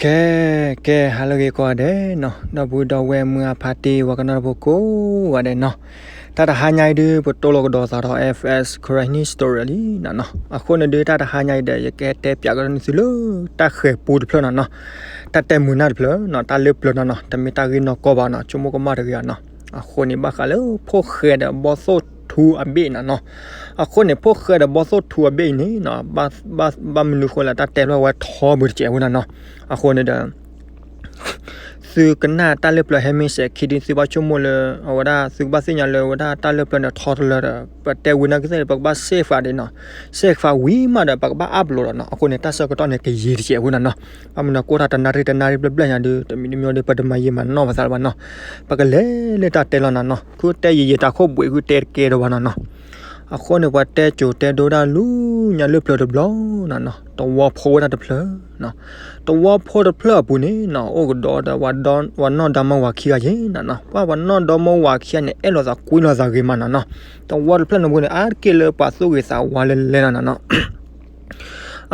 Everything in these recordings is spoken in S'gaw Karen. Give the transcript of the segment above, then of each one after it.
ကဲ ကဲ ဟါလၢအဂ့ၤကိးဂၤဒဲးနီၤ, ဒီပုၢ်ဒီဝဲၢ်မုၢ်အဖါတံၢ် ပှၤကညီတပူၤကိးဂၤဒဲးနီၤ, တၢ်တဟါညါအံၤဒုး ပတိၢ်လိာ်ကဒီးသးဒီး F S Karen History လံနီၤနီၤ. အဃိန့ၣ်ဒုး တၢ်တဟါညါအံၤဒီး ယကတဲပၠးကဒီးန့ၢ်သုလၢ တၢ်ဃဲၤပူတဖျၢၣ်နီၤနီၤ, တၢ်တဲမုာ်နၢ်တဖျၢၣ်နီၤ, တၢ်လၢပျၢၤနီၤနီၤ, တမ့ၢ်တၢ်ဂ့ၢ်နီၢ်ကီၢ်ဘၣ်နီၤ, ဆိကမိၣ်ကမၣ်တဂ့ၤနီၤ. အဃိန့ၣ် ဘၣ်ဃးလၢဖိၣ်ဃဲဒီးဘီၣ်သိၣ်ထူအဘ့ၣ်နီၤနီၤ. အဃိန့ၣ် ဖိၣ်ဃဲဒီးဘီၣ်သိၣ်ထူအဘ့ၣ်အံၤန့ၣ်နီၤ, ဘၣ်မနုၤဃိလဲၣ် တၢ်တဲဖျါဝဲထီဘိတစဲးဖိနီၤနီၤ. အဃိန့ၣ်ဒီး သုကနၣ်တၢ်လၢပျၢၤဟဲမ့ၢ်စဲးခံဒုး သုဘၣ်ဆိကမိၣ်လၢ အဝဲဒၣ် သုကဘၣ်သ့ၣ်ညါလၢအဝဲဒၣ်တၢ်လၢပျၢၤန့ၣ်ထီတလၢဒီး ပတဲဝံၤနာ်က့သ့ၣ်ဒီး ပကဘၣ် safe ဒ်နီၤ, safe ဝံၤမးဒီး ပကဘၣ် upload ဒီးနီၤ. အဃိန့ၣ် တၢ်ဆၢကတီၢ်န့ၣ် ကယံာ်တစဲးဖိနီၤနီၤ. ဘၣ်မနုၤကိၣ်ထီၣ်တနၣ်ရံၣ်တနၣ်ရံၣ်ဘျဲၣ်ဘျဲၣ်ညါဒုး တမံၤတမံၤဒီး ပတမၤယံာ်မၤနီၢ်ပသးလၢၤဘၣ်နီၤ. ပကလဲၤလၢတၢ်တဲလီၤနီၤနီၤ, ခုတဲယံာ်ယံာ်တၢ်ခိၣ်ဘှံး ခုတဲတကဲဒီးဘၣ်နီၤနီၤ. အဃိန့ၣ် ပှၤတဲကိၤတဲဒိဒၣ်လူညါလၢပျၢၤတဘျီနီၤနီၤ, သဝီဖိဝဲဒၣ်တဖျၢၣ်နီၤ, သဝီဖိတဖျၢၣ်အပူၤန့ၣ်နီၤ အိၣ်ကဒီးဒီး ပှၤနီၢ်ဒီမါဝၤခံဂၤယဲနီၤနီၤ. ပှၤ ပှၤနီၢ်ဒီမါဝၤခံဂၤန့ၣ် အဲၣ်လိာ်သးကွံလိာ်သးဂ့ၤမးနီၤနီၤ. သဝီတဖျၢၣ်န့ၣ်ပူၤန့ၣ် အါတက့ၢ်လၢပှၤသူၣ်ဂ့ၤသးဝါလဲလဲလီၤနီၤနီၤ.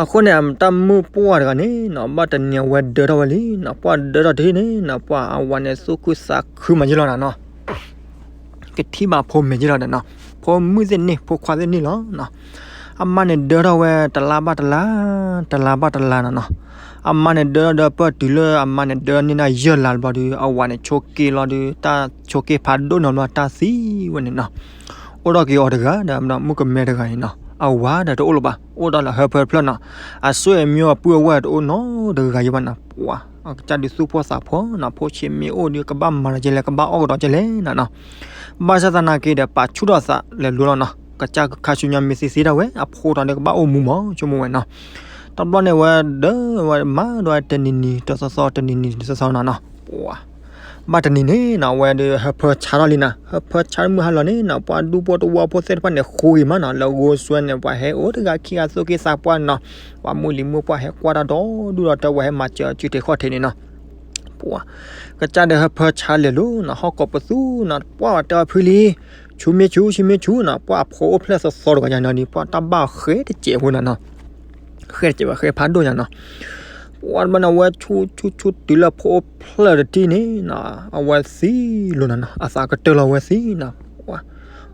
အဃိန့ၣ် အတၢ်မုၣ်ပှၢ်တဂၤန့ၣ်နီၤ ဘၣ်တနံၤအဝဲဒၢထီၣ်ဝဲလံနီၤ, ပှၢ်ဒၢထီၣ်တထံၣ်န့ၣ်နီၤ ပှၢ်အဝၤန့ၣ်သူၣ်ခုသးခုမးယဲလီၤနီၤနီၤ. ကထံၣ်ဘၣ်ဖိမဲာ်ယဲလီၤဒီးနီၤ, ဖိမုၣ်သ့ၣ်န့ၣ် ဖိခွါသ့ၣ်န့ၣ်လီၤနီၤ. အမါန့ၣ်ဒၢထီၣ်ဝဲတလါဘၣ်တလါ, တလါဘၣ်တလါနီၤနီၤ. အမါန့ၣ်ဒၢဒီးပၢၢ်တုၤလၢအမါန့ၣ်ဒၢန့ၢ်ဒၣ်ယဲၢ်လါတဘျီဒီး အဝၤန့ၣ်ဆိးက့လီၤဒီး တၢ်ဆိးက့ဖးဒိၣ်နီၤဘျီ တၢ်သံဝဲန့ၣ်နီၤ. အိၣ်ဒီးက့ၤအီၤတဂၤဒီး မုၣ်ကမဲတဂၤန့ၣ်နီၤ, အဝၤဒီးတအိၣ်လၢၤဘၣ်, အိၣ်ဒီးလၢဟၢဖၢတဖျၢၣ်နီၤ. အဆွေမျိုးအပုၢ်အဝဲၢ်တအိၣ်နီတဂၤယဲဘၣ်နီၤ. ပှၤ အကစၢ်ဒုးသူၣ်ဖှီၣ်သးဖှီၣ်နီၤ, ဖိဆံးမ့ၢ်အိၣ်ဒီး ကဘၣ်မၤဒီးကဲလဲၣ်, ကဘၣ်အီၣ်ကဒီးကဲလဲၣ်နီၤနီၤ. ဘၣ်ဆၣ်သနာ်က့ဒီး ပာ်ဆူၣ်ထီၣ်သးလဲၤလိၤလီၤနီၤ, ကစၢ်ခါဆူညါမ့ၢ်သ့သ့ဒၣ်ဝဲ အဖိတဂၤဒီးကဘၣ်အိၣ်မူမး ဆိကမိၣ်ဝဲနီၤ. တဘျီန့ၣ်ဝဲဒၢဝဲမၤဒီး တနံၤနံၤတသီသီ တနံၤနံၤတသီသီနီၤနီၤ. ပှၤ ဘၣ်တနံၤန့ၣ်နီၤ အဝဲဒီးဟၢဖၢဆါထီၣ်လံနီၤ, ဟၢဖၢဆါမုၢ်ဟါလီၤန့ၣ်နီၤ ပှၤဒူဖိသဝီဖိသ့ၣ်တဖၣ်န့ၣ် ဃူဂ့ၤမးနီၤ, လၢဂိၢ်စွဲန့ၣ် ပှၤဟဲအိၣ်တဂၤခံဂၤသူၣ်က့သးပှၢ်နီၤ, ပှၤမုၢ်လံၤမုၢ်ပှၢ်ဟဲကွၢ်တၢ်ဒီဒူၣ်ဒီး တဲဝဲဟဲမၤစၢၤစုထံးခီၣ်ထံးန့ၣ်နီၤ. ပှၤ ကစၢ်ဒီးဟၢဖၢဆါလဲၤလိၤနီၤ, ဟီၣ်ကိးပသူနီၤ, ပှၤတဲအီၤဖုလံ, ဆူမ့ၢ်ဆူ ဆူမ့ၢ်ဆူနီၤ, ပှၤအဖိအိၣ်ဖျဲၣ်သီသီတဂၤညါနီၤဒီး ပှၤတၢ်ဘၣ်ဃဲတစဲးဖိနီၤနီၤ, ဃဲတစဲးဘၣ်ဃဲဖးဒိၣ်ညါနီၤ. ပှၤတဘျီန့ၣ်ဝဲဆူဆူဆူတုၤလၢဖိအိၣ်ဖျဲၣ်တထံၣ်န့ၣ်နီၤ, အဝဲသံလိၤနီၤနီၤ, အသးကတၢၢ်လီၤဝဲသံနီၤ.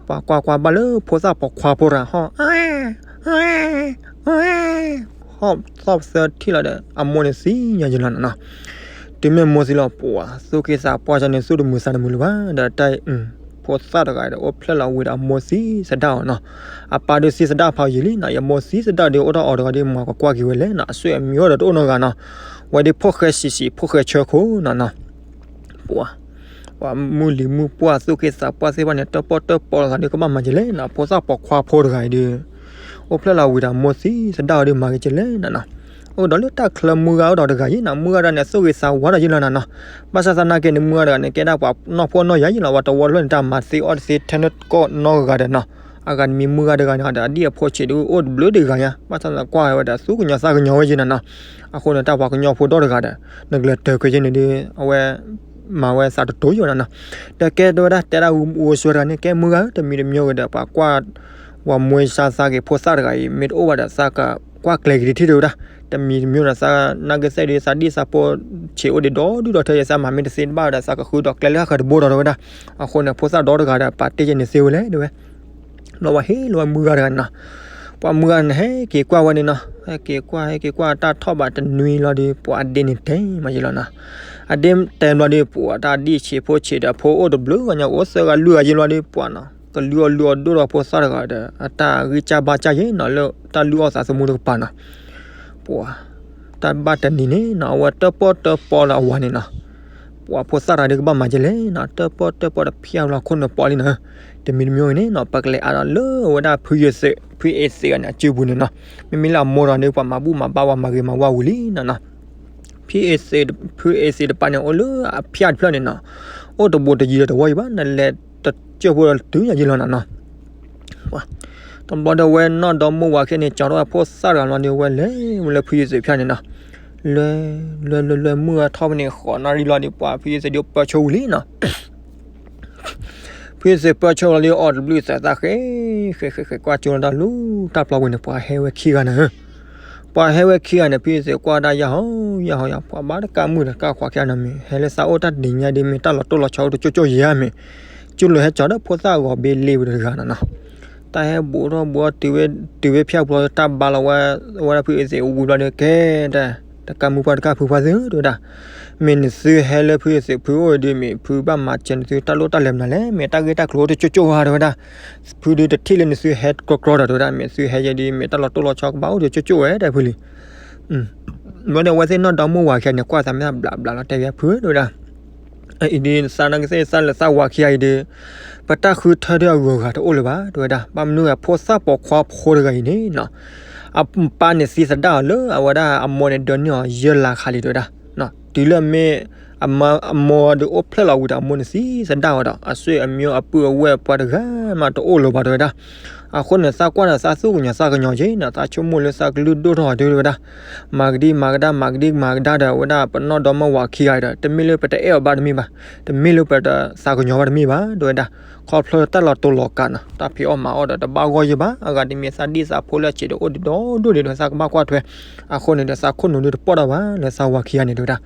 ပှၤကွၢ်ကွၢ်ဘၣ်လၢဖိသၣ်ပိာ်ခွါဖိတဂၤဟီၣ် ဟီၣ်သီၣ်ပသၢထံၣ်လီၤဒီး အမိၢ်န့ၣ်သံညါယံၤလီၤနီၤနီၤ. တုၤမ့ၢ်မိၢ်သံလီၤ ပှၤသူၣ်က့သးပှၢ်န့ၣ် သူၣ်တမုာ်သးတမုာ်လၢၤဘၣ်, ဒီးတၢ် ဖိသၣ်တဂၤဒီး အိၣ်ဖျဲၣ်လီၤဝံၤဒီး အမိၢ်သံသဒၣ်အီၤနီၤ. အပၢ်ဒုးသံသဒၣ်ဖးယံာ်လံနီၤ, ယမိၢ်သံသဒၣ်ဒီး အိၣ်ထီၣ်အီၤတဂၤဒီး မၤကကွၢ်က့ၤဝဲလဲၣ်နီၤ, အဆွေမျိုးဒီးတအိၣ်နီတဂၤနီၤ. ဝဲဒၣ်ဖိၣ်ဃဲဆံးဆံး ဖိၣ်ဃဲဆၢခိၣ်နီၤနီၤ. ပှၤ ပှၤမုၢ်လံၤမုၢ်ပှၢ်သူၣ်က့သးပှၢ်သ့ၣ်တဖၣ်န့ၣ် တၢၣ်ပီၣ်တၢၣ်ပီလိာ်သးဒီး ကဘၣ်မၤကလဲၣ်နီၤ, ဖိသၣ်ပိာ်ခွါဖိတဂၤအံၤဒီး အိၣ်ဖျဲၣ်လီၤဝံၤဒီး မိၢ်သံသဒၣ်အီၤဒီး မၤကလဲၣ်နီၤနီၤ. အိၣ်ဒီးလၢတၢ်ချၢမုၢ်ဂၤအိၣ်ဒီးတဂၤယံၤနီၤ, မုၢ်ဂၤတဂၤန့ၣ် သူၣ်ဂ့ၤသးဝါဒီးယံၤလီၤနီၤနီၤ. ဘၣ်ဆၣ်သနာ်က့န့ၣ် မုၢ်ဂၤတဂၤန့ၣ် ကဲဒၣ်ပှၤနီၢ်ဖိနီၢ်ယၤယံၤလီၤ, ပှၤတဝီတဖျၢၣ်န့ၣ် တၢ်မၤသ့အီၣ်တသ့ ထဲန့ၣ်ကီၢ်နီတဂၤဒီးနီၤ. အဂၤတမံၤမုၢ်ဂၤတဂၤန့ၣ်ဒီး အဒံၣ်အဖိဆံးဒီး အိၣ်တဘျုးတဂၤညါ, ဘၣ်ဆၣ်သနာ်က့ကွၢ်ဝဲဒီး သူၣ်ကညီၤသးကညီၤဝဲယံၤနီၤနီၤ. အဃိန့ၣ် တၢ်ပှၤကညီဖိဒီတဂၤဒီး နကလဲၤတၢၤကွံာ်ယဲန့ၣ်ဒီး အဝဲ မၤဝဲသးတတိၤယိာ်နီၤနီၤ. ဒီးကဲတဲဝဲဒၣ် တဲဒၣ်ဂိၢ်စွဲတဂၤန့ၣ် ကဲမုၢ်ဂၤဧၢ, တမံၤတမံၤဂ့ၤဒီး ပှၤကွၢ် ပှၤမွဲစါသးက့ၤဖိသၣ်တဂၤအံၤ မ့ၢ်တအိၣ်ဘၣ်ဒီး သးကကွၢ်ကျဲၤက့ၤတထံၣ်တဲဝဲဒၣ်. တမံၤတမံၤဒီး သးနာ်က့သ့ၣ်ဒီး သးဒံၣ်သးဖိဆံးအိၣ်ဒံးဒီဒူၣ်ဒီထၢ ယသးမၤမ့ၢ်တသ့တဘၣ်ဒီး သးကဃုဒီးကျဲလၢဟးဃၢၤတဘိဒီးတဲဝဲဒၣ်. အဃိန့ၣ် ဖိသၣ်ဒီတဂၤဒီး ပာ်တ့ၢ်ယဲန့ၣ်သ့ဝဲလဲၣ်တဲဝဲ ဘျီဝဲဟ့ၣ်လီၤဝဲမုၢ်ဂၤတဂၤန့ၣ်နီၤ. ပှၤမုၢ်ဂၤန့ၣ် ဟဲက့ၤကွၢ်ဝဲန့ၣ်နီၤ, ဟဲက့ၤကွၢ် ဟဲက့ၤကွၢ် တၢ်ထီၣ်ဘးတနွံလီၤဒီး ပှၤအဒ့န့ၣ်တဲမးယံၤလီၤနီၤ. အဒ့တဲဘျီဒီး ပှၤတၢ်ဒံၣ်ဆံးဖိဆံးဒီး ဖိအိၣ်တဘျုးဂၤညါ အိၣ်သၢဂၤလွံၢ်ဂၤယံၤလီၤဒီး ပှၤနီၤ ကလုၢ်အီၣ်လုၢ်အီဒိၣ်ဒီးဖိသၣ်တဂၤဒီး အတၢ်ဂံၢ်စၢ်ဘါစၢ်ယဲနီၤ လၢတၢ်လုၢ်အီၣ်သးသမူတကပၤနီၤ. ပှၤ တၢ်ဘၣ်တနံၤန့ၣ်နီၤ အဝဲတၢၣ်ပီၣ်တၢၣ်ပီလၢအဝၤန့ၣ်နီၤ. ပှၤဖိသၣ်တဂၤဒီးကဘၣ်မၤကလဲၣ်နီၤ, တၢၣ်ပီၣ်တၢၣ်ပီတဖျၢၣ်လီၤခိၣ်နူာ်ပီလံနီၤ. တမံၤတမံၤဂ့ၤန့ၣ်နီၤ ပကလဲၤအါဒီးလၢအဝဲဒၣ်ဖုယ့ၤသ့း ဖုအ့ၤသ့းဂၤန့ၣ် အစုပူၤန့ၣ်နီၤ. မ့မ့ၢ်လၢအမိၢ်တဂၤန့ၣ် ပှၤမၤဘူၣ်မၤဘါဝဲ မၤဂ့ၤမၤဝါဝံၤလံနီၤနီၤ. ဖုအ့ၤသ့း ဖုအ့ၤသ့းတပၤန့ၣ် အိၣ်လၢအဖၠၣ်တဖျၢၣ်န့ၣ်နီၤ. အိၣ်တဘူးတယံၤဒီးတဝီယံၤဘၣ် နလဲၤတကၢၢ်ဖိဒီးတုၤညါယံၤလီၤနီၤနီၤ. တဘျီဒီးဝဲနီၢ်ဒီမိၢ်ဝၤခံဂၤန့ၣ် ကၠီထီၣ်ဝဲဖိသၣ်တဂၤလီၤဒီး ဝဲလဲၤဝဲလၢဖုယ့ၤသ့းဖၠၣ်န့ၣ်နီၤ. လဲၤ လဲၤ လဲၤ လဲၤ မုၢ်ဂၤထီၣ်ဖဲန့ၣ် ဃိးနၣ်ရံၣ်လီၤဒီး ပှၤဖုယ့ၤသ့းဒီးပၢဆှၢဝံၤလံနီၤ. ဖုယ့ၤသ့းပၢဆှၢဝံၤလီၤဒီး အီၣ်တဘျုးသးသၣ်ဃဲ ဃဲ ဃဲ ဃဲ ကွၢ်ကၠိလီၤတၢ်လူၤတၢ်ပျီပူၤန့ၣ် ပှၤဟဲဝဲခံဂၤန့ၣ် ပှၤဟဲဝဲခံဂၤန့ၣ် ဖုအ့သ့းကွၢ်ဒၣ်ယၤဟီယၤဟီယၤ ပှၤဘၣ်တကးမုၢ်ဒီးကးခွးခံဂၤနီၤမ့ၢ် ဟဲလၢသးအိၣ်တၢ်ဒံးညါဒ်မ့ၢ်တၢ်လီၤတိၢ်လီၤဆီအိၣ်တကၠိၢ်ကၠိၢ်ယဲၢ်မ့ၢ် ကၠိၢ်လိာ်ဟဲကၠီၤဒီးဖိသၣ်ဂီၤဘ့လ့ဝံၤတဂၤနီၤနီၤ တၢ်ဟဲဘူးထီၣ်ဘူးထီၣ်တုၤဝဲ တုၤဝဲဖၠၣ်ဘျီတၢ်ဘါလီၤဝဲ ဝဲဒၣ်ဖုအ့သ့းဝံၤဘျီဒီး ကဲ တကးမုၢ်ပှၢ်တကးဖုပှၢ်သ့ၣ်ဧၢ တဲဝဲဒၣ် မ့ၢ်နသုဟဲလၢဖုအ့သ့းဖုအိၣ်ဒ်မ့ၢ်ဖုဘၣ်မၤစၢၤနသုတၢ်လိၣ်တၢ်လဲၤမနုၤလဲၣ် မ့ၢ်တၢ်ဂ့ၢ်တၢ်ကျိၤအိၣ်တကၠိၢ်ကၠိၢ်ဧါ တဲဝဲဒၣ် ဖုဒုးတထံၣ်လၢနသုဟဲကြီကြီဒီး တဲဝဲဒၣ် မ့ၢ်သုဟဲယဲဒ်မ့ၢ်တၢ်လီၤတိၢ်လီၤဆီကဘၣ်အိၣ်တကၠိၢ်ကၠိၢ်ဝဲ တဲဖုလံ ဘျီန့ၣ် အဝဲသ့ၣ်နီၢ်ဒီမါဝၤခံဂၤန့ၣ် ကွၢ်သးမ့ၢ်သးဘျးဘျးလီၤ တဲဝဲဖု တဲဝဲဒၣ် အံၤဒ်သးနာ်က့သ့ၣ်သးလဲၤသးဝၤခံဂၤအံၤဒီး ပတၢ်ဃုထၢဒီးအဂုၤအဂၤတအိၣ်လၢၤဘၣ် တဲဝဲဒၣ် ဘၣ်မနုၤအဃိ ဖိသၣ်ပိာ်ခွါဖိတဂၤအံၤန့ၣ်နီၤ အပၢ်န့ၣ်သံသဒၣ်အီၤလၢအဝဲဒၣ်အမိၢ်န့ၣ်ဒၢနုာ်အီၤယဲၢ်လါခါလံ တဲဝဲဒၣ် တုၤလၢမ့ၢ် အမိၢ်ဒုးအိၣ်ဖျဲၣ်လီၤဝံၤဒီး အမိၢ်န့ၣ်သံသဒၣ်အီၤဒီး အဆွေအမျိုးအပုၢ်အဝဲၢ်ပှၤတဂၤမးတအိၣ်လၢၤဘၣ် တဲဝဲဒၣ် အဃိန့ၣ် သးကွၢ်ဒီးသးသူၣ်ကညီၤသးကညီၤက့ၤနီၤ သးဆိကမိၣ်လၢသးကလုၢ်ဒိၣ်ထီၣ်အီၤ တဲဝဲဒၣ် မၤကဒံမၤကဒါ မၤကဒံမၤကဒါဒီး အဝဲဒၣ်ပနီၢ်ဒီမါဝၤခံဂၤအံၤဒီး တမ့ၢ်လၢပတအဲၣ်အီၤဘၣ်တမ့ၢ်ဘၣ်, တမ့ၢ်လၢပတသးကညီၤဘၣ်တမ့ၢ်ဘၣ် တဲဝဲဒၣ်, ခီဖျိတၢ်လီၤတိၢ်လီၤကးနီၤ တၢ်ဖံးအီၣ်မၤအီၣ်ဒီးတဘၣ်ဂီၢ်ယဲၢ်ဘၣ်, အဂၤတမံၤသးဒံၣ်သးဖိလၢအဆံးဒီးအိၣ်ဒံးဒီဒိၣ်ဒံးဒီးသးကဘၣ်ကွၢ်ထွဲ, အဃိန့ၣ်ဒီးသးခိၣ်နူာ်ဒုးတပီၢ်ဒီးဘၣ်လၢသးဝၤခံဂၤန့ၣ် တဲဝဲဒၣ်,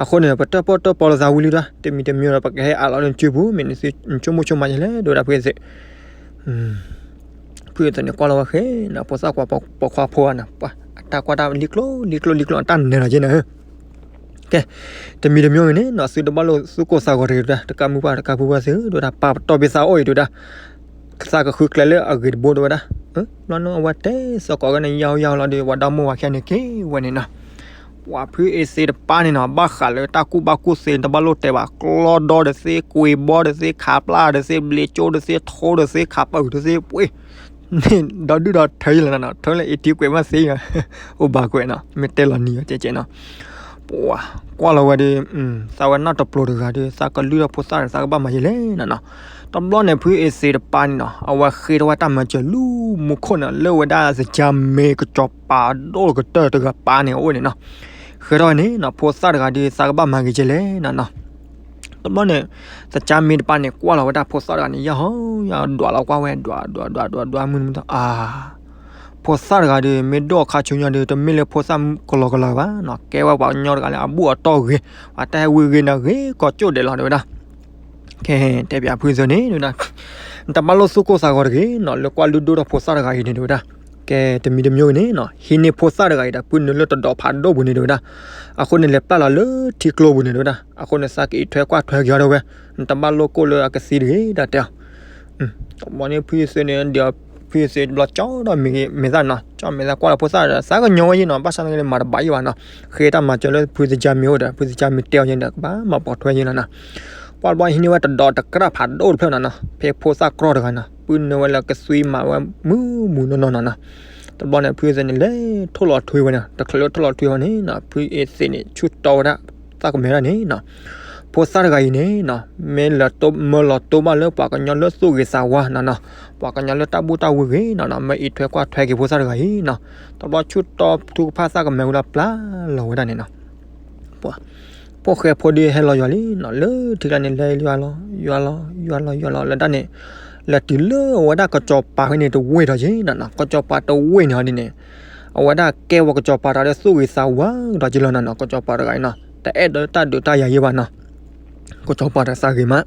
အဃိန့ၣ် ပတၢၣ်ပီၣ်တၢၣ်ပီလၢသးဝံၤလံဒီး တမံၤတမံၤဒီး ပကဟဲအးလီၤလၢနစုပူၤ မ့ၢ်နစုဆိကမိၣ်ဆိကမးယဲၢ်လဲၣ် တဲဝဲဒၣ်ဖုအ့သ့း ဖုအ့သ့းန့ၣ်ကွၢ်လီၤဝဲဃဲနီၤ ဖိသၣ်ကွၢ်ပိာ်ခွါဖိဂၤနီၤ ပှၤအတၢ်ကွၢ်တၢ်လံကျိလံကျိလံကျိအတၢ်နဲၤလီၤက့နီၤဧၢ, ကဲ, တမံၤတမံၤဂ့ၤန့ၣ်နီၤ သုတဘၣ်လိာ်သူၣ်ကိၢ်သးဂီၤတဂ့ၤ တဲဝဲဒၣ် တကးမုၢ်ပှၢ်တကးဖုပှၢ်သ့ၣ်ဧၢ တဲဝဲဒၣ် ပာ်ပတီၢ်ဘ့ၣ်သးအိၣ်အံၤ တဲဝဲဒၣ်, သးကဃုကျဲလၢအဂ့ၤတဘိ တဲဝဲဒၣ်, ဘျီန့ၣ်အဝဲတဲသကိးကန့ၣ် ယၢ်ယၢ်လီၤဒီး ပှၤဒီမါဝၤခံဂၤန့ၣ်က့ၤဝဲန့ၣ်နီၤ ပှၤဖုအ့သ့းတပၢ်န့ၣ်နီၤ ဘၣ်ဃးလၢတၢ်ကူၣ်ဘၣ်ကူၣ်သ့ တဘၣ်လိၣ်တဲဘၣ် ကျီဒီတသ့ ကွံာ်ဘီတသ့ ခးပျၢ်တသ့ ဘျ့ကၠိတသ့ ထိတသ့ ခးပၢၢ်တသ့ ပှ့ၤ န့ၣ် ဒီဒုၣ်ဒီထၢယဲၢ်လီၤနီၤ ထၢလၢအ့ထံကွဲးမးသ့ အိၣ်ဘၣ်ကွဲးနီၤ မ့ၢ်တဲလီၤနံၤအီၤကဲကဲနီၤ ပှၤကွၢ်လီၤဝဲဒီး သးဝဲနီၢ်တပျိၤတဂၤဒီး သးကလုၢ်ထီၣ်ဖိသၣ်ဒီး သးကဘၣ်မၤယဲၢ်လဲၣ်နီၤနီၤ, တဘျီန့ၣ် ဖုအ့သ့းတပၢ်န့ၣ်နီၤ အဝဲဃ့ထီၣ်ဝဲတၢ်မၤစၢၤလၢမူခိၣ်န့ၣ် လၢဝဲဒၣ်သကၢ်မ့ၢ်ကစီၤပၤဒိၣ်ကတၢၢ်တဂၤပၢ်န့ၣ် အအိၣ်န့ၣ်နီၤ, ဃ့ထီၣ်ဝဲန့ၣ်နီၤ ဖိသၣ်တဂၤဒီးသးကဘၣ်မၤဂ့ၤကဲလဲၣ်နီၤနီၤ တဘျီန့ၣ် သကၢ်မ့ၢ်တပၢ်န့ၣ် ကွၢ်လီၤဝဲဒၣ်ဖိသၣ်တဂၤန့ၣ် ယၢ်ဟီ ယၢ်ဒွးလီၤကွၢ်ဝဲ ဒွးဒွးဒွးဒွးဒွးမုၢ်မုၢ် အါ ဖိသၣ်တဂၤဒီး မ့ၢ်ဒိၣ်အခါဆူညါဒီး တမ့ၢ်လၢဖိသၣ်ကလီကလီဘၣ်နီၤ ကဲဝဲပှၤကညီတဂၤလၢအဘူၣ်အတီၢ်ဂ့ၤ ပှၤတၢ်ဟဲဝံၤဂ့ၤန့ၣ်ဂ့ၤကီးကၠိၣ်ဒဲးလီၤ တဲဝဲဒၣ်, ကဲ တဲပၠးဖုအ့သ့းန့ၣ် တဲဝဲဒၣ်, နတဘၣ်လိၣ်သူၣ်ကိၢ်သးဂီၤတဂ့ၤနီၤ လၢကွၢ်လုၢ်ဒိၣ်ထီၣ်ဖိသၣ်တဂၤအံၤန့ၣ် တဲဝဲဒၣ်, ကဲ တမံၤတမံၤဂ့ၤန့ၣ်နီၤ ဟံးန့ၢ်ဖိသၣ်တဂၤအံၤဒီး ပုၢ်နုာ်လၢတဒီးဖးဒိၣ်ပူၤန့ၣ် တဲဝဲဒၣ်, အဃိန့ၣ် လဲၤပျၢ်လီၤလၢထံကျိပူၤန့ၣ် တဲဝဲဒၣ်, အဃိန့ၣ် သးကအံးထွဲကွၢ်ထွဲက့ၤအီၤ တဲဝဲ, နတဘၣ်လိၣ်ကိၢ်လၢအကသံတဂ့ၤ ဒၣ်တဲအီၤ တဘျီန့ၣ် ဖုအ့သ့းန့ၣ် ဒီးဖုအ့သ့းတဘျီကၠီဒီးမ့ၢ်သးနီၤ ကၠီမ့ၢ်သးကွၢ်လီၤဖိသၣ်ဒီး သးကညီဝဲယဲၢ်နီၤ ဘၣ်ဆၣ်သနာ်က့န့ၣ် မၤတဘၣ်ယဲၢ်ဘၣ်နီၤ, ဃ့တၢ်မၤစၢၤလၢဖုသကၢ်မ့ၢ်အိၣ်ဒီး ဖုသကၢ်မ့ၢ်တဲအီၤယဲၢ်ဒီး ကဘၣ်မၤပိာ်ထွဲယဲၢ်လီၤနီၤ, ကွၢ်တဘျီဟံးန့ၢ်ဝဲတဒီးတကြၢးဖးဒိၣ်တဖျၢၣ်နီၤနီၤ ဖဲဖိသၣ်ကြီတဂၤနီၤ ပုၢ်နုာ်ဝဲလၢကသွံမးဝဲမုၢ်မုၢ်နီၢ်နီၢ်နီၤနီၤ, တဘျီန့ၣ် ဖုအ့သ့းန့ၣ် လဲၤထိၣ်လီၤထွံဝဲန့ၣ် တချုးလၢထိၣ်လီၤထွံဝဲန့ၣ်နီၤ ဖုအ့သ့းန့ၣ် ဆူၣ်တီဝဲဒၣ် သးကမဲာ်ဒၣ်န့ၣ်နီၤ ဖိသၣ်တဂၤအံၤန့ၣ်နီၤ မ့ၢ်လၢမၢလီၤတိၢ်ဘၣ်လၢပှၤကညီလၢသူၣ်ဂ့ၤသးဝါနီၤနီၤ, ပှၤကညီလၢတၢ်ဘူၣ်တၢ်ဝံဂ့ၤနီၤနီၤ မ့ၢ်အံးထွဲကွၢ်ထွဲက့ၤဖိသၣ်တဂၤအံၤနီၤ, တဘျီဆူၣ်တီထူကဖၣ်သးကမဲာ်ဝဲဒၣ်ပျၢ်လီၤဝဲဒၣ်န့ၣ်နီၤ ဖိၣ်ဃဲဖိဒုးဟဲလီၤယွၤလံနီၤ လၢထံကျါန့ၣ် လဲၤယွၤလီၤ ယွၤလီၤ ယွၤလီၤ ယွၤလီၤ လၢတၢ်န့ၣ် လဲၤတုၤလၢအဝဲဒၣ်ကစီၤပၤဖဲန့ၣ်တဝ့ၢ်ဒီးက့ၤနီၤနီၤ ကစီၤပၤတဝ့ၢ်န့ၣ်အီၤဒ်န့ၣ် အဝဲဒၣ်ကဲဝဲကစီၤပၤတဂၤလၢသူၣ်ဂ့ၤသးဝါကဒီးက့ၤလီၤနီၤနီၤ ကစီၤပၤတဂၤအံၤနီၤ တအဲၣ်ဒိးတၢ်ဒုးတၢ်ယၤယဲၢ်ဘၣ်နီၤ ကစီၤပၤတဂၤသးဂ့ၤမး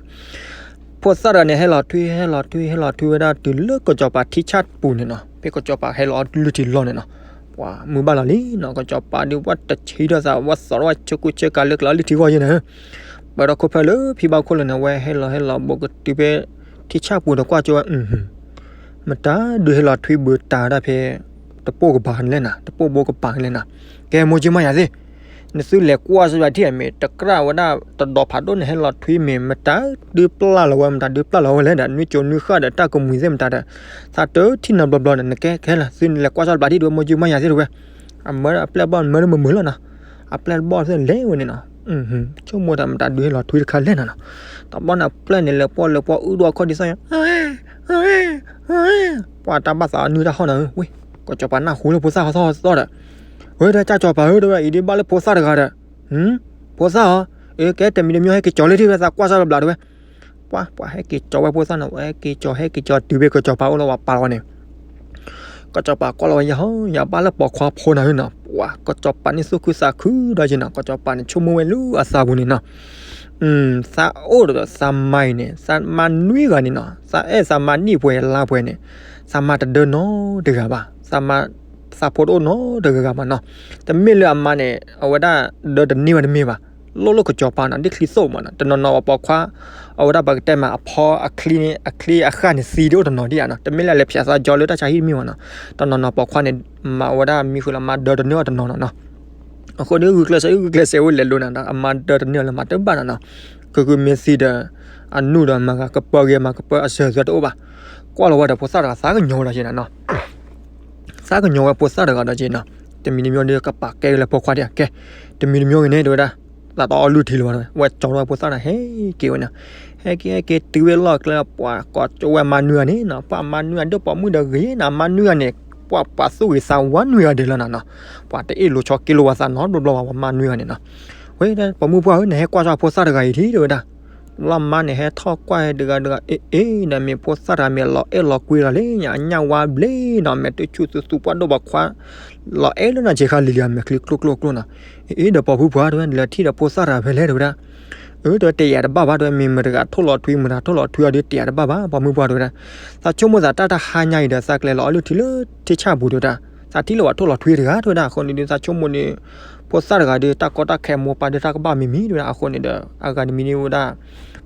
ဖိသၣ်တဂၤန့ၣ် ဟဲလီၤထွံ ဟဲလီၤထွံ ဟဲလီၤထွံဝဲဒၣ်တုၤလၢကစီၤပၤထံဆၣ်ပူၤန့ၣ်နီၤ ဖဲကစီၤပၤဟဲလီၤအီၤလုၢ်ထံလီၢ်န့ၣ်နီၤ ပှၤမုၢ်ဘၣ်လီၤလံနီၤ ကစီၤပၤဒုးဝဲတဆံထီၣ်သး ဝဲသီထီၣ်ဝဲဆၢကူဆၢကၤလၢကျဲအီၤလုၢ်ထံဂီၢ်ယဲၢ်န့ၣ် ပၢၢ်ထီၣ်ခိၣ်ဖျၢၣ်လၢဖံဘၣ်ခိၣ်လၢာ်န့ၣ် ဝဲဟဲလီၤဟဲလီၤဘူးကတုၤဖဲထံဆၣ်ပူၤဒီးကွၢ်ကၠိဝဲ မတၤဒုးဟဲလီၤထွံဘုးတၢ်ဒၣ်ဖဲ တပိၢ်ကပၤလဲၣ်နၤ တပိၢ်ဘိကပၤလဲၣ်နၤ ကဲမိၢ်ကၠံမါယၤသ့ၣ် နသုလဲၤကွၢ်စၢၤဘၣ်ထံၣ်မ့ၢ် တကြၢးဝဲဒၣ်တဒီးဖးဒိၣ်န့ၣ် ဟဲလီၤထွံမ့ၢ် မတၤဒုးပျၢ်လီၤဝဲ မတၤဒုးပျၢ်လီၤဝဲလဲၣ်ဒီး နွံကၠိနွံဃၣ်ဒီးတၢ်ကမှံၤသ့ၣ်မတၤဒီး သးတထံၣ်နီတဘျီဘျီန့ၣ် နကဲခဲလၢာ် သုလဲၤကွၢ်စၢၤဘၣ်ထံၣ်ဒုး မိၢ်ကၠံမါယၤသ့ၣ်တဝဲ အမၢအပျဲၢ်ဘီၣ်မၢလၢမုာ်မုာ်လီၤနီၤ အပျဲၢ်ဘီၣ်သ့ၣ်လဲၤဝဲန့ၣ်နီၤ ဆိကမိၣ်တၢ်မတၤဒုးဟဲလီၤထွံတခါလဲၣ်နီၤနီၤ တဘျီန့ၣ် အပျဲၢ်န့ၣ် လဲၤပီၢ်လဲၤပီၢ်အုၣ်ဒိၣ်အခီၣ်ဒ်သိးယၤ ပှၤတၢ်ဘၣ်သးအနုၢ်တၢ်ဟီၣ်နီၤ ဝ့ၢ် ကစီၤပၤနၢ်ဟူလၢဖိသၣ်ဟီၣ်သီၣ်သီၣ်ဒီး ဝဲဒၣ်ကၢ်ကစီၤပၤဧၢ တဝဲ အံၤဒ်ဘၣ်လၢဖိသၣ်တဂၤဒီး ဖိသၣ်ဧၢ အၢ ကဲတမံၤတမံၤဟဲက့ၤကၠီၤလၢထံၣ်ဝဲသးကွၢ်စၢၤလီၤဘျးတဝဲ ပှၤ ပှၤဟဲက့ၤကၠီၤဝဲဖိသၣ်နီၤ ပှၤဟဲက့ၤကၠီၤ ဟဲက့ၤကၠီၤတုၤဖဲကစီၤပၤအိၣ်လၢပှၤပာ်လီၤဝဲန့ၣ် ကစီၤပၤကွၢ်လီၤဝဲယဟီ ယဘၣ်လၢပိာ်ခွါဖိနၤဧၢနီၤ, ပှၤကစီၤပၤန့ၣ်သူၣ်ခုသးခုဒီးယနီၤ, ကစီၤပၤန့ၣ်ဆိကမိၣ်ဝဲလၢအသးပူၤန့ၣ်နီၤ, သးအိၣ်ဒီးသးမါအံၤန့ၣ် သးမါနွံဂၤန့ၣ်နီၤ, သးအဲၣ်သးမါနံၣ်ပှဲၤလါပှဲၤန့ၣ်, သးမါတဒၢနီတဂၤဘၣ်, သးမါ သးဖိတအိၣ်နီတဂၤဂၤဘၣ်နီၤ, တမ့ၢ်လၢအမါန့ၣ် အဝဲဒၣ်ဒၢတန့ၢ်ဘၣ်တမ့ၢ်ဘၣ်, လိၣ်လိၣ်ကစီၤပၤနီၤ, ဒ်ချံသိၣ်မးနီၤ, တနီၤနီၤပှၤပိာ်ခွါ အဝဲဒၣ်ပကတဲမးအဖီအချံန့ၣ် အချံအဃၢ်န့ၣ်သံဒ်အိၣ်တနီၤဒံးဧါနီၤ, တမ့ၢ်လၢလဲၤဖၠးသးကၠီလၢတၢ်ဆါဟံၣ်တမ့ၢ်ဘၣ်နီၤ, တနီၤနီၤပိာ်ခွါန့ၣ် မၤအဝဲဒၣ်မံဃုာ်လီၤမါဒၢတန့ၢ်အီၤတနီၤနီၤနီၤ, အဃိဒီးဂုာ်ကျဲးစၢး ဂုာ်ကျဲးစၢးဝဲလဲၤလိၤနၤဒီး အမါဒၢတန့ၢ်အီၤလၢမၤတဘၣ်နီၤနီၤ, ခုခုမ့ၢ်သံဒီး အနုာ်ဒီးမၤဂၤကပၢဂ့ၤမၤကပၢအစၢၤသွဲတအိၣ်ဘၣ်, ကွၢ်လီၤဝဲဒီးဖိသၣ်တဂၤသးကညီၤဝဲဒီးက့နီၤနီၤ သးကညီၤဝဲဖိသၣ်တဂၤဒီးက့နီၤ, တမံၤတမံၤဒီးကပာ်ကဲက့ၤလၢဖိခွါဒံးဧါ, ကဲ, တမံၤတမံၤဂ့ၤန့ၣ် တဲဝဲဒၣ်, သးတအီလုၢ်ထံလၢၤဘၣ်, ဝဲကၠီထီၣ်ဝဲဖိသၣ်တဂၤဟဲက့ၤဝဲန့ၣ်, ဟဲက့ၤဟဲက့ၤတုၤဝဲလီၢ်ကျဲလီၤ ပှၤကိးကၠိဝဲအမါနွံဂၤန့ၣ်နီၤ, ပှၤအမါနွံဂၤဒိၣ်ပိာ်မုၣ်ဒီးဂ့ၤနီၤ, အမါနွံဂၤန့ၣ် ပှၤပှၤသူၣ်ဂ့ၤသးဝါနွံဂၤဒဲးလီၤနီၤနီၤ, ပှၤတအ့ၣ်လိာ်ဆီက့လိာ်ဝဲသးနီတဘျီဘျီဘၣ် ပှၤမါနွံဂၤန့ၣ်နီၤ, ဝဲဒၣ်ပိာ်မုၣ်ပှၢ်ဧၢ နဟဲကွၢ်စၢ်ဖိသၣ်တဂၤအံၤထံၣ် တဲဝဲဒၣ် လီၤမါန့ၣ် ဟဲထီၣ်ကွၢ်ဟဲတဂၤတဂၤ အ့ၣ်အ့ၣ် ဒီးမ့ၢ်ဖိသၣ်တဂၤမ့ၢ်လီၤအဲၣ်လီၤကွံတဂၤလံ, အညၣ်ဝါဘျ့နီၤ, မဲာ်တဆူၣ်သူသူပှၢ်ဒိၣ်ပှၤခွါ, လီၤအဲၣ်လၢနၤဆံးခါလံၤလံၤ အမဲာ်ချံကျိၣ်ကျိၣ်ကျိၣ်နီၤ, အ့ၣ်ဒီးပိာ်မုၣ်ပှၢ်တဲဝဲ လဲၤထံၣ်ဒီးဖိသၣ်တဂၤဖဲလဲၣ် တဲဝဲဒၣ်, အၢ တဲဝဲ တယာ်တဘၣ်ဘၣ် တဲဝဲ မ့ၢ်မတၤတဂၤထိၣ်လီၤထွံ မတၤထိၣ်လီၤထွံအီၤဒီးတယာ်တဘၣ်ဘၣ် ပိာ်မုၣ်ပှၢ်တဲဝဲဒၣ်, သးဆိကမိၣ်သးတၢ်တဟါညါအံၤဒီး သးကလဲၤလီၤအီလုၢ်ထံလၢထံဆၣ်ပူၤတဲဝဲဒၣ်, သးထံၣ်လၢပှၤထိၣ်လီၤထွံတဂၤတဲဝဲဒၣ်, အဃိန့ၣ်ဒီး သးဆိကမိၣ်န့ၣ် ဖိသၣ်တဂၤဒီး တၢ်ကီတၢ်ခဲမိၢ်ပၢ်ဒီးတၢ်ကဘၣ်မံၤမံၤတဲဝဲဒၣ်, အဃိန့ၣ်ဒီး အဂၤတမံၤန့ၣ်ဝဲဒၣ်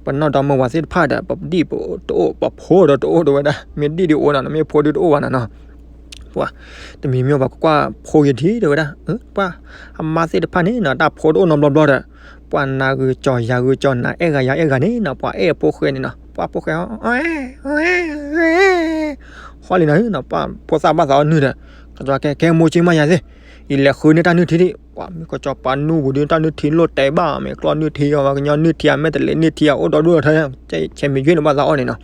ပနီၢ်ဒီမါဝၤသ့ၣ်တဖၣ်ဒီး ပဒံၣ်ပတအိၣ် ပဖိဒီးတအိၣ်တဲဝဲဒၣ်, မ့ၢ်ဒံၣ်ဒ်အိၣ်နီၤ မ့ၢ်ဖိဒ်တအိၣ်ဘၣ်နီၤနီၤ, ပှၤ တမံၤမံၤပှၤကကွၢ်ဖိယံၤထံၣ်တဲဝဲဒၣ်, ပှၤ အမါသ့ၣ်တဖၣ်န့ၣ်နီၤ တၢ်ဖိတအိၣ်နီတဘျီဘျီဒီး ပှၤနၤဂုာ်ကၠီၤယၤဂုာ်ကၠီၤနၤအဲၣ်ဂၤယၤအဲၣ်ဂၤန့ၣ်နီၤ ပှၤအဲၣ်အဖိဃဲန့ၣ်နီၤ ပှၤဖိဃဲ ဟီလံနီၤ ပှၤဖိသၣ်ဘၣ်သးအီနုၢ်ဒီး ကစီၤကဲ ကဲမိၢ်ကၠ့မးယၤသ့ၣ် ယလဲၤဃုန့ၢ်တၢ်နုၢ်ထံဒံး ပှၤမ့ၢ်ကစီၤပၤနုၢ်ပူၤဒီး တၢ်နုၢ်ထံလိၣ်တဲဘၣ် မ့ၢ်ကျီၢ်နုၢ်ထံအီၤ ပှၤကညီနုၢ်ထံအမဲာ်တလဲးနုၢ်ထံအအိၣ်ဒီဒူၣ်ဒီထၢ ဆဲးမ့ၢ်ယွ့ၢ်န့ၣ်ဘၣ်သးအီၣ်န့ၣ်နီၤ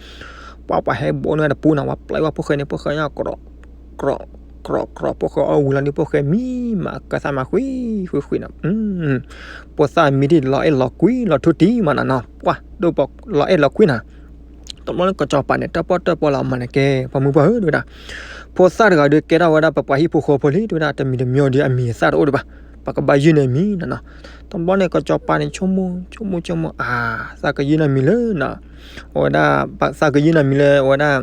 ပှၤပှၤဟဲဘိးန့ၢ်ဝဲတပူၤနီၤ ပှၤပျဲဝဲဖိဃဲန့ၣ် ဖိဃဲညါ ကြိး ကြိး ကြိး ဖိဃဲအီၣ်ဝံၤလီၤဒီး ဖိဃဲမံမးကသးမးဃံဃံဃံနီၤ ဖိသၣ်မံဒံးလီၤအဲၣ်လီၤကွံလီၤထူတံၢ်မးနီၤနီၤ ပှၤဒိၣ်ပလီၤအဲၣ်လီၤကွံနီၤ တဘျီန့ၣ်ကစီၤပၤန့ၣ် တၢၣ်ပီၣ်တၢၣ်ပီလီၤအမၤန့ၣ် ကဲ ပှၤမုၢ်ပှၢ်ဧၢ တဲဝဲဒၣ် ဖိသၣ်တဂၤဒီးကဲထီၣ်ဝဲဒၣ်ပပှၤဟံၣ်ဖိဃီဖိလံ တဲဝဲဒၣ် တမံၤတမံၤဒီးအမံၤအသၣ်တအိၣ်ဒံးဘၣ် ပကဘၣ်ယုၢ်န့ၢ်မံၤနီၤနီၤ တဘျီန့ၣ်ကစီၤပၤန့ၣ် ဆိကမိၣ် ဆိကမိၣ် ဆိကမိၣ် အါ သးကယုၢ်န့ၢ်မံၤလၢနီၤ အဝဲဒၣ် သးကယုၢ်န့ၢ်မံၤလၢ အဝဲဒၣ်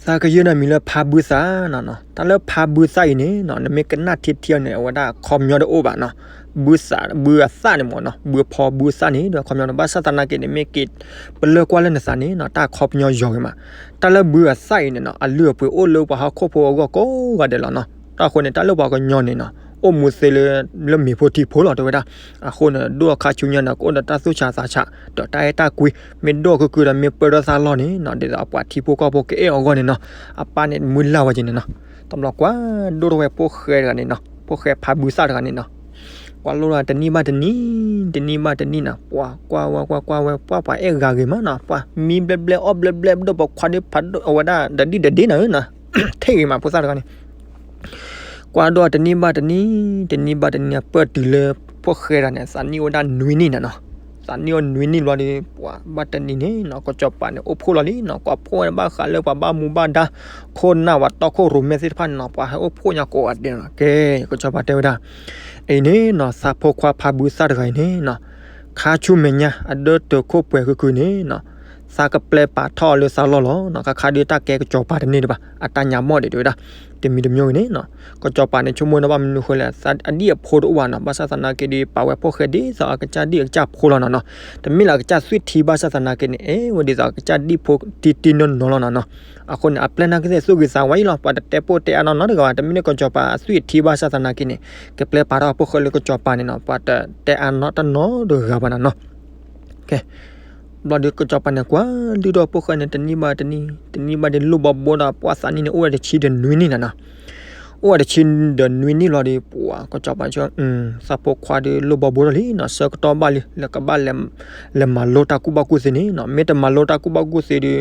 သးကယုၢ်န့ၢ်မံၤလၢဖါဘုသၣ်နီၤနီၤ တၢ်လၢဖါဘုသၣ်အံၤန့ၣ်နီၤ နမ့ၢ်ကနၣ်ထံထံအီၤန့ၣ် အဝဲဒၣ်ခီပညီတအိၣ်ဘၣ်နီၤ ဘုသၣ် ဘုအသၣ်န့ၣ်မ့ၢ်နီၤ ဘုဖီဘုသၣ်န့ၣ်ဒီးခီပညီနီၤ ဘၣ်ဆၣ်သနာ်က့န့ၣ် မ့ၢ်က့ၤပလၢၢ်ကွၢ်လၢနသးန့ၣ်နီၤ တၢ်ခီပညီယီၤဂ့ၤမး တၢ်လၢဘုအသၣ်အံၤန့ၣ်နီၤ အလုၢ်အပှ့ၤအိၣ်လၢပှၤဟီၣ်ခိၣ်ဖိအဂီၢ်ကိးဂၤဒဲးလီၤနီၤ တၢ်အဃိန့ၣ် တၢ်လၢပှၤကညီန့ၣ်နီၤ အိၣ်မူသ့လၢ လၢမ့ၤဖိထံဖိလီၤ တဲဝဲဒၣ် အဃိန့ၣ် ဒိၣ်အခါဆူညါန့ၣ် ကအိၣ်ဒီးတၢ်သူၣ်ဆးသးဆး ဒီးတၢ်အဲၣ်တၢ်ကွံ မ့ၢ်ဒိၣ်အကုၢ်ကုၢ်ဒီးမ့ၢ်ပၢၢ်ထီၣ်သးလီၢ်န့ၣ်နီၤ ဒ်သိးအပှၤထံဖိကီၢ်ဖိကအဲၣ်အီၤအဂီၢ်န့ၣ်နီၤ အပၢ်န့ၣ်မုၢ်လၢ်ဝဲက့ၤန့ၣ်နီၤ တဘျီကွၢ်ဒိၣ်ထီၣ်ဝဲဖိဃဲတဂၤန့ၣ်နီၤ ဖိဃဲဖါဘုသၣ်တဂၤန့ၣ်နီၤ ကွၢ်လိၣ်ဒီးတနံၣ်ဘၣ်တနံၣ် တနံၣ်ဘၣ်တနံၣ်နီၤ ပှၤကွၢ်ဝဲကွၢ်ကွၢ်ဝဲ ပှၤပှၤအဲၣ်ဂၤဂ့ၤမးနီၤ ပှၤမံဘျဲဘျဲအီၣ်ဘျဲဘျဲ ဒိၣ်ပိာ်ခွါဒီးဖးဒိၣ်အဝဲဒၣ် တဒံၣ်တဒ့နီၤ ထဲဂ့ၤမးဖိသၣ်တဂၤန့ၣ် ကွၢ်ဒီးတနံၣ်ဘၣ်တနံၣ် တနံၣ်ဘၣ်တနံၣ် ပၢၢ်တုၤလၢ ဖိၣ်ဃဲတဂၤန့ၣ် သးနံၣ်အိၣ်ဝဲဒၣ်နွံနံၣ်န့ၣ်နီၤ သးနံၣ်အိၣ်နွံနံၣ်ဘျီဒီး ပှၤဘၣ်တနံၤန့ၣ်နီၤ ကစီၤပၤန့ၣ် အိၣ်ဖှိၣ်လီၤလံနီၤ ကွၢ်ဖှိၣ်ဝဲဘၣ်ဃးလၢပှၤဘၣ်မူဘၣ်ဒါ ခိၣ်နၢ်ဝဲတီခိၣ်ရိၣ်မဲသ့ၣ်တဖၣ်န့ၣ်နီၤ ပှၤဟဲအိၣ်ဖှိၣ်ညါကိးဂၤဒဲးနီၤ ကဲ ကစီၤပၤတဲဝဲဒၣ် အံၤန့ၣ်နီၤ သးဖိခွါဖးဘုသၣ်တဂၤအံၤန့ၣ်နီၤ ခါဆူမဲာ်ညါ အဒၢတခိၣ်ပှဲၤခုခုန့ၣ်နီၤ သးကပျဲပာ်ထီၣ်အီၤလၢသးလီၢ်လီၤနီၤ ခါခါဒုးတၢ်ကဲကစီၤပၤတန့ၢ်ဒံးဘၣ် အတၢ်ညါဘီၣ်ဒံးတဲဝဲဒၣ် တမံၤတမံၤဂ့ၤန့ၣ်နီၤ ကစီၤပၤန့ၣ် ဆိကမိၣ်န့ၣ်ဘၣ်မနုၤဃိလဲၣ် အဒံၣ်အဖိတအိၣ်ဘၣ်နီၤ ဘၣ်ဆၣ်သနာ်က့ဒီး ပာ်ဝဲဖိၣ်ဃဲဒ်သိးအကစၢ်ဒံၣ်အကစၢ်ဖိလီၤနီၤနီၤ တမ့ၢ်လၢအကစၢ်သွံၣ်ထံဘၣ်ဆၣ်သနာ်က့န့ၣ် အဲၣ်ဝဲဒ်သိးအကစၢ်ဒံၣ်ဖိတံၢ်တံၢ်နီၢ်နီၢ်လီၤနီၤနီၤ အဃိန့ၣ် အပျဲၢ်နာ်က့သ့ၣ်သူၣ်ဂ့ၤသးဝါအံၤလီၤ ပှၤတတဲပိၢ်တဲအါနီၢ်နီၢ်တဂၤဘၣ် တမ့ၢ်လၢကစီၤပၤအသွံၣ်အထံဘၣ်ဆၣ်သနာ်က့န့ၣ် ကပျဲပာ်ထီၣ်ဖိၣ်ဃဲလၢကစီၤပၤန့ၣ်နီၤ ပှၤတတဲအါနီၢ်တနီၢ်တဂၤဘၣ်နီၤနီၤ ကဲ ဘျီဒီးကစီၤပၤန့ၣ် ကွၢ်လုၢ်ထီၣ်ဖိၣ်ဃဲန့ၣ် တနံၣ်ဘၣ်တနံၣ် တနံၣ်ဘၣ်ဒီးလိၣ်ဘီဘိဒီး ပှၤသးနံၣ်န့ၣ် အိၣ်ဝဲတဆံဒီးနွံနံၣ်နီၤနီၤ အိၣ်ဝဲတဆံဒီးနွံနံၣ်ဘျီဒီး ပှၤကစီၤပၤဆိ သးဖိခွါဒီးလိၣ်ဘီဘိထီၣ်လံနီၤ ဆၢကတီၢ်ဘၣ်လံ လၢကဘၣ်လဲၤမၤလိတၢ်ကူၣ်ဘၣ်ကူၣ်သ့န့ၣ်နီၤ မ့ၢ်တမၤလိတၢ်ကူၣ်ဘၣ်ကူၣ်သ့ဒီး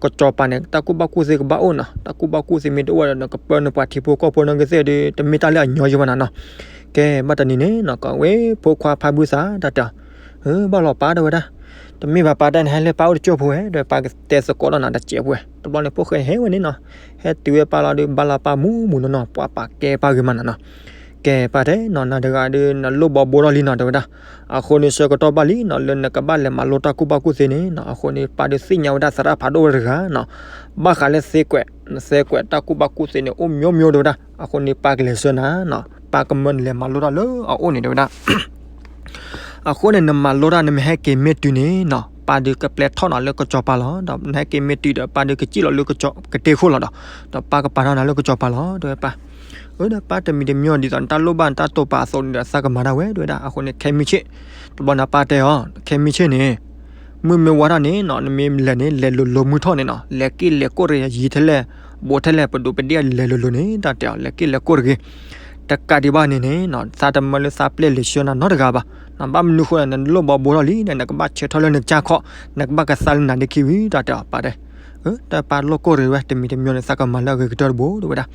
ကစီၤပၤန့ၣ် တၢ်ကူၣ်ဘၣ်ကူၣ်သ့ကဘၣ်အိၣ်နီၤ တၢ်ကူၣ်ဘၣ်ကူၣ်သ့မ့ၢ်တအိၣ်ဒီး ကပၢနုာ်ပှၤထံဖိကီၢ်ဖိနာ်က့သ့ၣ်ဒီး တမ့ၢ်တၢ်လၢအညီယဲၢ်ဘၣ်နီၤနီၤ ကဲ ဘၣ်တနံၤန့ၣ်နီၤ ကဝဲဖိခွါဖးဘုသၣ်တၢ်တဲ ဘၣ်လီၤပာ်တဲဝဲဒၣ် တမ့ၢ်ဘၣ် ပၢ်တဲ နဟဲလၢပၢ်အိၣ်တကၠိၢ်ဖိဝဲ ဒီးပၢ်ကတဲသကိးဒီးနၤတစဲးဖိဝဲ. တဘျီန့ၣ် ဖိၣ်ဃဲန့ၣ်ဟဲဝဲန့ၣ်နီၤ, ဟဲတုၤဝဲပၢ်လီၤဒီး ဘၣ်လီၤပၢ်မူမူနီၢ်နီၢ် ပှၤပၢ်ကဲပၢ်ဂ့ၤမးနၤနီၤ. ကဲပၢ်တဲနီၤ နၤတဂၤဒီး နလိၣ်ဘီဘိထီၣ်လံနီၤ တဲဝဲဒၣ်. အဃိန့ၣ် ဆၢကတီၢ်ဘၣ်လံနီၤ လၢနကဘၣ်လဲၤမၤလိတၢ်ကူၣ်ဘၣ်ကူၣ်သ့န့ၣ်နီၤ. အဃိန့ၣ် ပၢ်ဒီးသ့ၣ်ညါဝဲဒၣ်သရၣ်ဖးဒိၣ်ဝဲတဂၤနီၤ, ဘၣ်ဃးလၢသ့ကွဲး, နသ့ကွဲးတၢ်ကူၣ်ဘၣ်ကူၣ်သ့န့ၣ် အိၣ်မျိုးမျိုး တဲဝဲဒၣ်. အဃိန့ၣ် ပၢ်ကလဲၤဆှၢနၤနီၤ, ပၢ်ကမၢနလဲၤမၤလိတၢ်လၢအအိၣ်န့ၣ် တဲဝဲဒၣ်. အဃိန့ၣ် နမၤလိတၢ် နမ့ၢ်ဟဲက့ၤမ့ၢ်တုၤန့ၣ်နီၤ ပၢ်ဒုးကပျဲထီၣ်နၤလၢကစီၤပၤလီၤ. ဒီးနဟဲက့ၤမ့ၢ်တုၤဒီး ပၢ်ဒုးကစံၣ်လီၤလၢကစၢၢ်ကတ့ၢ်ခိၣ်လီၤဒီး, ဒီးပၢ်ကပာ်ထီၣ်နၤလၢကစီၤပၤလီၤ တဲဝဲပၢ်. အၢ ဒီးပၢ်တမံၤတမံၤ ဒ်သိးနတၢ်လိၣ်ဘၣ်နတၢ်တိာ်ပာ်အသိးန့ၣ်ဒီး သးကမၤဒၣ်ဝဲ တဲဝဲဒၣ်. အဃိန့ၣ် ခဲမုၢ်ဆ့ၣ်, တဘျီန့ၣ်ပၢ်တဲအီၤ ခဲမုၢ်ဆ့ၣ်န့ၣ် မုၢ်မ့ၢ်ဝါထီၣ်န့ၣ်နီၤ နမ့ၢ်လဲၤန့ၣ် လဲၤလိၤလိၤမုၢ်ထီၣ်န့ၣ်နီၤ, လဲၤက့ၢ်လဲၤကိၢ်တဂ့ၤ ယံၤထဲလဲၣ် ဘူးထဲလဲၣ် ပဒိးပဒ့ၣ် လဲၤလိၤလိၤန့ၣ် တၢ်တဲအီၤ လဲၤက့ၢ်လဲၤကိၢ်တဂ့ၤ. တကးဒံးဘၣ်န့ၣ်န့ၣ်နီၤ သးတမၢလၢသးပျဲၢ်လဲၤဆှၢနၤနီတဂၤဘၣ်. ဘၣ်မနုၤဃိလဲၣ် နလိၣ်ဘီဘိထီၣ်လံန့ၣ် နကဘၣ်ဆၢထၢၣ်လၢနကၢ်ခီၣ်, နကဘၣ်ကသါလၢနၤဒ့ခံဝံၤ တၢ်တဲအီၤ ပၢ်တဲ. အၢ တၢ်ပၢ်လိၣ်ကိၢ်တဂ့ၤဝဲ တမံၤတမံၤန့ၣ် သးကမၤလၢအဂ့ၤကတၢၢ်တဘိ တဲဝဲဒၣ်.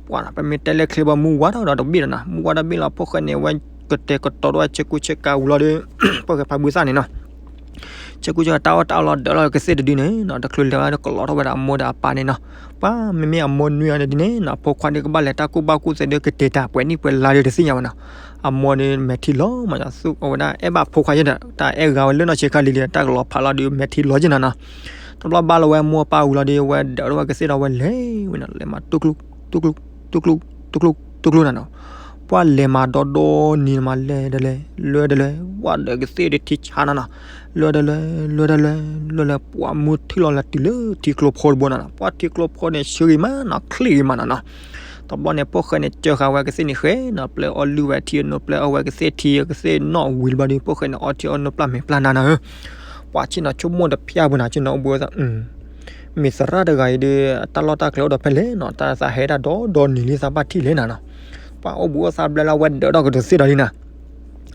ပှၤ ပမ့ၢ်တဲလဲၣ်ချ့ဘၣ် မုၢ်ဝါထီၣ်ဒီးတဘ့ၣ်ဒီးနီၤ, မုၢ်ဝါတဘ့ၣ်လီၤ ဖိၣ်ဃဲန့ၣ် အဝဲကတဲာ်ကတီၤဒီးဝဲဆ့ကူဆ့ကၤဝံၤလီၤဒီး ဖိၣ်ဃဲဖးဘုသၣ်န့ၣ်နီၤ ဆ့ကူဆ့ကၤတၢ်အီၣ်တၢ်အီလီၤ ဒၢးလီၤကသ့ၣ်တဒုန့ၣ်နီၤ, တချုးလဲၤဝဲဒီး ကလီထီၣ်ဝဲဒၣ်အမိၢ်ဒီးအပၢ်န့ၣ်နီၤ. ပှၤ မ့မ့ၢ်အမိၢ်နွံဂၤန့ၣ်ဒ်န့ၣ်နီၤ ဖိခွါဒုးကဘၣ်လဲၤတၢ်ကူၣ်ဘၣ်ကူၣ်သ့ဒီး ကတဲာ်တၢ်ပှဲၤနံၣ်ပှဲၤလါဒီးတသ့ၣ်ညါဘၣ်နီၤ. အမိၢ်န့ၣ်မဲာ်ထံလီၤမး သူၣ်အဝဲဒၣ် အဲၣ်ဘၣ်ဖိခွါယဲဒီး တၢ်အဲၣ်ဂၤဝဲလၢနီၢ်ဆံးခါလံၤလံၤ တၢ်ကလီၤဖးလီၤဒီး မဲာ်ထံလီၤယဲနၤနီၤ. တဘျီဘၣ်လီၤဝဲအမိၢ်အပၢ်ဝံၤလီၤဒီး ဝဲဒၢးထီၣ်ဝဲကသ့ၣ်ဒီးဝဲလဲၤဝဲနီၤ, လဲၤမၤတူၢ်ကျူ, တူၢ်ကျူ, တူၢ်ကျူ, တူၢ်ကျူ, တူၢ်ကျူနၤနီၤ. ပှၤလဲၤမၤဒီဒီနံၤမး လဲၤဒီးလဲၤ လဲၤဒီးလဲၤ ဝဲဒၢးကသ့ၣ်ဒီးထံဆါနၤနီၤ. လဲၤဒီးလဲၤ လဲၤဒီးလဲၤ လဲၤလဲၤ ပှၤမုၢ်ထံၣ်လီၤလၢတုၤလၢထံကျိဖိတဘိနၤနီၤ. ပှၤထံကျိဖိန့ၣ် ဆှၢဂ့ၤမးနီၤ ချ့ဂ့ၤမးနၤနီၤ. တဘျီန့ၣ် ဖိၣ်ဃဲန့ၣ် စၢဃာ်ဝဲကသ့ၣ်န့ၣ်ဃဲနီၤ, ပျဲအီၣ်လုၢ်ဝဲထံအနိ ပျဲအီၣ်ဝဲကသ့ၣ်ထံကသ့ၣ်နီၣ်ဝံၤလၢဘျီဒီး ဖိၣ်ဃဲန့ၣ် အီထံအီနိပျၢ်မဲာ်ပျၢ်နါနၤဧၢ. ပှၤဆ့ၣ်နီၤဆိကမိၣ်တဖျၢၣ်ပူၤနၤ ဆ့ၣ်နီၤအိၣ်ဘှံးအိၣ်သး မ့ၢ်သရၣ်တဂၤအံၤဒီး တၢ်လီၢ်တၢ်ကျဲအိၣ်ဒီးဖဲလဲၣ်နီၤ, တၢ်သးဟဲဒၣ်ဒီဒီနံၤလံ သးဘၣ်ထံၣ်လဲၣ်နၤနီၤ. ပှၤအိၣ်ဘှံးအိၣ်သးဘျဲလၢဝဲဒၢးထီၣ်ကသ့ၣ်ဒီးလံနၤ.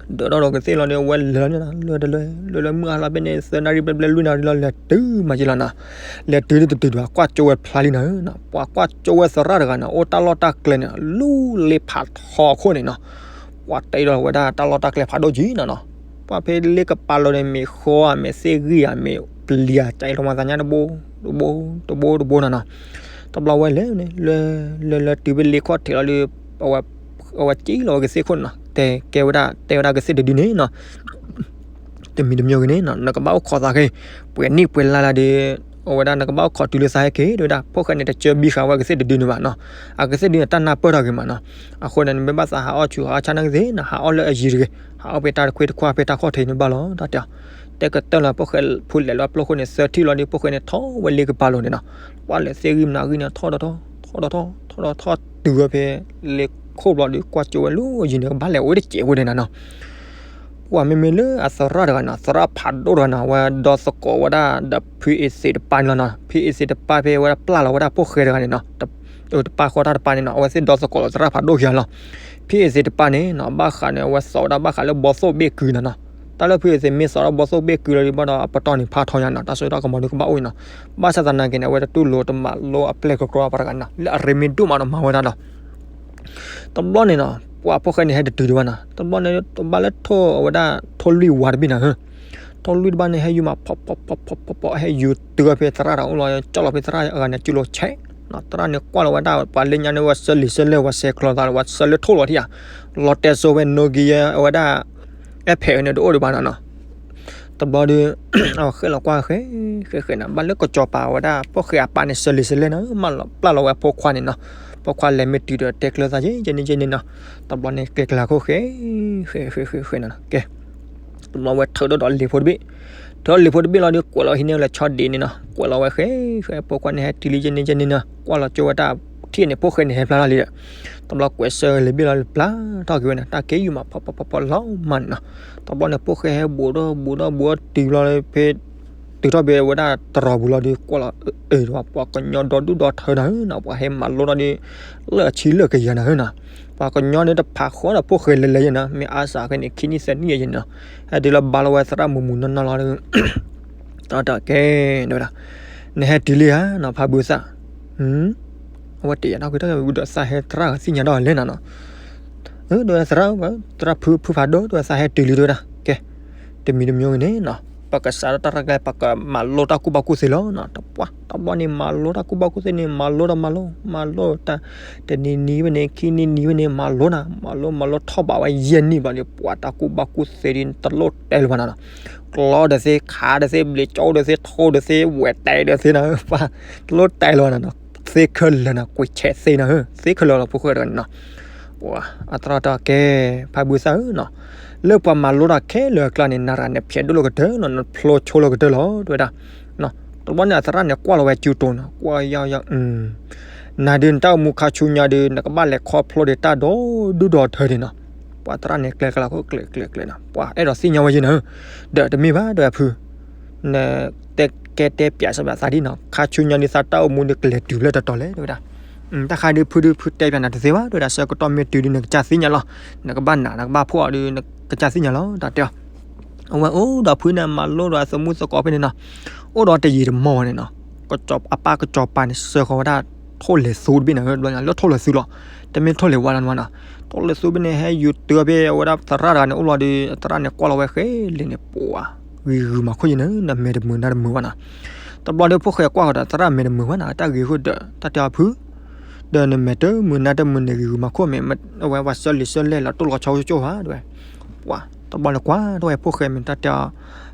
ဒၢးထီၣ်ဒီးကသ့ၣ်လီၤဒီး ဝဲလဲၤလီၤန့ၣ်နီၤ, လဲၤတလဲၤ လဲၤလၢမုၢ်ဟါလီၤဖဲန့ၣ် သၢနၣ်ရံၣ်ဘျဲဘျဲ လွံၢ်နၣ်ရံၣ်လီၤ လဲၤတုၤမးက့လီၤနီၤ. လဲၤတုၤဒ်တတုၤဒံးဘၣ် ကွၢ်ကၠိဝဲဖျါလံနၤဧၢနီၤ. ပှၤကွၢ်ကၠိဝဲသရၣ်တဂၤန့ၣ် အိၣ်တၢ်လီၢ်တၢ်ကျဲန့ၣ် လူလ့ဖးထီခိၣ်န့ၣ်နီၤ. ပှၤတဲဒီးဝဲဒၣ်တၢ်လီၢ်တၢ်ကျဲဖးဒိၣ်ကံနၤနီၤ. ပှၤဖဲလ့ကပၤလီၤန့ၣ် မ့ၢ်ဃီဧါ မ့ၢ်သ့ၣ်ဂံၢ်ဧါ မ့ၢ်ပျံၤဧါ ကလီၤမၤသးညါတဘိ တဘိ တဘိတဘိနၤနီၤ. တဘျီဝဲလဲၤန့ၣ် လဲၤ လဲၤ လဲၤတုၤဖဲလ့ခီၣ်ထံးလီၤဒီး အဝဲစံၣ်လီၤဝဲကသ့ၣ်ခိၣ်န့ၣ်နီၤ, တဲကဲဝဲဒၣ် တဲဝဲဒၣ်ကသ့ၣ်တဒုန့ၣ်နီၤ. တမံၤတမံၤဂ့ၤန့ၣ်နီၤ နကဘၣ်အိၣ်ခိးသးခဲ ပှဲၤနံၣ်ပှဲၤလါလါဒီး အဝဲဒၣ်နကဘၣ်အိၣ်ခိးတုၤလၢသးဟဲက့ၤ တဲဝဲဒၣ်. ဖိၣ်ဃဲန့ၣ် တစၢဘံဃာ်ဝဲကသ့ၣ်တဒုန့ၣ်ဘၣ်နီၤ. အကသ့ၣ်ဒုန့ၣ် တၢ်နၢ်ပၢၢ်ထီၣ်ဂ့ၤမးနီၤ. အဃိန့ၣ် နမ့ၢ်ဘၣ်သးဟးအီၣ်ဆူၣ်ဟးအီၣ်ဆၣ်နာ်ကသ့ၣ်နီၤ ဟးအီၣ်လၢအယံၤတဂ့ၤ, ဟးအီၣ်ဖဲတၢ်တခွ့တခွါဖဲတၢ်ခီၣ်ထံးန့ၣ်ဘၣ်လီၤ တၢ်တဲအီၤ. တဲကတၢၢ်လီၤ ဖိၣ်ဃဲဖုလဲၤလၢအပျိၢ်ခိၣ်န့ၣ် သၢထံၣ်လီၤဒီး ဖိၣ်ဃဲန့ၣ်ထီၣ်ဝဲလ့ကပၤလီၤန့ၣ်နီၤ. ပှၤလဲၤသ့ၣ်ဂံၢ်မနုၤဂံၢ်န့ၣ် ထီၣ်ဒီးထီၣ် ထီၣ်ဒီးထီၣ် ထီၣ်ဒီးထီၣ်တုၤဝဲဖဲ လ့ခိၣ်ဘျီဒီးကွၢ်ကၠိဝဲလၢအယံၤန့ၣ် ကဘၣ်လဲၤအိၣ်ဝဲတစဲးဖိန့ၣ်နၤနီၤ. ပှၤမ့မ့ၢ်လၢအသရၣ်တဂၤန့ၣ် သရၣ်ဖးဒိၣ်တဂၤန့ၣ် အဝဲဒီသကိးဝဲဒၣ်ဒီးဖုအ့သ့းတပၢ်န့ၣ်လီၤနီၤ. ဖုအ့သ့းတပၢ်ဖဲဝဲဒၣ်ပျၢ်လီၤဝဲဒၣ်ဖိၣ်ဃဲတဂၤန့ၣ်နီၤ. တပၢ်ဃီတၢ်တပၢ်န့ၣ်နီၤ အဝဲသ့ၣ်ဒီသကိးလီၤသရၣ်ဖးဒိၣ်ခံဂၤလီၤ. ဖုအ့သ့းတပၢ်န့ၣ်နီၤ ဘၣ်ဃးန့ၣ် အဝဲသိးဝဲဒၣ်ဘၣ်ဃးလၢဘီသိၣ်ဘ့ၣ်ကုာ်နၤနီၤ. တၢ်လၢဖုအ့သ့းမ့ၢ်သိးဝဲဒၣ်ဘီသိၣ်ဘ့ၣ်ကုာ်လီၤဒီး ဘၣ်ဒီးအပတီၢ်န့ၣ်ဖးထီညါနီၤ တၢ်စိတၢ်ကမီၤဒုးကဘၣ်အိၣ်အံၤနီၤ. ဘၣ်ဆၣ်သနာ်က့န့ၣ် အဝဲတတူၢ်လိာ်တမၤလိအပျဲၢ်ကကြီအပှၤတဂၤန့ၣ်နီၤ လၢအရ့မ့ၢ်ဒိၣ်မးဒီးမၤဝဲဒၣ်ဒီး တဘျီန့ၣ်နီၤ ပှၤဖိၣ်ဃဲန့ၣ် ဟဲတတုၤဒံးဘၣ်နီၤ. တဘျီန့ၣ် တဘၣ်လၢထိၣ်အဝဲဒၣ် ထိၣ်လွံၢ်ဝါတဘ့ၣ်နၤဧၢ. ထိၣ်လွံၢ်တဘ့ၣ်န့ၣ် ဟဲယူၤမး ဖီဖီဖီဖီဖီ ဟဲယူၤတုၤဝဲဖဲသရၣ်တဂၤအိၣ်လီၤ ကၠီၣ်လီၤဖဲသရၣ်အဂၤန့ၣ် ကၠိလိာ်ဆဲးနီၤ. သရၣ်န့ၣ်ကွၢ်လီၤဝဲဒၣ် ပှၤလၢညါန့ၣ် ဝဲဆၢလံာ်ဆၢလဲၢ် ဝဲဆဲးကျိးသးလီၤ ဝဲဆၢလၢထိၣ်လီၤထံၣ်ဧါ. လီၤတဲာ်စိဝဲ Nokia အဝဲဒၣ် iPad န့ၣ် တအိၣ်ဒံးဘၣ်နီၤနီၤ. တဘျီဒီး အဝဲဃဲလီၤကွၢ်ဃဲ ဃဲဃဲနီၤ ဘၣ်လၢကစီၤပၤဝဲဒၣ် ဖိၣ်ဃဲအပၢ်န့ၣ် ဆၢလံာ်ဆၢလဲၢ်နီၤ မၢလီၤပျၢ်လီၤဝဲအဖိခွါန့ၣ်နီၤ. ဖိခွါလဲၤမ့ၢ်တုၤဒီးတဲကျၢၤသး ယဲန့ၣ်ယဲန့ၣ်နီၤ. တဘျီန့ၣ် ကျဲကျလၤခိၣ်ဃဲ ဃဲဃဲဃဲဃဲနီၤနီၤ ကဲ တဘျီဝဲထုးထီၣ်ဒီးလံာ်ဖိတဘ့ၣ် ထုးလံာ်ဖိတဘ့ၣ်လီၤဒီး ကွဲးလီၤဟံးန့ၢ်လၢဆီဒံးန့ၣ်နီၤ. ကွဲးလီၤဝဲဃဲ ဃဲ ဖိခွါန့ၣ် ဟဲတုၤလံယဲန့ၣ်ယဲန့ၣ်နီၤ. ကွၢ်လီၤကၠိဝဲတၢ်ထံၣ်န့ၣ် ဖိၣ်ဃဲန့ၣ် ဟဲဖျါထီၣ်လံဒီး တဘျီကွဲးဆၢလံာ်ဘ့ၣ်လီၤ ပျၢ်ထီၣ်က့ၤဝဲန့ၣ် တၢ်က့ၤယူၤမး ဖီဖီဖီဖီလီၤမးန့ၣ်နီၤ. တဘျီန့ၣ် ဖိၣ်ဃဲဟဲဘူးဒီးဘူးဒီးဘူးဒီး တုၤလီၤဖဲ တုၤထီၣ်ဖဲဝဲဒၣ်တရီၤပူၤလီၤဒီး ကွၢ်လီၤ အၢ ပှၤကညီဒီဒူၣ်ဒီထၢနၤဧၢနီၤ ပှၤဟဲမၤလိထီၣ်ဒီး လၢအဆံလၢာ်ကယၤနၤဧၢနီၤ. ပှၤကညီန့ၣ်တဖးဃီဒီး ဖိၣ်ဃဲလဲၤလဲၤယဲနီၤ မ့ၢ်အါစးဖဲန့ၣ် ခံနံၣ်သၢနံၣ်ယဲနီၤ. ဟဲတုၤလီၤဘါလီၤဝဲသရၣ်မုၢ်မုၢ်နီၢ်နီၢ်လီၤဒီး တၢ်တၢ်ကဲ တဲဝဲဒၣ် နဟဲတုၤလံဧါနီၤ ဖးဘုသၣ် အဝဲတယာ်ထီၣ်ကွံာ်တၢ်ဝံၤဒီး သးဟဲသရၣ်သ့ၣ်ညါဒီးလဲၣ်နၤနီၤ. တဲဝဲသရၣ် သရၣ်ဖုဖုဖးဒိၣ် တဲဝဲသးဟဲတုၤလံ တဲဝဲဒၣ် ကဲ တမံၤတမံၤဂ့ၤန့ၣ်နီၤ ပကစးထီၣ်တၢ်ရဲၣ်ကျဲၤ ပကမၤလိတၢ်ကူၣ်ဘၣ်ကူၣ်သ့လီၤနီၤ. တပှၢ်တဘျီန့ၣ် မၤလိတၢ်ကူၣ်ဘၣ်ကူၣ်သ့န့ၣ် မၤလိဒီးမၤလိ မၤလိတၢ် တနံၤနံၤဝဲန့ၣ် ခံနံၤနံၤဝဲန့ၣ် မၤလိနၤ မၤလိမၤလိထီၣ်ဘးဝဲယဲၢ်နံၣ်ဘျီဒီး ပှၤတၢ်ကူၣ်ဘၣ်ကူၣ်သ့ဒ်တလိၣ်တဲလၢၤဘၣ်နၤနီၤ. ကျီဒီးသ့ ခးဒီးသ့ ဘျံးကၠိဒီးသ့ ထိဒီးသ့ ဝဲၢ်တဲဒီးသ့နၤ ပှၤတလိၣ်တဲလၢၤဘၣ်နၤနီၤ. သ့ခဲလၢာ်နၤ ကွံာ်ဆဲးသ့နၤဧၢ သ့ခဲလၢာ်လီၤ ဖိၣ်ဃဲတဂၤန့ၣ်နီၤ. ပှၤအသရၣ်တၢ်ကဲ ဖးဘုသၣ်ဧၢနီၤ, လၢပှၤမၤလိတၢ်ခဲလၢာ်အကျါန့ၣ် နၤရၤန့ၣ်ဖျဲးဒိၣ်လီၤကတၢၢ်နီၤ နဖျိဆိလီၤကတၢၢ်လီၤ တဲဝဲဒၣ်. တဘျီန့ၣ် အသရၣ်န့ၣ်ကွၢ်လီၤဝဲကၠူတိၤနီၤ ကွၢ်ယီယီ နၤဒုးနတၢ်အိၣ်မူခါဆူညါဒုး နကဘၣ်လဲၤခီဖျိဒီးတၢ်ဒီဒူၣ်ဒီထၢဒံးနီၤ. ပှၤသရၣ်န့ၣ်ကျဲၤကျဲၤလီၤ ကျဲၤကျဲၤကျဲၤနီၤ ပှၤအဲၣ်ဒိးသ့ၣ်ညါဝဲယဲၢ်နၤဧၢ, ဒီးတမ့ၢ်ဘၣ် တဲဝဲဖု နတဲကဲတဲပျးစၢၤဘၣ်သးဒ်နီၤ ခါဆူညါဒုး သးတၢ်အိၣ်မူဒုးကလဲၤတုၤဖျၢၣ်တတီၤလဲၣ် တဲဝဲဒၣ်. တၢ်ဃါဒုးဖုဒုး ဖုတဲပျးနၤတသ့ဘၣ် တဲဝဲဒၣ် ဆၢကတီၢ်မ့ၢ်တုၤဒုး နကစၢ်သ့ၣ်ညါလီၤ, နကဘၣ်နာ် နကဘၣ်ဖှီၣ်အီၤဒုး နကစၢ်သ့ၣ်ညါလီၤ တၢ်တဲအီၤ. အဝဲအိၣ်ဒီးဖုန့ၣ် မၤလိဒီးအသမူသကိးဖဲန့ၣ်နီၤ, အိၣ်ဒီးတယံာ်တမီၢ်ဝဲန့ၣ်နီၤ, အပၢ်ကစီၤပၤန့ၣ် စၢဃီၤဝဲဒၣ် ထိၣ်လဲၤသူတဘ့ၣ်နၤဧၢ, လၢထိၣ်လဲၤသူလီၤ, တမ့ၢ်ထိၣ်လဲၤဝါလီၤနီၤ, ထိၣ်လဲၤသူဘ့ၣ်န့ၣ် ဟဲယူၤတုၤဖဲအဝဲဒၣ်သရၣ်တဂၤန့ၣ် အိၣ်လီၤဒီး သရၣ်န့ၣ်ကွၢ်လီၤဝဲဃဲလံန့ၣ် ပှၤ ဂံၤဂုာ်မၤခိၣ်ယဲၢ်နၤ, နမဲာ်တမုာ်နါတမုာ်ဘၣ်နီၤ. တဘျီဒီးဖိၣ်ဃဲကွၢ်ဃီၤဒီး သရၣ်မဲာ်တမုာ်ဘၣ်နီၤ, တၢ်ဂ့ၤဃိဒီး တၢ်တဲအီၤဖု ဒီးနမဲာ်တမုာ်နါတမုာ်န့ၣ် ဂံၤဂုာ်မၤခိၣ်မ့ၢ် အဝဲပှၤဆၢလံာ်ဆၢလဲၢ်လီၤတိၢ်လီၤဆီကၠိၣ်ဘၣ် တဲဝဲ. ပှၤတဘျီန့ၣ်ကွၢ်ထီၣ်ဝဲဖိၣ်ဃဲမ့ၢ်တၢ်တဲအီၤ,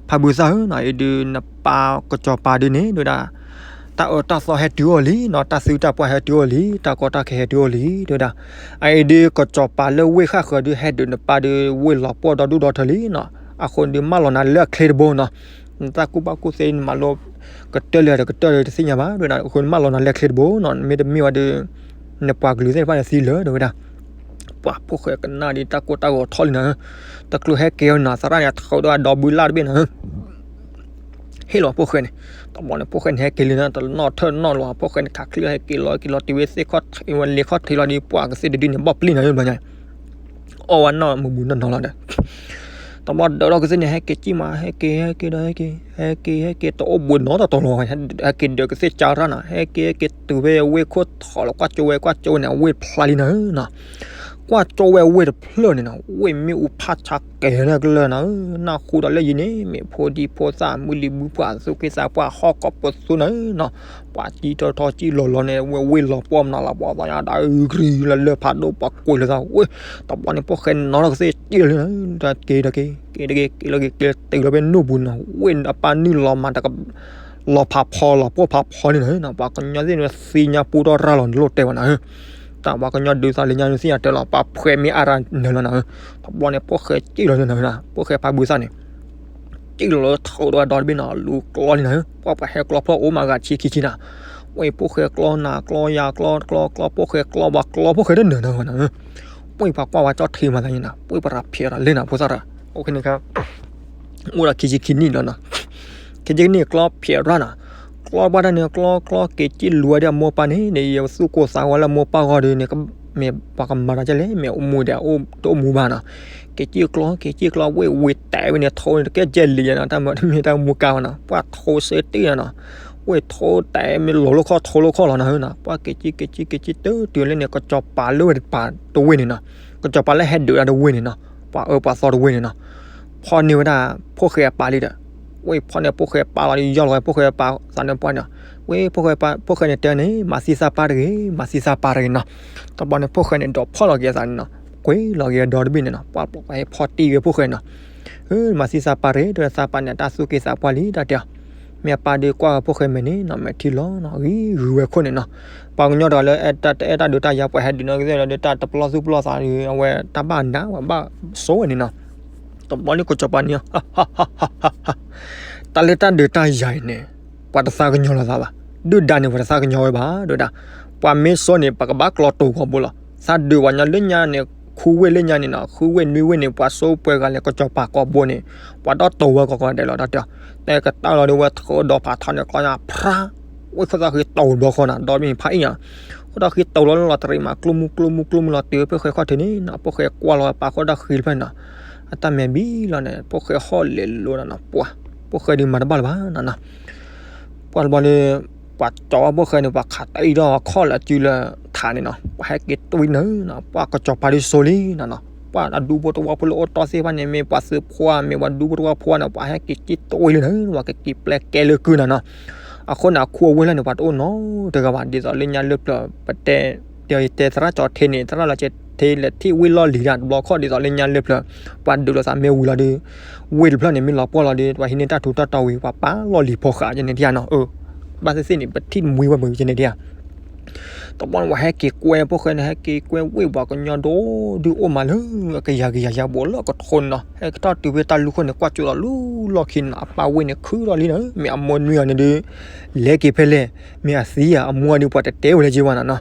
ဖးဘုသၣ်ဧၢနီၤ, အံၤဒုးနပၢ်ကစီၤပၤဒုးန့ၣ် တဲဝဲဒၣ်, တၢ်အၢတၢ်သီဟဲတုၤအီၤလံနီၤ, တၢ်သုတၢ်ပှၢ်ဟဲတုၤအီၤလံ, တၢ်ကီတၢ်ခဲဟဲတုၤအီၤလံ တဲဝဲဒၣ်. အအံၤဒုးကစီၤပၤလၢဝ့ၢ်ဃၣ်ဃၢၤဒုး ဟဲဒုးနပၢ်ဒုး ဝ့ၢ်လီၤပှီၢ်ဒီဒူၣ်ဒီထၢလံနီၤ, အဃိဒုးမၢလီၤနၤလၢအချ့တဘိနီၤ. နတၢ်ကူၣ်ဘၣ်ကူၣ်သ့ နမၤလိကတၢၢ်လၢတကတၢၢ်ဒီးတသ့ၣ်ညါဘၣ် တဲဝဲဒၣ်, အဃိနမၢလီၤနၤလၢအချ့တဘိနီၤ, မ့တမ့ၢ်ဝဲဒုး နပှၤကလုာ်သ့ၣ်တဖၣ်န့ၣ်သံလၢာ် တဲဝဲဒၣ်. ပှၤဖိၣ်ဃဲကနၣ်ဒုး တၢ်ကိၢ်တၢ်ဂီၤထီၣ်လံနၤဧၢ, တချုးဟဲက့ၤအီၤနီၤ သရၣ်န့ၣ် ထုးဒီးအဒီပုၢ်ဝဲၢ်လၢ်တဘ့ၣ်နၤဧၢ ဟ့ၣ်လီၤဖိၣ်ဃဲန့ၣ်, တဘျီန့ၣ် ဖိၣ်ဃဲန့ၣ် ဟဲက့ၤလံနၤ တနီၣ်ထၢၣ်နီၣ်လီၤ, ဖိၣ်ဃဲန့ၣ် ခးချံလီၤ ဟဲက့ၤလီၤ ဟဲက့ၤလီၤ တုၤဝဲသ့ၣ်ခီၣ်ထံးဝဲလ့ခီၣ်ထံးလီၤဒီး ပှၤကသ့ၣ်တဒုန့ၣ် ဘီၣ်ပျံၢ်နၤဧၢ ဘျီညါ, အီၣ်ဝဲနီၢ်မုာ်မုာ်နီၢ်နီၢ်လီၤဒီး တဘျီဒၢးထီၣ်ကသ့ၣ်န့ၣ် ဟဲက့ၤကံၣ်မး ဟဲက့ၤ ဟဲက့ၤဒီး ဟဲက့ၤ ဟဲက့ၤ ဟဲက့ၤ တအိၣ်ဘှံးနီတတီၤလီၤ, ဟဲက့ၤဒၢးကသ့ၣ်ကါရၣ်နၤ, ဟဲက့ၤ ဟဲက့ၤတုၤဖဲဝ့ၢ်ခိၣ်ထီၣ်လီၤ, ကွၢ်ကၠိဝဲ ကွၢ်ကၠိဝဲန့ၣ် အဝ့ၢ်ဖျါလံနၤဧၢနီၤ, ကွၢ်ကၠိဝဲဝ့ၢ်တဖျၢၣ်န့ၣ်နီၤ, ဝ့ၢ်မ့ၣ်အူဖးဆါကဲၤလၢကလၢာ်နၤဧၢ, နၢ်ဟူဒီးလၢယံၤန့ၣ် မ့ၢ်ဖိဒံဖိသၣ် မုၢ်လံၤဘုပှၢ် သူၣ်က့သးပှၢ် ဟီၣ်ကိးပသူနၤဧၢနီၤ, ပှၤကံထီထီကံလီၤလီၤန့ၣ် ဝ့ၢ်ဝ့ၢ်လီၤပှီၢ်မနုၤလီၤ ပှၤသးညါဒၣ်အုကရံလၢလၢၢ်ဖးဒိၣ် ပှၤကွံာ်လၢသးဝ့ၢ်, တဘျီန့ၣ် ဖိၣ်ဃဲနီၤထီၣ်ကသ့ၣ်ကံၣ်လီၤလံနၤ, တၢ်က့ၤတၢ်က့ၤ က့ၤတက့ၤ က့ၤလီၤက့ၤ က့ၤတုၤလီၤဖဲနိၣ်ပူၤနီၤ, ဝ့ၢ်အပၢ်နုာ်လီၤမး တက လီၤဖးဖီလီၤပှီၢ်ဖးဖီန့ၣ်နီၤ, ပှၤကညီသ့ၣ်န့ၣ်သ့ၣ်ညါပူထီၣ်ရၣ်လီၤ နလိၣ်တဲဝဲနၤဧၢ, တၢ်ပှၤကညီဒုးသးလၢညါန့ၣ်သ့ၣ်ညါတဲလီၤ ပှၤဖှဲးမ့ၢ်အါရၤနၢၤလီၤနၤဧၢ, တဘျီန့ၣ် ဖိၣ်ဃဲကံၣ်လီၤနၤဧၢ, ဖိၣ်ဃဲဖးဘုသၣ်န့ၣ် ကံၣ်လီၤလၢထုးဒီးအဒီတဘ့ၣ်နီၤ, လူၤကျီလံနၤဧၢ, ပှၤပှၤဟဲကျီဖျီၣ်အိၣ်မးဂၤဆံခံဆံနၤ, ဝ့ၢ်ဖိၣ်ဃဲကျီနၤ ကျီယၤ ကျီကျီကျီ ဖိၣ်ဃဲကျီ ပှၤကျီဖိၣ်ဃဲတနၢၤနၤဧၢနၤဧၢ, ဝ့ၢ်ပှၤကွၢ်ဝဲကၠီထံမးသးန့ၣ်နၤ, ဝ့ၢ်ပှၤရၤဖျဲးရၤလဲၣ်နၤ ဖိသၣ်ရၤ, အိၣ်ခဲန့ၣ်ခါ အိၣ်ဒီးခံဆံခံနံၣ်လီၤနီၤ, ခံဆံခံနံၣ်ကျီဖျဲးရၣ်နၤ, ကျီဘၣ်တၢ်န့ၣ် ကျီကျီ က့ၤကံၣ်လူၤဝဲဒၣ်အမိၢ်ပၢ်န့ၣ် ဒီးယသူၣ်ကိၢ်သးဂီၤလၢအမိၢ်ပၢ်ဂီၢ်ဒီးန့ၣ် မ့ၢ်ပှၤကမၤတၢ်ကဲလဲၣ် မ့ၢ်အိၣ်မူဒီး တအိၣ်မူဘၣ်နီၤ, က့ၤကံၣ်ကျီ က့ၤကံၣ်ကျီ ဝ့ၢ်ဝ့ၢ်တဲဝဲန့ၣ် ထိၣ်န့ၣ် တကဲကဲလံယဲနီၤ, တၢ်မၤတမ့ၢ်တၢ်မူကါဘၣ်နီၤ, ပှၤထိၣ်စ့တ့ၢ်နီၤ, ဝ့ၢ်ထိၣ်တဲမ့ၢ်လီၤလိၣ်ခီၣ်ထိၣ်လိၣ်ခီၣ်လီၤနၤဧၢနီၤ, ပှၤက့ၤကံၣ် က့ၤကံၣ် က့ၤကံၣ် တုၤတုၤလၢန့ၣ် ကစီၤပၤလၢဝဲတပၤတဝ့ၢ်န့ၣ်နီၤ, ကစီၤပၤလၢဟဲဒုးတၢ်တဝ့ၢ်န့ၣ်နီၤ, ပှၤအၢပှၤသီတဝ့ၢ်န့ၣ်နီၤ, ဖီၣ်န့ၢ်ဝဲဒၣ် ဖိၣ်ဃဲအပၢ်လံဒီး ဝ့ၢ်ဖီၣ်န့ၢ်ဖိၣ်ဃဲအပၢ်လီၤဒီး ယီၢ်လီၤဝဲဖိၣ်ဃဲအပၢ်သးန့ၣ်ပှၢ်န့ၣ်, ဝ့ၢ်ဖိၣ်ဃဲပၢ် ဖိၣ်ဃဲန့ၣ်တဲန့ၣ် မၤသံသးပၢ်တဂ့ၤ မၤသံသးပၢ်တဂ့ၤနီၤ, တဘျီန့ၣ် ဖိၣ်ဃဲန့ၣ် ဒိးဖီၣ်လီၤက့ၤအသးန့ၣ်နီၤ, ကွံာ်လီၤက့ၤအဒီတဘ့ၣ်န့ၣ်နီၤ, ပှၤပှၤဟဲဖီၣ်တံၢ်ဝဲဖိၣ်ဃဲနီၤ, မၤသံသးပၢ်တဂ့ၤ တဲဝဲသးပၢ်န့ၣ် တၢ်သူၣ်က့သးပှၢ်လံ တၢ်တဲအီၤ, မ့ၢ်အပၢ်ဒုးကွၢ်ဝဲဖိၣ်ဃဲမဲာ်န့ၣ်နီၤ မဲာ်ထံလီၤနီၤ ဂံၤဂုာ်ဝဲခိၣ်န့ၣ်နီၤ, ပှၤကညီတဂၤလၢ တအဲၣ်တၢ်ဒုးတၢ်ယၤ ပှၤဟဲဒုးနီၢ်ကသ့ၣ်လီၤဒီး တၢ်တပလီၢ်သူၣ်ပလီၢ်သးဒီး အဝဲတၢ်ဘၣ်နး ပှၤဘၣ်စိဝဲန့ၣ်နီၤ, တဘျီန့ၣ် ကစီၤပၤန့ၣ် တၢ်လၢတၢ်ဒုးတၢ်ယၤအံၤန့ၣ် ပှၤတသးကညီၤလိာ်သးဘၣ်, ဒုၣ်ဒါန့ၣ် ပှၤတသးကညီၤဝဲဘၣ် တဲဝဲဒၣ်, ပှၤမ့ၢ်စိန့ၣ် ပှၤကဘၣ်ကျီတိၤကိာ်ဘိလီၤ, သးဒုးပှၤညီလၢညါန့ၣ် ဃုဝ့ၢ်လၢညါန့ၣ်နီၤ ဃုဝ့ၢ်နွံဝ့ၢ်န့ၣ် ပှၤစိပှဲၤဂၤလဲၣ် ကစီၤပၤကိာ်ဘိန့ၣ် ပှၤဒီးတိၤဝဲကိးဂၤဒဲးလီၤ တၢ်တဲအီၤ, တဲကတၢၢ်လီၤဒီး ဝဲထုးဒီးဖးထီန့ၣ် ကျီညါဖြါ, ဝ့ၢ်ခိၣ်သၣ်ဃံတိၤတဘျီဃီနီၤ ဒီးမ့ၢ်ဖးအံၤနီၤ, ခိၣ်သၣ်ဃံတိၤလီၤလီၤတရံးမး ကျိမူကျိမူကျိမူလီၤတုၤဝဲဖိၣ်ဃဲခီၣ်ထံးန့ၣ်နီၤ ဖိၣ်ဃဲကွၢ်လီၤဝဲပာ်ခိၣ်သၣ်ဃံတဖျၢၣ်န့ၣ်နီၤ, အတၢ်မဲာ်ဘံလီၤန့ၣ် ဖိၣ်ဃဲဟီၣ်လဲၤလိၤနီၤနီၤ ပှၤ ဖိၣ်ဃဲဒုးမၤတဘၣ်လၢၤဘၣ်နီၤနီၤ ပှၤတဘျီန့ၣ် ပှၤကၠီဝဲဖိၣ်ဃဲန့ၣ် ပှၤခးတၢ်အံၤထီၣ်ခီၣ်လၢအစုလၢထးန့ၣ်နီၤ ပှၤဟဲက့ၤတွံၢ်နၤနီၤ ပှၤကစီၤပၤဒုးစိလံနီၤနီၤ ပှၤအဒူဖိတဝီဖိလၢအိၣ်တီၢ်သ့ၣ်တဖၣ်န့ၣ် မ့ၢ်ပှၤသုးဖိဧါ မ့ၢ်ပှၤဒူဖိတဝီဖိဧါန့ၣ် ပှၤဟဲက့ၤက့ၤတဝံၤလံန့ၣ် ပှၤကက့ၤပျဲကဲလၢကုၢ်နၤနီၤ. အဃိန့ၣ် အခိၣ်အဝ့ၢ်လၢ်န့ၣ် ပှၤတအိၣ်နီတဂၤဘၣ် ဒ်သိးလၢညါလၢပျၢၤ ပတဲ တဲသရၣ်ကၠီထ့န့ၣ် သရၣ်လီၤကၠီထ့လဲၤထံၣ်ဝ့ၢ်လီၢ်လံၤဒၣ်တဘျီခီၣ် ဒ်သိးလၢညါလၢပျၢၤ ပှၤဒုးလိာ်သးမ့ၢ်ဝံၤလီၤဒီး ဝ့ၢ်တဖျၢၣ်န့ၣ် မ့ၢ်လီၤပှီၢ်လီၤဒီး ပှၤဟံးန့ၢ်တၢ်ထူးတၢ်တီၤဝံၤ ပှၤပာ်လီၢ်လံၤဖီဃာ်ကန့ၣ်ဒၣ်နီၤ. အၢ ဘၣ်သ့ၣ်သ့ၣ်န့ၣ် ပထံၣ်တမှံဝဲပကန့ၣ်ဒၣ် တဘျီန့ၣ် ပှၤဟဲက့ၤကွဲ ဖိၣ်ဃဲန့ၣ် ဟဲက့ၤကွဲ ဝ့ၢ်ပှၤကညီဒိၣ်ဒုးအိၣ်မးလၢအကယၤကယၤယၤဘိးလၢကထိန့ၣ်နီၤ. ဟဲကထီၣ်တုၤဖဲတၢ်လူၢ်ခိၣ်န့ၣ် ကွၢ်ကၠိလီၤလူလီၢ်ခံန့ၣ်နီၤ အပၢ်ဝ့ၢ်န့ၣ်ခုထီၣ်လံနီၤ မ့ၢ်အမိၢ်နွံဂၤန့ၣ်ဒီး လဲၤက့ၤဖဲလဲၣ် မ့ၢ်အသံဧါ အမူအါဒီး ပှၤတတဲဝဲလၢၤက့ၤဘၣ်နီၤနီၤ.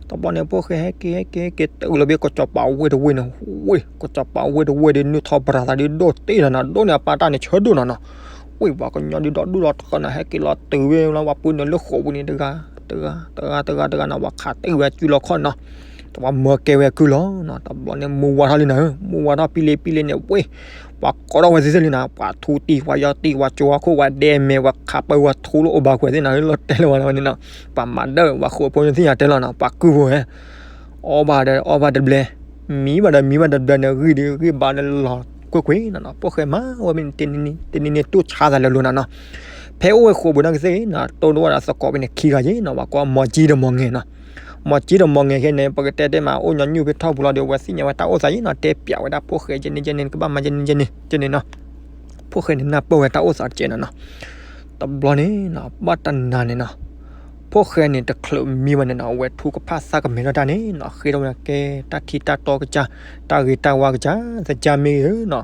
တဘျီန့ၣ် ဖိၣ်ဃဲဟဲက့ၤ ဟဲက့ၤ ဟဲက့ၤ တုၤလီၤဖဲကစီၤပၤဝ့ၢ်တဝ့ၢ်န့ၣ် ဝ့ၢ် ကစီၤပၤဝ့ၢ်တဝ့ၢ်ဒီး နုာ်ထီၣ်ပတြၢၤသးဒီး ဒိၣ်တ့ၢ်နီၤနီၤ ဒိၣ်န့ၢ်အပၢ်တၢ်န့ၣ်ဆၢဒိၣ်နီၤနီၤ. ဝ့ၢ်ပှၤကညီဒုးဒီဒူၣ်ဒီထၢနီၤ ဟဲက့ၤလီၤတုၤဝဲလီၤ ပှၤပုၢ်နုာ်လၢဃိာ်ပူၤန့ၣ် တဂၤ တဂၤ တဂၤ တဂၤနီၤ ပှၤခးတ့ၢ်ဝဲအစုလီၢ်ခီၣ်နီၤ. တဘျီမၢကဲဝဲအကုၢ်လီၤနီၤ တဘျီန့ၣ် မူဝါထီၣ်လံနီၤ မူဝါထီၣ်ပံလ့ပံလ့န့ၣ် ဝ့ၢ် ပှၤကိးထီၣ်ဝဲသ့ၣ်သ့ၣ်လံနီၤ ပှၤထူတံၢ် ပှၤယီၢ်တံၢ် ပှၤကၠိဝါခိၣ် ပှၤဒဲမဲာ် ပှၤခးပၢဝဲထူလၢအိၣ်ဘၣ်ကွဲးသ့ၣ်နီၤ လီၤတဲာ်လၢဝဲန့ၣ်နီၤ ပှၤမၤဒၢၣ် ပှၤဃိာ်ဖိန့ၣ်သ့ၣ်ညါတဲလီၤနီၤ ပှၤကုၢ်ဖိဝဲ အီၣ်ဘၣ်ဒီးအီၣ်ဘၣ်တဘျဲ မံဘၣ်ဒီးမံဘၣ်တဘျဲန့ၣ် ဂံၢ်ဒီးဂံၢ်ဘါဒီးလီၤကွ့ၢ်ကွ့ၢ်နီၤနီၤ ဖိၣ်ဃဲမၤဝဲမ့ၢ်န့ၣ် တနံၤနံၤတူၢ်ဆါသးလၢလိၤနီၤနီၤ. ဖဲအိၣ်ဝဲဃိာ်ပူၤနီၢ်ကသ့ၣ်နီၤ တိၢ်တဝဲဒၣ်သကိးဖဲန့ၣ်ခံဂၤယ့ၣ်နီၤ ပှၤကိးမီၤကၠံဒီးမီၤငဲၤနီၤ. မီၤကၠံဒီးမီၤငဲၤခဲန့ၣ် ပကတဲတဲမး အိၣ်ညီနုၢ်ဖဲထီၣ်ပူၤလီၤဒီး အဝဲသ့ၣ်ညါဝဲတၢ်အိၣ်သးယ့ၣ်နီၤ တဲပျးဝဲဒၣ်ဖိၣ်ဃဲ ကဲန့ၣ်ကဲန့ၣ် နကဘၣ်မၤကဲန့ၣ်ကဲန့ၣ် ကဲန့ၣ်နီၤ. ဖိၣ်ဃဲန့ၣ်နၢ်ပၢၢ်ဝဲတၢ်အိၣ်သးတကဲနီၤနီၤ. တဘျီန့ၣ်နီၤ ဘၣ်တနၤန့ၣ်နီၤ ဖိၣ်ဃဲန့ၣ် တချုးမံဝဲန့ၣ်နီၤ အဝဲထူကဖၣ်သးကမဲထီၣ်တၢ်န့ၣ်နီၤ ဃ့ထီၣ်ဝဲဒၣ်ကဲ တၢ်ထံတၢ်တီကစၢ် တၢ်ဂ့ၤတၢ်ဝါကစၢ် သကၢ်မ့ၢ်ဂ့ၤနီၤ.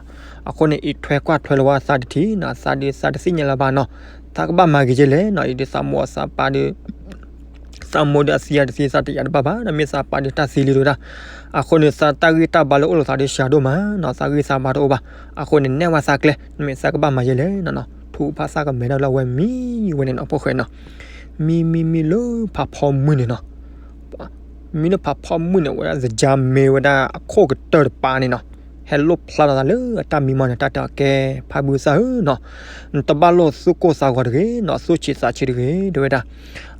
အဃိန့ၣ် အံးထွဲကွၢ်ထွဲလီၤဝဲသးတထံၣ်နီၤ သးဒီးသးတသ့ၣ်ညါလၢၤဘၣ်နီၤ. သးကဘၣ်မၤဂ့ၤကဲလဲၣ်နီၤ အံၤဒီးသးမိၢ်အသးပၢ်ဒီး သးမိၢ်ဒီးအသံအတသံ သးတယာ်တဘၣ်ဘၣ်နီၤ မ့ၢ်သးပၢ်ဒီးတၢ်သံလံတဝဲဒၣ်. အဃိန့ၣ် သးတၢ်ဂံၢ်တၢ်ဘါလၢအိၣ်လိာ်သးဒီးစှၤဒိၣ်မးနီၤ သးဂံၢ်သးဘါတအိၣ်ဘၣ်. အဃိန့ၣ် နဲၣ်ဝဲသးကျဲ နမ့ၢ်သးကဘၣ်မၤယဲလဲၣ်နီၤနီၤ ထူကဖၣ်သးကမဲထီၣ်လၢအဝဲမံဝဲန့ၣ်နီၤ ဖိၣ်ဃဲနီၤ. မံမံမံလၢဖးဖီမုၢ်န့ၣ်နီၤ မံလၢဖးဖီမုၢ်န့ၣ် ဝဲဒၣ်သကၢ်မ့ၢ်ဝဲဒၣ်အခိၣ်ကတၢၢ်တပၤန့ၣ်နီၤ ဟဲလိၣ်ဖျါလီၤသးလၢအတၢ်မံမီၢ်န့ၣ် တၢ်တဲအီၤကဲ ဖးဘုသၣ်ဧၢနီၤ နတဘၣ်လိၣ်သူၣ်ကိၢ်သးဂီၤတဂ့ၤနီၤ သူၣ်ဆံးသးဆံးတဂ့ၤ တဲဝဲဒၣ်.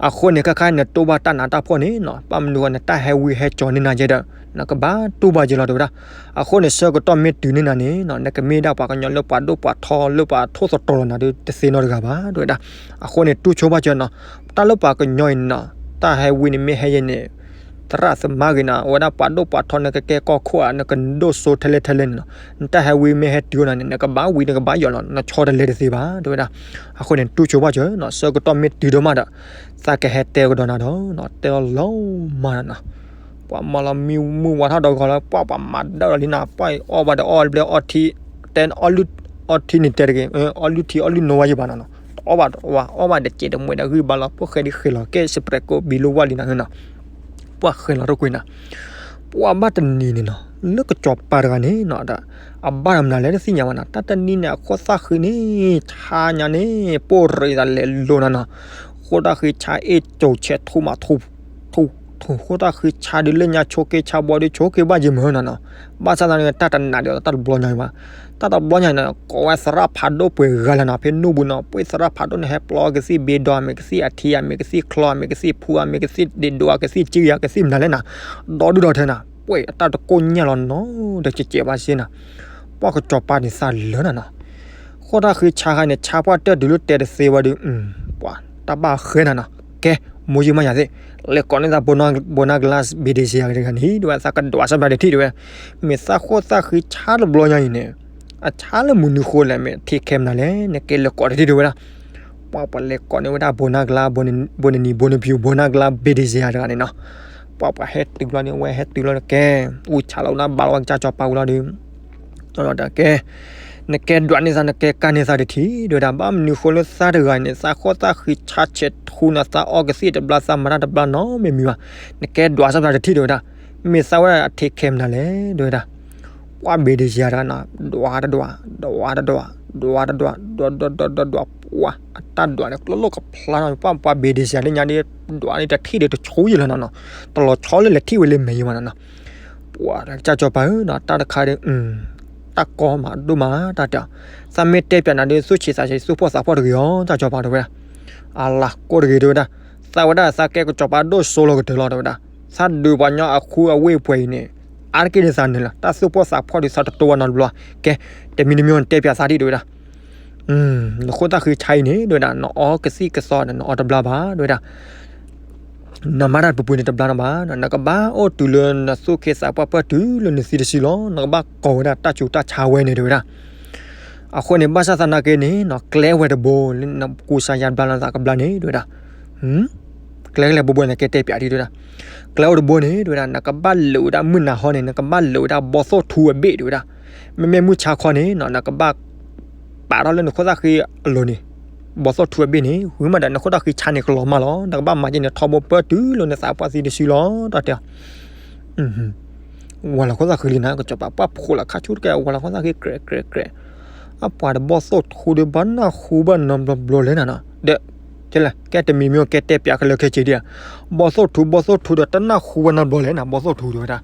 အဃိန့ၣ် ခဲခါနတိၢ်ဘၣ်တၢ်နးတၢ်ဖှီၣ်န့ၣ်နီၤ ဘၣ်မနုၤဃိ နတၢ်ဟဲဝံဟဲကၠီၤန့ၢ်နၤကဲဒီး နကဘၣ်တူၢ်ဘၣ်က့ၤလီၤ တဲဝဲဒၣ်. အဃိန့ၣ် ဆၢကတီၢ်မ့ၢ်တုၤန့ၢ်နၤန့ၣ်နီၤ နကမ့ၢ်ဒၣ်ပှၤကညီလၢပှၤဒိၣ်ပှၤထီလၢပှၤထိၣ်သတြီၤလီၤနၤဒီး တသ့နီတဂၤဘၣ် တဲဝဲဒၣ်. အဃိန့ၣ် တူၢ်ဆိဘၣ်ကၠီနီၤ တၢ်လၢပှၤကညီအံၤနီၤ တၢ်ဟဲဝံန့ၣ်မ့ၢ်ဟဲယဲန့ၣ် သရၣ်သမါဂ့ၤနီၤ အဝဲဒၣ်ပှၤဒိၣ်ပှၤထီ နကကဲကီၢ်ခိၣ်ဧါ နကဒိၣ်စိထဲလဲၣ်ထဲလဲၣ်န့ၣ်နီၤ နတၢ်ဟဲဝံမ့ၢ်ဟဲတုၤအိၣ်နၤန့ၣ် နကဘၣ်ဝံနကဘၣ်ယီၤလီၤ နဆီတလဲတသ့ဘၣ် တဲဝဲဒၣ်. အဃိန့ၣ် တူၢ်ဆိဘၣ်ကၠီနီၤ ဆၢကတီၢ်မ့ၢ်တုၤဒိၣ်မးဒီး သးကဟဲတဲကဒီးနၤဒီးနီၤ တဲလီၤလီၤမးနီၤ ပှၤမၤလီၤမံမုၢ်ဝါထီၣ်ဒီးဂီၤလီၤ ပှၤပှၤမၤဒၢၣ်လီၤလံနီၤ ပှၤအီၣ်ဘၣ်ဒီးအီၣ်ဘျဲၣ်အီထံ တဲအီၣ်လုၢ် အီထံန့ၣ်တဲတဂ့ၤ အီၣ်လုၢ်ထံအီၣ်လုၢ်နိဝါယံၤဘၣ်နီၤနီၤ တအီၣ်ဘၣ်တဝါ အီၣ်ဘၣ်တစဲးတမှဲးဒီးဂံၢ်ဘါလီၤ ဖိၣ်ဃဲဒ်ဃဲၤလီၤ ကဲစပရဲးကိးဘံလိဝါလံနီၤနီၤ ပှၤဃဲၤလီၤတကွံာ်နီၤ ပှၤဘၣ်တနံၤန့ၣ်နီၤ လၢကစီၤပၤတဂၤန့ၣ်နီၤ အဘၣ်ဒီးမနုၤလဲၣ်တသ့ၣ်ညါဘၣ်နီၤ တၢ်တနံၤန့ၣ် အခိၣ်သၣ်ဃံန့ၣ် ဆါညါန့ၣ် ပိၢ်ရံးသးလဲၤလိၤနီၤနီၤ ဃိၣ်တၢ်ဃံဆါအ့ၣ်ကၠိၤဆဲးထူမးထူ ထူ ထူ ဃိၣ်တၢ်ဃံဆါဒုးလၢညါဆိးက့ဆါဘီဒုးဆိးက့ဘၣ်ယံၤမုၢ်နီၤနီၤ ဘၣ်ဆၣ်သနာ်က့ တၢ်တနးဒံးတၢ်တဘျီညါဘၣ် တၢ်တဘျီညါန့ၣ် ကိးဝဲသရၣ်ဖးဒိၣ်ပှဲၤဂၤလၢနီၤ ဖဲနူၢ်ပူၤနီၤ ပှၤသရၣ်ဖးဒိၣ်န့ၣ် ဟဲပျီကသံၣ်ဘ့ဒီး မ့ၢ်ကသံၣ်အထံဧါ မ့ၢ်ကသံၣ်ချီ မ့ၢ်ကသံၣ်ဒ့ဒိး ကသံၣ်ကံယၤ ကသံၣ်မနုၤလဲၣ်နီၤ ဒီဒူၣ်ဒီထၢနီၤ ပှၤအတၢ်တကိၢ်ညၣ်လီၤနီၤ ဒီးကဲးကဲးဘၣ်စ့ၢ်နီၤ ပှၤကစီၤပၤန့ၣ်သးလၢနီၤနီၤ ဃိၣ်တၢ်ဃံဆါခါန့ၣ် ဆါပှၢ်တၢၢ်တုၤလၢတဲတသ့ဝဲဒီး ပှၤတၢ်ဘၣ်ဃဲနီၤနီၤ ကဲ မိၢ်ယံမးယၤသ့ၣ် လဲၤကိးန့ၢ်သး ဘိနၢ်ကလါ ဘ့ၣ်ဒ့စ့ယၤတဂၤန့ၣ် တဲဝဲ သးကဒွးဆၢပျးတထံၣ်တဲဝဲ မ့ၢ်သးဃိၣ်သၣ်ဃံဆါတဘျီညါအံၤန့ၣ် အဆါလၢမနုၤဃိလဲၣ် မ့ၢ်ထံခဲမနုၤလဲၣ် နကဲလဲၤကိးတထံၣ်တဲဝဲဒၣ် ပှၤပှၤလဲၤကိးန့ၢ်ဝဲဒၣ် ဘိနၢ်ကလါ ဘိနနံၤ ဘိနဖံး ဘိနၢ်ကလါ ဘ့ၣ်ဒ့စ့ယၤတဂၤန့ၣ်နီၤ ပှၤပှၤဟဲတုၤလီၤန့ၣ် အဝဲဟဲတုၤလီၤတကဲ အူဆါလီၤဝဲဒၣ်ဘၣ်လီၤဝဲကစၢ်စီၤပၤဝံၤလီၤဒီး ကဲ နကဲဒွးန့ၢ်သး နကဲကါန့ၢ်သးတထံၣ် တဲဝဲဒၣ် ဘၣ်မနုၤဃိလၢသးတဂၤန့ၣ် သးဃိၣ်သၣ်ဃံဆါဆဲးထူနီၤ သးအီကသံၣ်တဘျါ သးမၤတၢ်တဘျါနီတမံၤဘၣ် နကဲဒွးဆၢပျးတထံၣ်တဲဝဲဒၣ် မ့ၢ်သးဝဲဒၣ်အထံခဲမနုၤလဲၣ် တဲဝဲဒၣ် ပှၤဘ့ၣ်ဒ့စ့ယၤတဂၤနီၤ ဒွးတဒွး ဒွးတဒွး ဒွးတဒွး ဒွးဒွးဒွးဒွးဒွး ပှၤအတၢ်ဒွးန့ၣ် ကျိလိာ်ကဖျါနီၤ ပှၤပှၤဘ့ၣ်ဒ့စ့ယၤလၢညါဒီး ဒွးန့ၣ်တထံၣ်ဒီးတဆိယံာ်လီၤနီၤနီၤ တလီၤဆီလၢလဲၤထံၣ်ဝဲလၢမဲာ်ယံၤဘၣ်နီၤနီၤ ပှၤကစၢ်စီၤပၤဧၢနီၤ တၢ်တခါဒီး တၢ်ကီမးဒိၣ်မး တၢ်တဲ သးမ့ၢ်တဲပျးနၤဒီး သူၣ်ဆံးသးဆံး သူၣ်ဖှီၣ်သးဖှီၣ်တဂ့ၤအီၤ တၢ်စီၤပၤတဲဝဲဒၣ် အလၤကိၢ်တဂ့ၤတဲဝဲဒၣ် သးဝဲဒၣ်သးကဲကစီၤပၤဒိၣ်စိလီၤကတၢၢ်လီၤတဲဝဲဒၣ် သးဒုးပှၤကညီအဃုအဝ့ၢ်ပှဲၤအံၤန့ၣ် အါတက့ၢ်ဒ်သးန့ၣ်လီၤ. တၢ်သူၣ်ပိၢ်သးဖှီၣ်ဒ်သးတတိဝဲနီတဘျီ. ကဲ, တမံၤတမံၤတဲပၠးသးဒံး တဲဝဲဒၣ်. နဃိသၣ်ဃံဆါအံၤန့ၣ် တဲဝဲဒၣ်, နအီကသံၣ်ကသီဒီး နအီတဘျါဘၣ် တဲဝဲဒၣ်. နမၤတၢ်ပူၤပူၤန့ၣ်တဘျါနီတဘျါ, နကဘၣ်အိၣ်တုၤလၢနသူၣ်က့သးပှၢ်ပၢၢ်တုၤလၢနသံတစုလီၤ. နကဘၣ်ကိးဝဲဒၣ်တၢ်ဆူးတၢ်ဆါဝဲန့ၣ် တဲဝဲဒၣ်. အဃိန့ၣ် ဘၣ်ဆၣ်သနာ်က့န့ၣ် ကျဲဝဲတဘိ လၢနကူစါယါဘျါလီၤသးကဘျါန့ၣ် တဲဝဲဒၣ်. ကျဲကလဲၤဘိဘိန့ၣ် ကဲတဲပၠးဒံး တဲဝဲဒၣ်. ကျဲအိၣ်တဘိန့ၣ် တဲဝဲဒၣ်, နကဘၣ်လၢာ်ဝဲဒၣ်မုၢ်နၤဟီန့ၣ် နကဘၣ်လၢာ်ဝဲဒၣ်ဘီသိၣ်ထူအဘ့ၣ် တဲဝဲဒၣ်. မ့မ့ၢ်မုၢ်ဆါခီန့ၣ် နကဘၣ်ပာ်ထီၣ်လၢနခိၣ်သၣ်ဃံအလိၤန့ၣ် ဘီသိၣ်ထူအဘ့ၣ်န့ၣ်, ဝံၤမးဒီး နခိၣ်သၣ်ဃံဆါန့ၣ်ကလီၤမးလီၤ. နကဘၣ်မၤက့န့ၣ် ထီဘိပၢၢ်တုၤလၢနသးပှၢ်သံတစုလီၤ တၢ်တဲအီၤ. ဝၤလီၤခိၣ်သၣ်ဃံလံနၤ, ကစီၤပၤပှၢ်ဖိးလီၤခါဆူတကဲ ဝၤလီၤခိၣ်သၣ်ဃံ ကြဲးကြဲးကြဲး. အပှၤဒီးဘီသိၣ်ထူဒီး ဘၣ်နၢ်ဟူဘၣ်နီတဘျီဘျီလဲၣ်နၤနီၤ. ဒီး ကဲလၢ ကဲတမံၤမံၤကဲတဲပၠးခဲလၢာ်ခဲဆ့ဒံးဧါ. ဘီသိၣ်ထူ ဘီသိၣ်ထူဒီး တနၢ်ဟူဘၣ်နီတဘျီလဲၣ်နၤ, ဘီသိၣ်ထူတဲဝဲဒၣ်.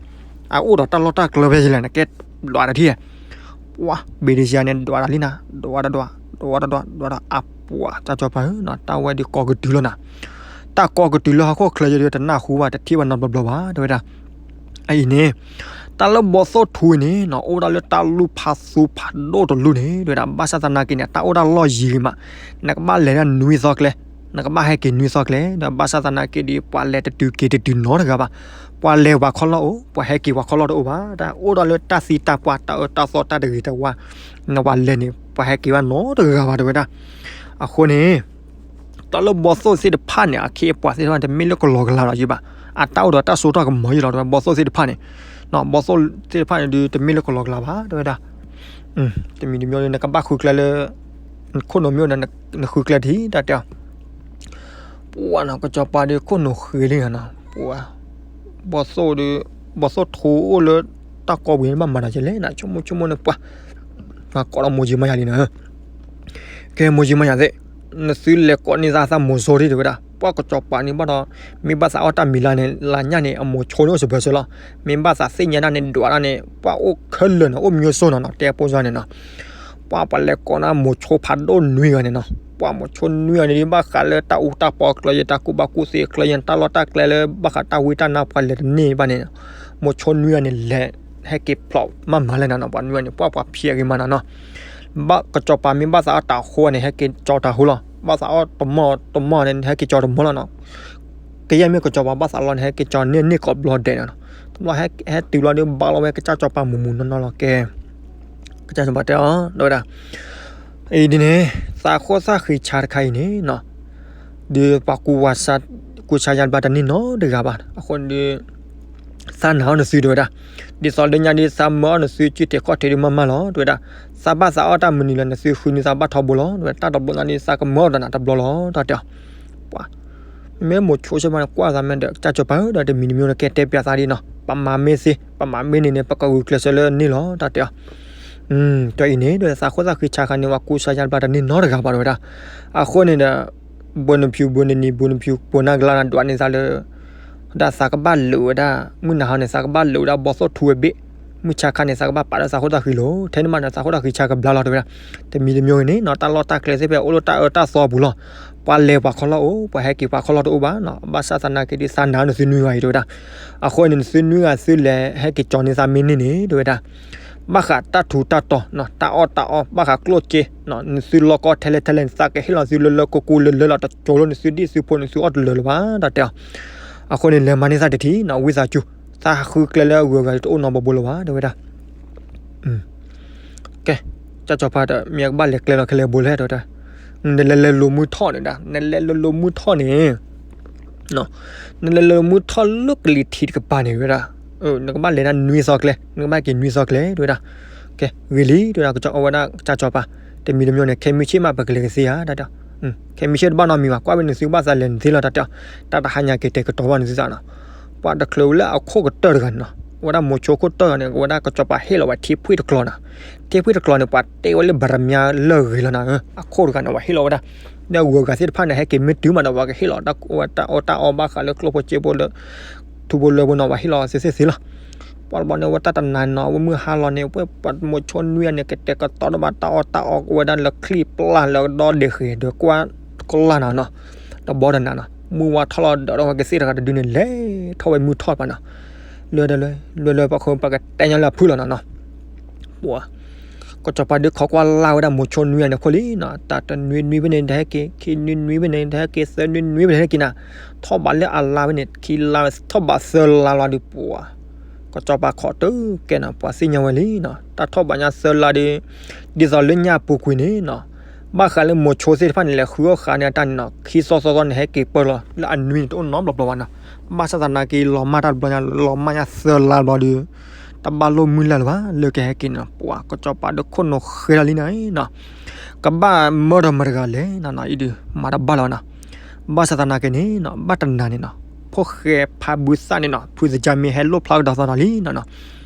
အအိၣ်ဒီးတၢ်လီၢ်တၢ်ကျဲဖဲလဲၣ်နၤ, ကဲဒွးတထံၣ်. ပှၤ ဘ့ၣ်ဒ့စယါန့ၣ် ဒွးတၢ်လံနၤ, ဒွးတဒွး, ဒွးတဒွး, ဒွးတၢ်အပှၤ ကစီၤပၤဧၢ, တၢ်ဝဲဒုးကိးကတုၤလီၤနၤ. တၢ်ကိးကတုၤလၢဟီၣ်ခိၣ်ချၢယံၤဒီး တနၢ်ဟူဘၣ် တထံၣ်ဘၣ်နီတဘျီဘျီဘၣ် တဲဝဲဒၣ်. အအံၤန့ၣ် တၢ်လၢဘီသိၣ်ထူအံၤန့ၣ်နီၤ အိၣ်ဒၣ်လၢတၢ်လူၢ်ဖးသူဖးဒိၣ်တလူၢ်န့ၣ် တဲဝဲဒၣ်. ဘၣ်ဆၣ်သနာ်က့န့ၣ် တၢ်အိၣ်ဒၣ်လီၢ်ယံၤဂ့ၤမး, နကဘၣ်လဲၤဒၣ်နွံသီကျဲ, နကဘၣ်ဟဲက့ၤနွံသီကျဲ, ဒီးဘၣ်ဆၣ်သနာ်က့ဒီး ပှၤလဲၤတတုၤက့ၤတတုၤနီတဂၤဘၣ်. ပှၤလဲၤပှၤခီလီၢ်အိၣ်, ပှၤဟဲက့ၤပှၤခီလီၢ်တအိၣ်ဘၣ်. တၢ်အိၣ်ဒၣ်လၢတၢ်သံတၢ်ပှၢ် တၢ်အၢတၢ်သီတၢ်တဂ့ၤတဝါ, နပှၤလဲၤန့ၣ် ပှၤဟဲက့ၤဘၣ်နီတဂၤဘၣ် တဲဝဲဒၣ်. အဃိန့ၣ် တၢ်လၢဘီသိၣ်သ့ၣ်တဖၣ်န့ၣ် အခ့အပှၤသ့ၣ်တဖၣ်န့ၣ် တမ့ၢ်လၢကလီကလီလီၤယံၤဘၣ်. အတၢ်အိၣ်ဒီးတၢ်စိတၢ်ကမီၤယံၤလီၤ တဲဝဲ ဘီသိၣ်သ့ၣ်တဖၣ်န့ၣ်. ဘီသိၣ်သ့ၣ်တဖၣ်န့ၣ်ဒုး တမ့ၢ်လၢကလီကလီဘၣ် တဲဝဲဒၣ်. တမံၤတမံၤန့ၣ် နကဘၣ်ဃုကျဲလၢ နခိၣ်နူာ်မ့ၢ်အိၣ်ဒီး နဃုကျဲတဟံၣ် တၢ်တဲအီၤ. ပှၤနီၤ ကစီၤပၤဒီးခိၣ်နူာ်ဃ့လံနီၤ, ပှၤ ဘီသိၣ်ဒီး ဘီသိၣ်ထူအိၣ်လၢတၢ်ကီပူၤန့ၣ် ဘၣ်မၤတၢ်ကလဲၣ်နၤ, ဆိကမိၣ်ဆိကမိၣ်န့ၣ် ပှၤ ကိးဒီးမိၢ်ကၠံမါယၤလံနၤ. ကဲ မိၢ်ကၠံမါယၤသ့ၣ်, နသုလဲၤကိးန့ၢ်သးသးမိၤစိဒံး တဲဝဲဒၣ်. ပှၤကစီၤပၤန့ၣ်ဘၣ်ဒီး မ့ၢ်ဘၣ်သးအီၣ်တၢ်မံၤလါန့ၣ် လါညၣ်န့ၣ် အမိၤဆိန့ၣ်အိၣ်စၢၤဘၢစၢၤလီၤ. မ့ၢ်ဘၣ်သးသ့ၣ်ညါတၢ်န့ၣ် ဒွးတၢ်န့ၣ် ပှၤအိၣ်ခဲလၢာ်နီၤ, အိၣ်မျိုးစုံနီၤနီၤ, တဲပိၢ်စၢ်န့ၣ်နီၤ. ပှၤပှၤလဲၤကိးန့ၢ်မိၤဆိဖးဒိၣ်နွံဂၤန့ၣ်နီၤ. ပှၤမိၤဆိနွံဂၤန့ၣ်ဒ်ဘၣ်ဃးလၢတၢ်အူတၢ်ပီအကျဲယဲ တၢ်ကူၣ်ဘၣ်ကူၣ်သ့အကျဲယဲ တၢ်လီၢ်တၢ်ကျဲလၢဘၣ်ဃးတၢ်ဝံတၢ်နါပှၤလဲၤတန့ၢ်ဘၣ်န့ၣ်, မိၤဆိနွံဂၤန့ၣ်လဲၤ ဟဲက့ၤဖျိးမးမးလဲၣ်နၤနီၤ, ပှၤနွံဂၤန့ၣ် ပှၤပှၤဖျဲးဂ့ၤမးနၤနီၤ. ဘၣ်ကစီၤပၤမ့ၢ်ဘၣ်သးအီၣ်တၢ်အဃိန့ၣ် ဟဲက့ၤကၠီတၢ်ဟူလီၤ. ဘၣ်သးအီၣ်တမီၢ်တမီၢ်န့ၣ် ဟဲက့ၤကၠီတမီၢ်လီၤနီၤ. ကယဲၢ်မ့ၢ်ကစီၤပၤဘၣ်သးလီၤန့ၣ် ဟဲက့ၤကၠီန့ၢ်န့ၢ်ကိးဘျီဒဲးနီၤ. တဘျီဟဲတုၤဘျီဒီးဘၣ်လီၤဝဲကစၢ်စီၤပၤမူးမူးနီၢ်နီၢ်လီၤကဲ. ကစၢ်စီၤပၤတဲအီၤ တဲဝဲဒၣ်, အံၤဒ်န့ၣ် သးဃိသးဃံဆါတခါအံၤန့ၣ်နီၤ, ဒီးပှၤကူစါယါဘျါတန့ၢ်နီတဂၤဘၣ်. အဃိန့ၣ်ဒီး သးနာ်အီၤနသု တဲဝဲဒၣ်. ဒ်သိးလၢညါဒီးသးမၢအီၤနသု စုၣ်ထံးခီၣ်ထံးဒီးမးမးလီၤ တဲဝဲဒၣ်. သးဘၣ်သးအီၣ်တၢ်မနုၤလၢနသုဃုန့ၢ်သးဘၣ်ထီဘိလီၤ တဲဝဲဒၣ်. တၢ်တဘျီညါဒီးသးကမၢအီၤဒီးနၤတဘျီလီၤ တၢ်တဲအီၤ. ပှၤ မ့ၢ်မိၤဆိစ့ၢ်မးန့ၣ် ကွၢ်သးမ့ၢ်ဒီး ကစၢ်စီၤပၤဧၢ ဒီးတမံၤတမံၤန့ၣ် ကဲတဲပၠးသးဒ်နီၤ, ပမၤမ့ၢ်သ့ ပမၤမ့ၢ်န့ၣ်န့ၣ် ပကဂုာ်ကျဲးစၢးလၢန့ၣ်လီၤ တၢ်တဲအီၤ. တၢ်အံၤန့ၣ်ဒီး သးဃိသးဃံဆါခါန့ၣ် ပှၤကူစါယါဘျါတန့ၢ်နီတဂၤဘၣ် တဲဝဲဒၣ်. အဃိန့ၣ်ဒီး ဘိနဖၠူဘိနနံၤဘိနဖၠူဘိနဂလါန့ၣ် ဒွးန့ၢ်သးလၢ ဒၣ်သးကဘၣ်လၢာ်ဝဲဒၣ် မုၢ်နၤဟီန့ၣ် သးကဘၣ်လၢာ်ဝဲဒၣ်ဘီသိၣ်ထူအဘ့ၣ်, မုၢ်ဆါခါန့ၣ် သးကဘၣ်ပာ်လၢသးဃိသးဃံလီၤ. ထဲန့ၣ်မးန့ၣ် သးဃိသးဃံဆါကဘျါလီၤ တဲဝဲဒၣ်. တမံၤတမံၤန့ၣ်နီၤ တၢ်လီၢ်တၢ်ကျဲသ့ၣ်ဖဲအိၣ်လၢတၢ်အၢတၢ်သီအပူၤလီၤ. ပှၤလဲၤပှၤခီလီၢ်အိၣ်, ပှၤဟဲက့ၤပှၤခီလီၢ်တအိၣ်ဘၣ်နီၤ. ဘၣ်ဆၣ်သနာ်က့ဒီး သးနာ်နသုနွံဂၤအံၤ တဲဝဲဒၣ်. အဃိန့ၣ် နသုနွံဂၤသုလဲၤဟဲက့ၤကၠီန့ၢ်သးမ့ၢ်န့ၢ်န့ၣ် တဲဝဲဒၣ် ဘၣ်ဃးတၢ်ထူးတၢ်တီၤနီၤ, တၢ်အီၣ်တၢ်အီ, ဘၣ်ဃးကျိၣ်စ့နီၤ, နသုလီၢ်ကီထဲလဲၣ်ထဲလဲၣ်န့ၣ် သးကဟ့ၣ်လီၤသုလၢလၢကိကိလၢလၢလီၤ, တကၠိၤလၢနသုဒံၣ်သုဖိန့ၣ် သုအီၣ်တလၢာ်လၢၤဘၣ် တၢ်တဲအီၤ. အဃိန့ၣ် လဲၤမၤန့ၢ်သးတထံၣ်နီၤ, ဝံသးစူၤ, သးဃုကျဲလၢအဂုၤအဂၤတအိၣ်နီတဘိဘိလၢၤဘၣ် တဲဝဲဒၣ်. ကဲ, ကစၢ်စီၤပၤဒီး မ့ၢ်အကဘၣ်လဲၤကျဲလီၤခဲလၢာ်ဘိလဲၣ် တဲဝဲဒၣ်. နလဲၤလဲၤလိာ်မုၢ်ထီၣ်န့ၣ်ဒၣ်, နလဲၤလဲၤလိာ်မုၢ်ထီၣ်န့ၣ် နလဲၤလဲၤလိာ်မုၢ်ထီၣ်လၢကလံၤထံးတကပၤန့ၣ် တဲဝဲဒၣ်. နကဘၣ်လဲၤဒၣ်နွံသီကျဲ, နကဘၣ်က့ၤနွံသီကျဲ တဲဝဲဒၣ်. ကဲ, ဂ့ၤလံ တဲဝဲဒၣ်, ကစၢ်အဝဲဒၣ်ကစၢ်စီၤပၤ, တမံၤတမံၤန့ၣ် ခဲမုၢ်ဆ့ၣ်မး ပကလဲၤကသ့ဧါ တၢ်တဲအီၤ. ခဲမုၢ်ဆ့ၣ်တဘၣ်နီတမံၤဘၣ်, ကွၢ်ဝဲနသုဘၣ်သးလဲၤနသ့လီၤ တၢ်တဲအီၤ. တၢ်တဟါညါက့ၤတဲာ်ကတီၤဘၣ်နသုသးနီၤ. ပှၤတချုးလၢအခိၣ်ကတၢၢ်တဂၤန့ၣ်နီၤ, အဝဲဒၣ်မိၤဆိခိၣ်တၢၢ်တဂၤန့ၣ် အဝဲဒၣ်ကစၢ်စီၤပၤဟ့ၣ်လီၤဝဲထံဖှံၣ်တကျီၤနီၤ. ထံဖှံၣ်တကျီၤန့ၣ် ပှၤတဲဝဲလၢဘၣ်ရမၠါလၢဂ့ၤလီၤနီၤ, အခိၣ်တဂၤန့ၣ် ပှၤဟ့ၣ်လီၤဝဲဒၣ်. ဒီးအဂုၤအဂၤသ့ၣ်တဖၣ်န့ၣ် ဟဲက့ၤမ့ၢ်တုၤမးဒီး ပှၤကဟ့ၣ်လီၤ တၢ်အီၣ်တၢ်အီဘၣ်ဃးလၢကျိၣ်ဖိစ့ဖိလၢ ထူဖိလၢဖိနီၤ, ပှၤဟ့ၣ်လီၤသ့သ့သ့လီၤ. ပှၤတဘျီန့ၣ် အဝဲတၢ်တနၤနီၤ, အဝဲမုၢ်ဟါလီၤန့ၣ် အဝဲပှၤမိၤဆိနွံဂၤန့ၣ် ကတဲာ်ကတီၤတဘၣ် တၢ်အီၣ်တၢ်အီ အဝဲဒၣ်လၢချံပျၢ်လၢဒီဒ့ၣ်ဃ့ၢ်ဒီးကွၢ်တကလၢ်နီၤနီၤ, တဘီတနၤနီၤ, မုၢ်ဝါထီၣ်လီၤဒီး ဒီးဝဲကသ့ၣ်တဂၤတဒုန့ၣ် လဲၤထီၣ်ဝဲမုၢ်ထီၣ်တပၤနီၤ. လွဲၢ်လွဲၢ် လွဲၢ်လွဲၢ်ပှၤဃိ ပကတဲညီလၢအဖုၣ်လီၤနီၤနီၤ, ပှၤ ကစီၤပၤဒုးခိးကွၢ်လၢ်ဝဲဒၣ်မိၤဆိနွံအန့ၣ်ခိၣ်လံနီၤ, တၢ်တနွံနွံဖဲန့ၣ် တဟဲက့ၤ ခံနွံနွံဖဲန့ၣ် တဟဲက့ၤ သၢနွံနွံဖဲန့ၣ် ဟဲက့ၤနၤ, ထီၣ်ဘးလၢအလါဖဲန့ၣ် ခံလါ ထီၣ်ဘးသၢလါလီၤဒုး ပှၤ ကစီၤပၤခိးတုၤကဲနီၤ ပှၤသ့ၣ်ညါဝဲလံနီၤ, တၢ်ထီၣ်ဘးညါသၢလါဒီး ဒ်သိးလၢညၣ်အပူၤကွံာ်န့ၣ်နီၤ, ဘၣ်ဃးလၢမိၤဆိသ့ၣ်တဖၣ်န့ၣ် လဲၤဃုအီၣ်ဃာ်န့ၢ်အတၢ်န့ၣ်နီၤ, ခံသီသီသီန့ၣ် ဟဲက့ၤပၢၢ်လီၤ လၢအနွံန့ၣ် တအိၣ်နီတဘျီဘျီဘၣ်နီၤ, ဘၣ်ဆၣ်သနာ်က့ လီၤမၢ်တၢ်တဘျီညါ လီၤမၢ်ညါသၢလါဘျီဒီး တဘၣ်လိၣ်မုၢ်လၢ်လၢၤဘၣ် လၢကဟဲက့ၤန့ၣ်နီၤ, ပှၤ ကစီၤပၤဒုးခိၣ်နူာ်ဃဲလီၤလံနီၤနီၤ, ကဘၣ်မၢဒီးမတၤတဂၤလဲၣ်နီၤနီၤ အံၤဒုး မၤတဘၣ်လၢၤဘၣ်နီၤ, ဘၣ်ဆၣ်သနာ်က့န့ၣ်နီၤ ဘၣ်တနၤန့ၣ်နီၤ, ဖိၣ်ဃဲဖးဘုသၣ်န့ၣ်နီၤ ဖုသကၢ်မ့ၢ်ဟဲလိၣ်ဖျါကဒီးသီနီၤလံနီၤနီၤ,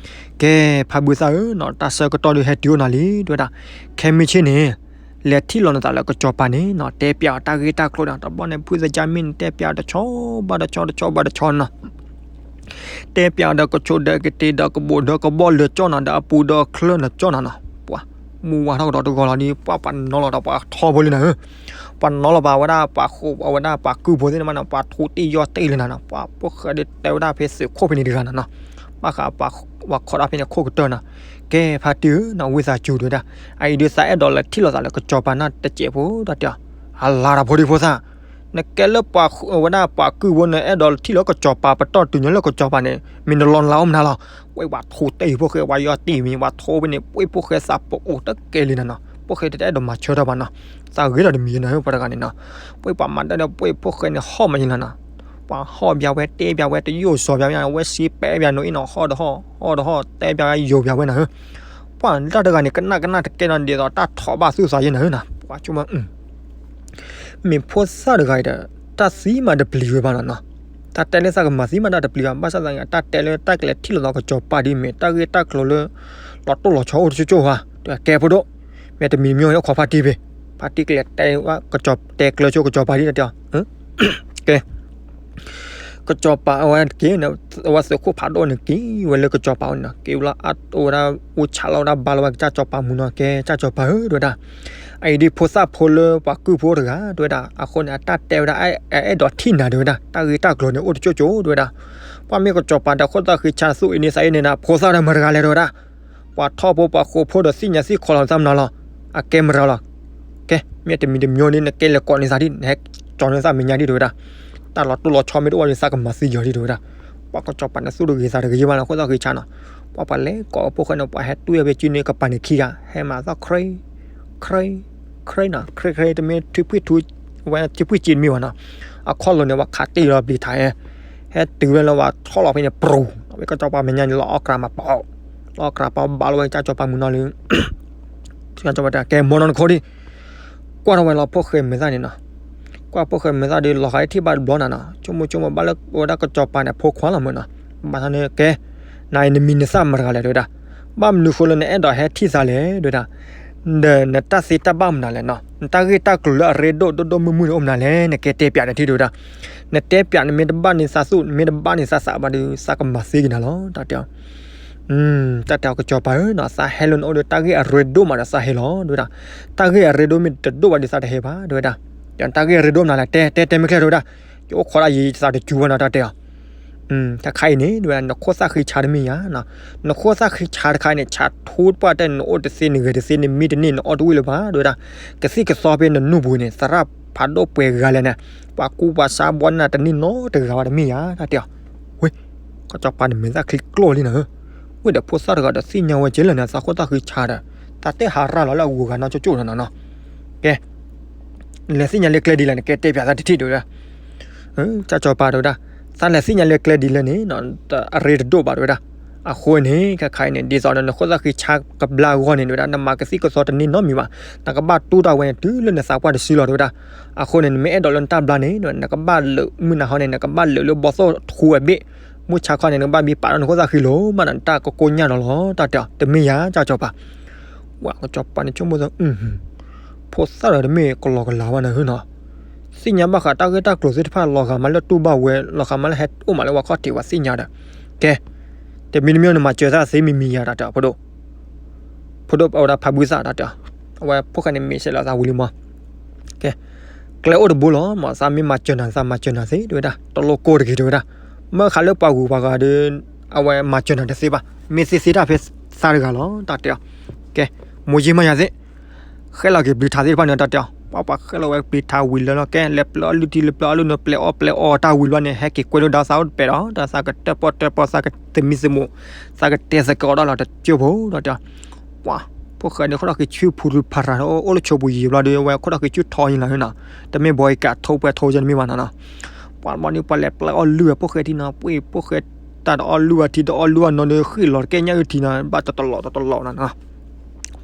ကဲ ဖးဘုသၣ်ဧၢနီၤ တၢ်ဆၢကတီၢ်ဒုးဟဲတုၤအိၣ်နၤလံ တဲဝဲဒၣ်, ခဲမုၢ်ဆ့ၣ်န့ၣ် လဲၤထံၣ်လီၤနသးလၢကစီၤပၤန့ၣ်နီၤ တဲပျးအီၤတၢ်ဂ့ၢ်တၢ်ကျိၤဒီး တဘျီန့ၣ် ဖုသကၢ်မ့ၢ်န့ၣ် တဲပျးအီၤတဆီဘၣ်တဆီ တဆီဘၣ်တဆီနီၤ တဲပျးအီၤဒီးကဆိးဒီးကတ့ၤဒီးကဘိးဒီးကဘီၣ်လၢာ်ကၠီၣ်နီၤ ဒီးအပူၤဒီးအချၢန့ၣ်ကၠီၣ်နီၤနီၤ, ပှၤ မူဝါထီၣ်ကဒီးတဂီၤလီၤဒီး ပှၤပှၤနီၤလီၤဒီးပှၤထီဘိလံနီၤဧၢ, ပှၤနီၤလီၤဘၣ်ဝဲဒၣ် ပှၤဃိးဝဲဒၣ်ပှၤကုၢ်ဖိသ့ၣ်တဖၣ်နီၤ ပှၤထူးတ့ၢ်ယီၢ်တ့ၢ်လံနီၤနီၤ, ပှၤဖိၣ်ဃဲဒုးတဲဝဲဒၣ်ဖဲသုးခိၣ်ဖဲန့ၣ်တဂၤနီၤနီၤ, ဘၣ်ဃးပှၤခိးဒၣ်ဖဲန့ၣ်ခိၣ်ကတၢၢ်နီၤ, ကဲဖါတံၢ်ဧၢနီၤ ဝံသးစူၤတဲဝဲဒၣ်, အအံၤဒုးသးအဲၣ်ဒိးလဲၤထံၣ်လိာ်သးလၢကစီၤပၤန့ၣ်တစဲးဖိဒီးတဲအီၤ, အလါတၢ်ဖိဒံဖိသၣ် နကဲလၢပှၤဝဲဒၣ်ပှၤကုၢ်ဖိန့ၣ် အဲၣ်ဒိးထံၣ်လၢကစီၤပၤ ပတီၢ်တုၤညါလၢကစီၤပၤန့ၣ် မ့ၢ်နလီၤလးအိၣ်မနုၤလီၤ, ဝဲပှၤထူးတ့ၢ်ဖှိၣ်ဃဲ ပှၤယီၢ်တ့ၢ်မံၤ ပှၤထူးဖဲန့ၣ် ပှ့ၤဖှိၣ်ဃဲသးပအိၣ်တကဲလံနီၤနီၤ, ဖှိၣ်ဃဲတအဲၣ်ဒိးမၤဆၢထီၣ်ဘၣ်နီၤ, သးဂ့ၤဒီးတမံၤနီၤ ပှၤတဂၤန့ၣ်နီၤ, ပှ့ၤပှၤမၤတၢ်ဒီးပှ့ၤဖှိၣ်ဃဲန့ၣ် ဟီၣ်မးယံၤလီၤနီၤ, ပှၤဟီၣ်ဘၣ်ဝဲ တဲဘၣ်ဝဲ တယိၣ်စီၤဘၣ်ဝဲ အဝဲစ့ပဲဘၣ်နီၤ အ့ၣ်နီၤ ဟီၣ်ဒီးဟီၣ် ဟီၣ်ဒီးဟီၣ် တဲဘၣ်ဝဲ ယိာ်ဘၣ်ဝဲနီၤဧၢ ပှၤတၢ်တဂၤန့ၣ် ကနၣ်ကနၣ်တကဲနီၤ ဒ်သိးတၢ်ထီၣ်ဘၣ်သူၣ်သးယဲနီၤဧၢနီၤ, ပှၤဆိကမိၣ် မ့ၢ်ဖိသၣ်တဂၤအံၤဒီး တၢ်သံမးတပျံၤဝဲဘၣ်နီၤနီၤ, တၢ်တဲလၢသးကမၤသံမးတၢ်တပျံၤဘၣ်, ဘၣ်ဆၣ်သနာ်က့ တၢ်တဲလၢတၢ်ကလဲၤထံၣ်လိာ်သးကစီၤပၤဒ်မ့ၢ်တၢ်ဂ့ၢ်တၢ်ကျိၤလၢ လီၤတိၢ်လီၤဆီအိၣ်တကၠိကၠိဧါ, ကဲဖိဒိၣ်, မ့ၢ်တမံၤတမံၤအိၣ်ခိးဖါတံၢ်ဖဲ, ဖါတံၢ်ကလဲၤတဲကစီၤ တဲကျၢၤဆိကစီၤပၤဒ်တဲအီၤ, ကဲ ကစီၤပၤအဝဲက့ၤန့ၣ် အဝဲသုးခိၣ်ဖးဒိၣ်န့ၣ် က့ၤဝဲလၢကစီၤပၤအိၣ်န့ၣ်နီၤ, က့ၤဝဲလၢအအိၣ်ဝဲဒၣ် အိၣ်ဆးလီၤဝဲဒၣ်ဘါလီၤဝဲကစၢ်စီၤပၤမုၢ်နီၤ, ကဲကစၢ်စီၤပၤဧၢ တဲဝဲဒၣ်, အအံၤဒ်ဖိသၣ်ဖိလၢပှၤကုၢ်ဖိတဂၤ တဲဝဲဒၣ်, အဃိန့ၣ် အတၢ်တဲဝဲဒၣ် အဲၣ်ဒိးထံၣ်နၤ တဲဝဲဒၣ်, တၢ်ဂ့ၢ်တၢ်ကျိၤန့ၣ် အိၣ်တကၠိကၠိ တဲဝဲဒၣ်, ပှၤမ့ၢ်ကစီၤပၤဒီးခိၣ်သၣ်ဃံဆါသူၣ်အံၤန့ၣ် သးအံၤန့ၣ် ဖိသၣ်ဒီးမတၤတဂၤလဲၣ် တဲဝဲဒၣ် ပှၤထီၣ်ဖိပှၤဃိးဖိဒီးသ့ၣ်ညါသ့ၣ်ခီလီၤသးမနုၤလီၤ, အကဲမတၤလီၤ, ကဲ မ့ၢ်တမံၤတမံၤန့ၣ် နကဲလဲၤကိးန့ၢ်သးဒ် နဟဲကၠီၤန့ၢ်သးမဲာ်ညါဒ် တဲဝဲဒၣ်, တၢ်လီၤတိၢ်လီၤဆီမ့ၢ်တအိၣ်ဒီး သးကမၤသံယီၤဒ် တဲဝဲဒၣ်, ပှၤကစီၤပၤန့ၣ်သူၣ်တဂ့ၤသးတဂ့ၤယဲၢ်မးနီၤ ခိၣ်သၣ်ဃံဆါနီၤ, ပှၤပှၤလဲၤကိးအဖိၣ်ဃဲန့ၣ် ပှၤဟဲတွံၢ်အီၤဖဲစုန့ၣ် ကပၤန့ၣ်ခံဂၤ ဟဲမၤသီၣ် ခရ့ ခရ့ ခရ့နီၤ ခရ့ခရ့ တမ့ၢ်ထံဖှံၣ်ထူ ဝဲထံဖှံၣ်စ့တမ့ၢ်ဘၣ်နီၤ, အခီၣ်လိၤန့ၣ် ပှၤခးတ့ၢ်လီၤပျံၤထးဟဲ ဟဲတုၤဝဲလၢပှၤထီၣ်လီၤဖဲန့ၣ် ပြူၤ ဝဲကစီၤပၤမဲာ်ညါန့ၣ် လီၤအီၣ်ကြးမးပီၤ, လီၤအီၣ်ကြးပီၤဘၣ်လီၤဝဲကစၢ်စီၤပၤမုၢ်နီၤလၢ ကဲ မီနီၤနခီဒံး, ကွၢ်ထီၣ်ဝဲလီၤဖိၣ်ဃဲမဲာ်သၣ်န့ၣ်နီၤ, ကွၢ်ဖိၣ်ဃဲမဲာ်သၣ်ဒီး လီၤဂာ်ထံၣ်ဘၣ်တဘျီနီၤနီၤ, ဆိကမိၣ်ဆိကမိၣ်ဘၣ်လၢဝဲဒၣ်ကစီၤပၤန့ၣ် ဖိခွါလီၤမးနီၤ, ဘၣ်ဆၣ်န့ၣ် ကဲ နၤအံၤနမံၤနသၣ်မတၤတဂၤလဲၣ် တဲဝဲဒၣ်, ဘၣ်မနုၤဃိလၢနအဲၣ်ဒိးဟဲထံၣ်သးလဲၣ် တဲဝဲဒၣ်, ဒီးနတၢ်သ့တၢ်ဘၣ်မနုၤလဲၣ်နီၤ, နတၢ်ဂ့ၢ်တၢ်ကျိၤလၢအရ့ဒိၣ်ဒိၣ်ဒိၣ်မုၢ်မုၢ်န့ၣ်အိၣ်မနုၤလဲၣ် နကဲတဲပျးနထံၣ် တဲဝဲဒၣ်, နတဲပျးနမ့ၢ်တဘၣ်န့ၢ်သးသူၣ် နမ့ၢ်တဘၣ်န့ၢ်သးသးဘၣ်ဒီး သးကမၤသံက့ၤနၤလီၤ တၢ်တဲအီၤ တၢ်တဲအီၤကစီၤပၤဧၢနီၤ သးဟဲလၢနအိၣ်ဒီးတၢ်ဂ့ၢ်အရ့ဒိၣ်မးဒီးသးဟဲလီၤ တဲဝဲဒၣ်, တၢ်ဂ့ၢ်အရ့ဒိၣ်မ့ၢ်တဒိၣ်ဘၣ်ဒီးသးတဟဲဘၣ် တဲဝဲဒၣ်, တၢ်ဂ့ၢ်အရ့ဒိၣ်မနုၤလဲၣ် တဲ တဲ တဲမ့ၢ်ချ့ တဲဝဲဒၣ်, ယအိၣ်ခိးဒၣ်ယသးတစူၤဘၣ်နီၤ တၢ်တဲအီၤ, တခါအံၤန့ၣ် တဲဝဲဒၣ် နခိၣ်သၣ်ဃံဆါတမ့ၢ်ယၤနီၤ, နခိၣ်သၣ်ဃံဆါတခါအံၤန့ၣ် ဆါထူပှၢ်တဲ နအိၣ်တသ့နဂဲၤတသ့နမံတန့ၢ်နအီၣ်တဝံၣ်လၢၤဘၣ် တဲဝဲဒၣ်, ကသံၣ်ကသီဖဲနနူၢ်ပူၤန့ၣ် သရၣ်ဖးဒိၣ်ပှဲၤဂၤလဲၣ်န့ၣ် ပှၤကူပှၤဆါဘီန့ၢ်နၤတန့ၢ်နီတဂၤဘၣ်တမ့ၢ်ယၤ တၢ်တဲအီၤ, ဝ့ၢ် ကစီၤပၤန့ၣ်မဲာ်သၣ်ချံကျိၣ်လံနီၤဧၢ, ဝ့ၢ်ဒီးဖိသၣ်တဂၤဒီးသ့ၣ်ညါဝဲကဲလၢာ်န့ၣ် သးခိၣ်သၣ်ဃံဆါဒီး တၢ်တဲဟးရၣ်လီၤလၢအဂုၤအဂၤနီၢ်ကၠိကၠိနီၤနီၤ, ကဲ လဲၤသ့ၣ်ညါလၢကျဲဒ်လဲၣ် နကဲတဲပျးသးတထံၣ် တဲဝဲဒၣ်, ကစီၤပၤတဲဝဲဒၣ်, သးလဲၤသ့ၣ်ညါလၢကျဲဒ်လဲၣ်န့ၣ် အရ့တဒိၣ်ဘၣ် တဲဝဲဒၣ်, အဃိန့ၣ် ခဲခါအံၤန့ၣ် ဒ်သိးဒီးနခိၣ်သၣ်ဃံဆါကဘျါအဂီၢ်န့ၣ် တဲဝဲဒၣ် နမၤကသံၣ်ကသီတန့ၢ်နီတမံၤဘၣ်, နကဘၣ်တူၢ်တၢ်ဝဲန့ၣ် တုၤလၢနသးပှၢ်တစုလီၤ တဲဝဲဒၣ်, အဃိန့ၣ် နမ့ၢ်အဲၣ်ဒိးလၢနတၢ်ဘျါန့ၣ် နကဘၣ်လၢာ်မုၢ်နၤဟီန့ၣ် နကဘၣ်လၢာ်လၢဘီသိၣ်ထူအဘ့ၣ်, မုၢ်ဆါခီန့ၣ် နကဘၣ်ဘံပာ်ထီၣ်နခိၣ်သၣ်ဃံလီၤမးဒီး နတၢ်ကကိညၢ်ဒီးလီၤ တၢ်တဲအီၤ တမ့ၢ်ယၤ ကစီၤပၤ ဝဲကစီၤပၤန့ၣ်ဆိကမိၣ်သီ, ဖိသၣ်ဒီးတမ့ၢ်ကလီကလီဘၣ်နၤဧၢနီၤ, သ့ၣ်ညါဘၣ်ဃးတၢ်ဂ့ၢ်တၢ်ကျိၤသ့ၣ်တဖၣ် လီၤဂာ်မးလၢတူၢ်ဘၣ်ဝဲ လီၤဂာ်မးလၢဟဲအိၣ်မးလၢပှၤခီၣ်ထံးပှၤသ့ၣ်ညါဒီး, ကဲ, တမံၤတမံၤနမၤစၢၤသးသ့မံၤမံၤယၤ တၢ်တဲအီၤ ဖိဒိၣ်, ဖိဒိၣ်အဝဲဒၣ်ဖးဘုသၣ် တၢ်တဲအီၤ, အဝဲဖိၣ်ဃဲန့ၣ်မ့ၢ်စဲးလီၤသးဝံၤလံမး, ကဲ, ကျဲအိၣ်တဘိလီၤမး သးမ့ၢ်မၤစၢၤနၤ သးမၤစၢၤနၤသ့ တဲဝဲဒၣ်, တလိၣ်ကိၢ်တဂ့ၤ တဲဝဲဒၣ်, မ့ၢ်ဃးလၢပှၤဂုၤပှၤဂၤဒီး အဝဲမၤစၢၤနၤတသ့ဘၣ်, မ့ၢ်သ့သ့တၢ်ဖဲသးတဂၤလီၤ တၢ်တဲအီၤ. ကဲ, မိၢ်ယ့မါယၤသ့ၣ် ဃဲလီၤက့ၤပျံၤထးသ့ၣ်တဖၣ်န့ၣ် တၢ်တဲအီၤ, ပှၤပှၤဃဲလီၤဝဲပျံၤထးဝံၤလၢလီၤ ကဲ လဲၤပျဲအီၣ်လုၢ်ထံ လဲၤပျဲအီၣ်လုၢ်နိ ပျဲအီၣ်ပျဲအီတၢ်ဝံၤလီၤန့ၣ် ဟဲက့ၤကွဲးဒိၣ်ဒါသးအိၣ်တပဲာ်ဒီး တၢ်သးကတၢၣ်ပီၣ်တၢၣ်ပီၣ် သးကသမံသမိး, သးကတဲသကိးတၢ်လီၤတကၠိၢ်ဖိ တၢ်တဲအီၤ. ပှၤ ဖိၣ်ဃဲဒီးခိၣ်ဒီးက့ၤဆူဖူရူဖရၤ အိၣ်လၢဆိပူၤယံာ်ဘျီဒီး အဝဲခိၣ်ဒီးက့ၤဆူထီယံာ်လီၤနီၤ, တမ့ၢ်ဘီအံၤကးထိပှဲၤထိယဲၢ်တမ့ၢ်ဘၣ်နီၤနီၤ. ပှၤဘျီဒီး ပှၤလဲၤပျဲအီၣ်လုၢ်ဝဲဖိၣ်ဃဲထံနီၤ ပှ့ၢ်ဖိၣ်ဃဲ တၢ်တအီၣ်လုၢ်ဝဲထံ တအီၣ်လုၢ်ဝဲနီၤဒီး ဃ့ၣ်လီၤတကဲညၣ်အုၣ်ထံနီၤ ဘၣ်တတလီၤတတလီၤနီၤနီၤ.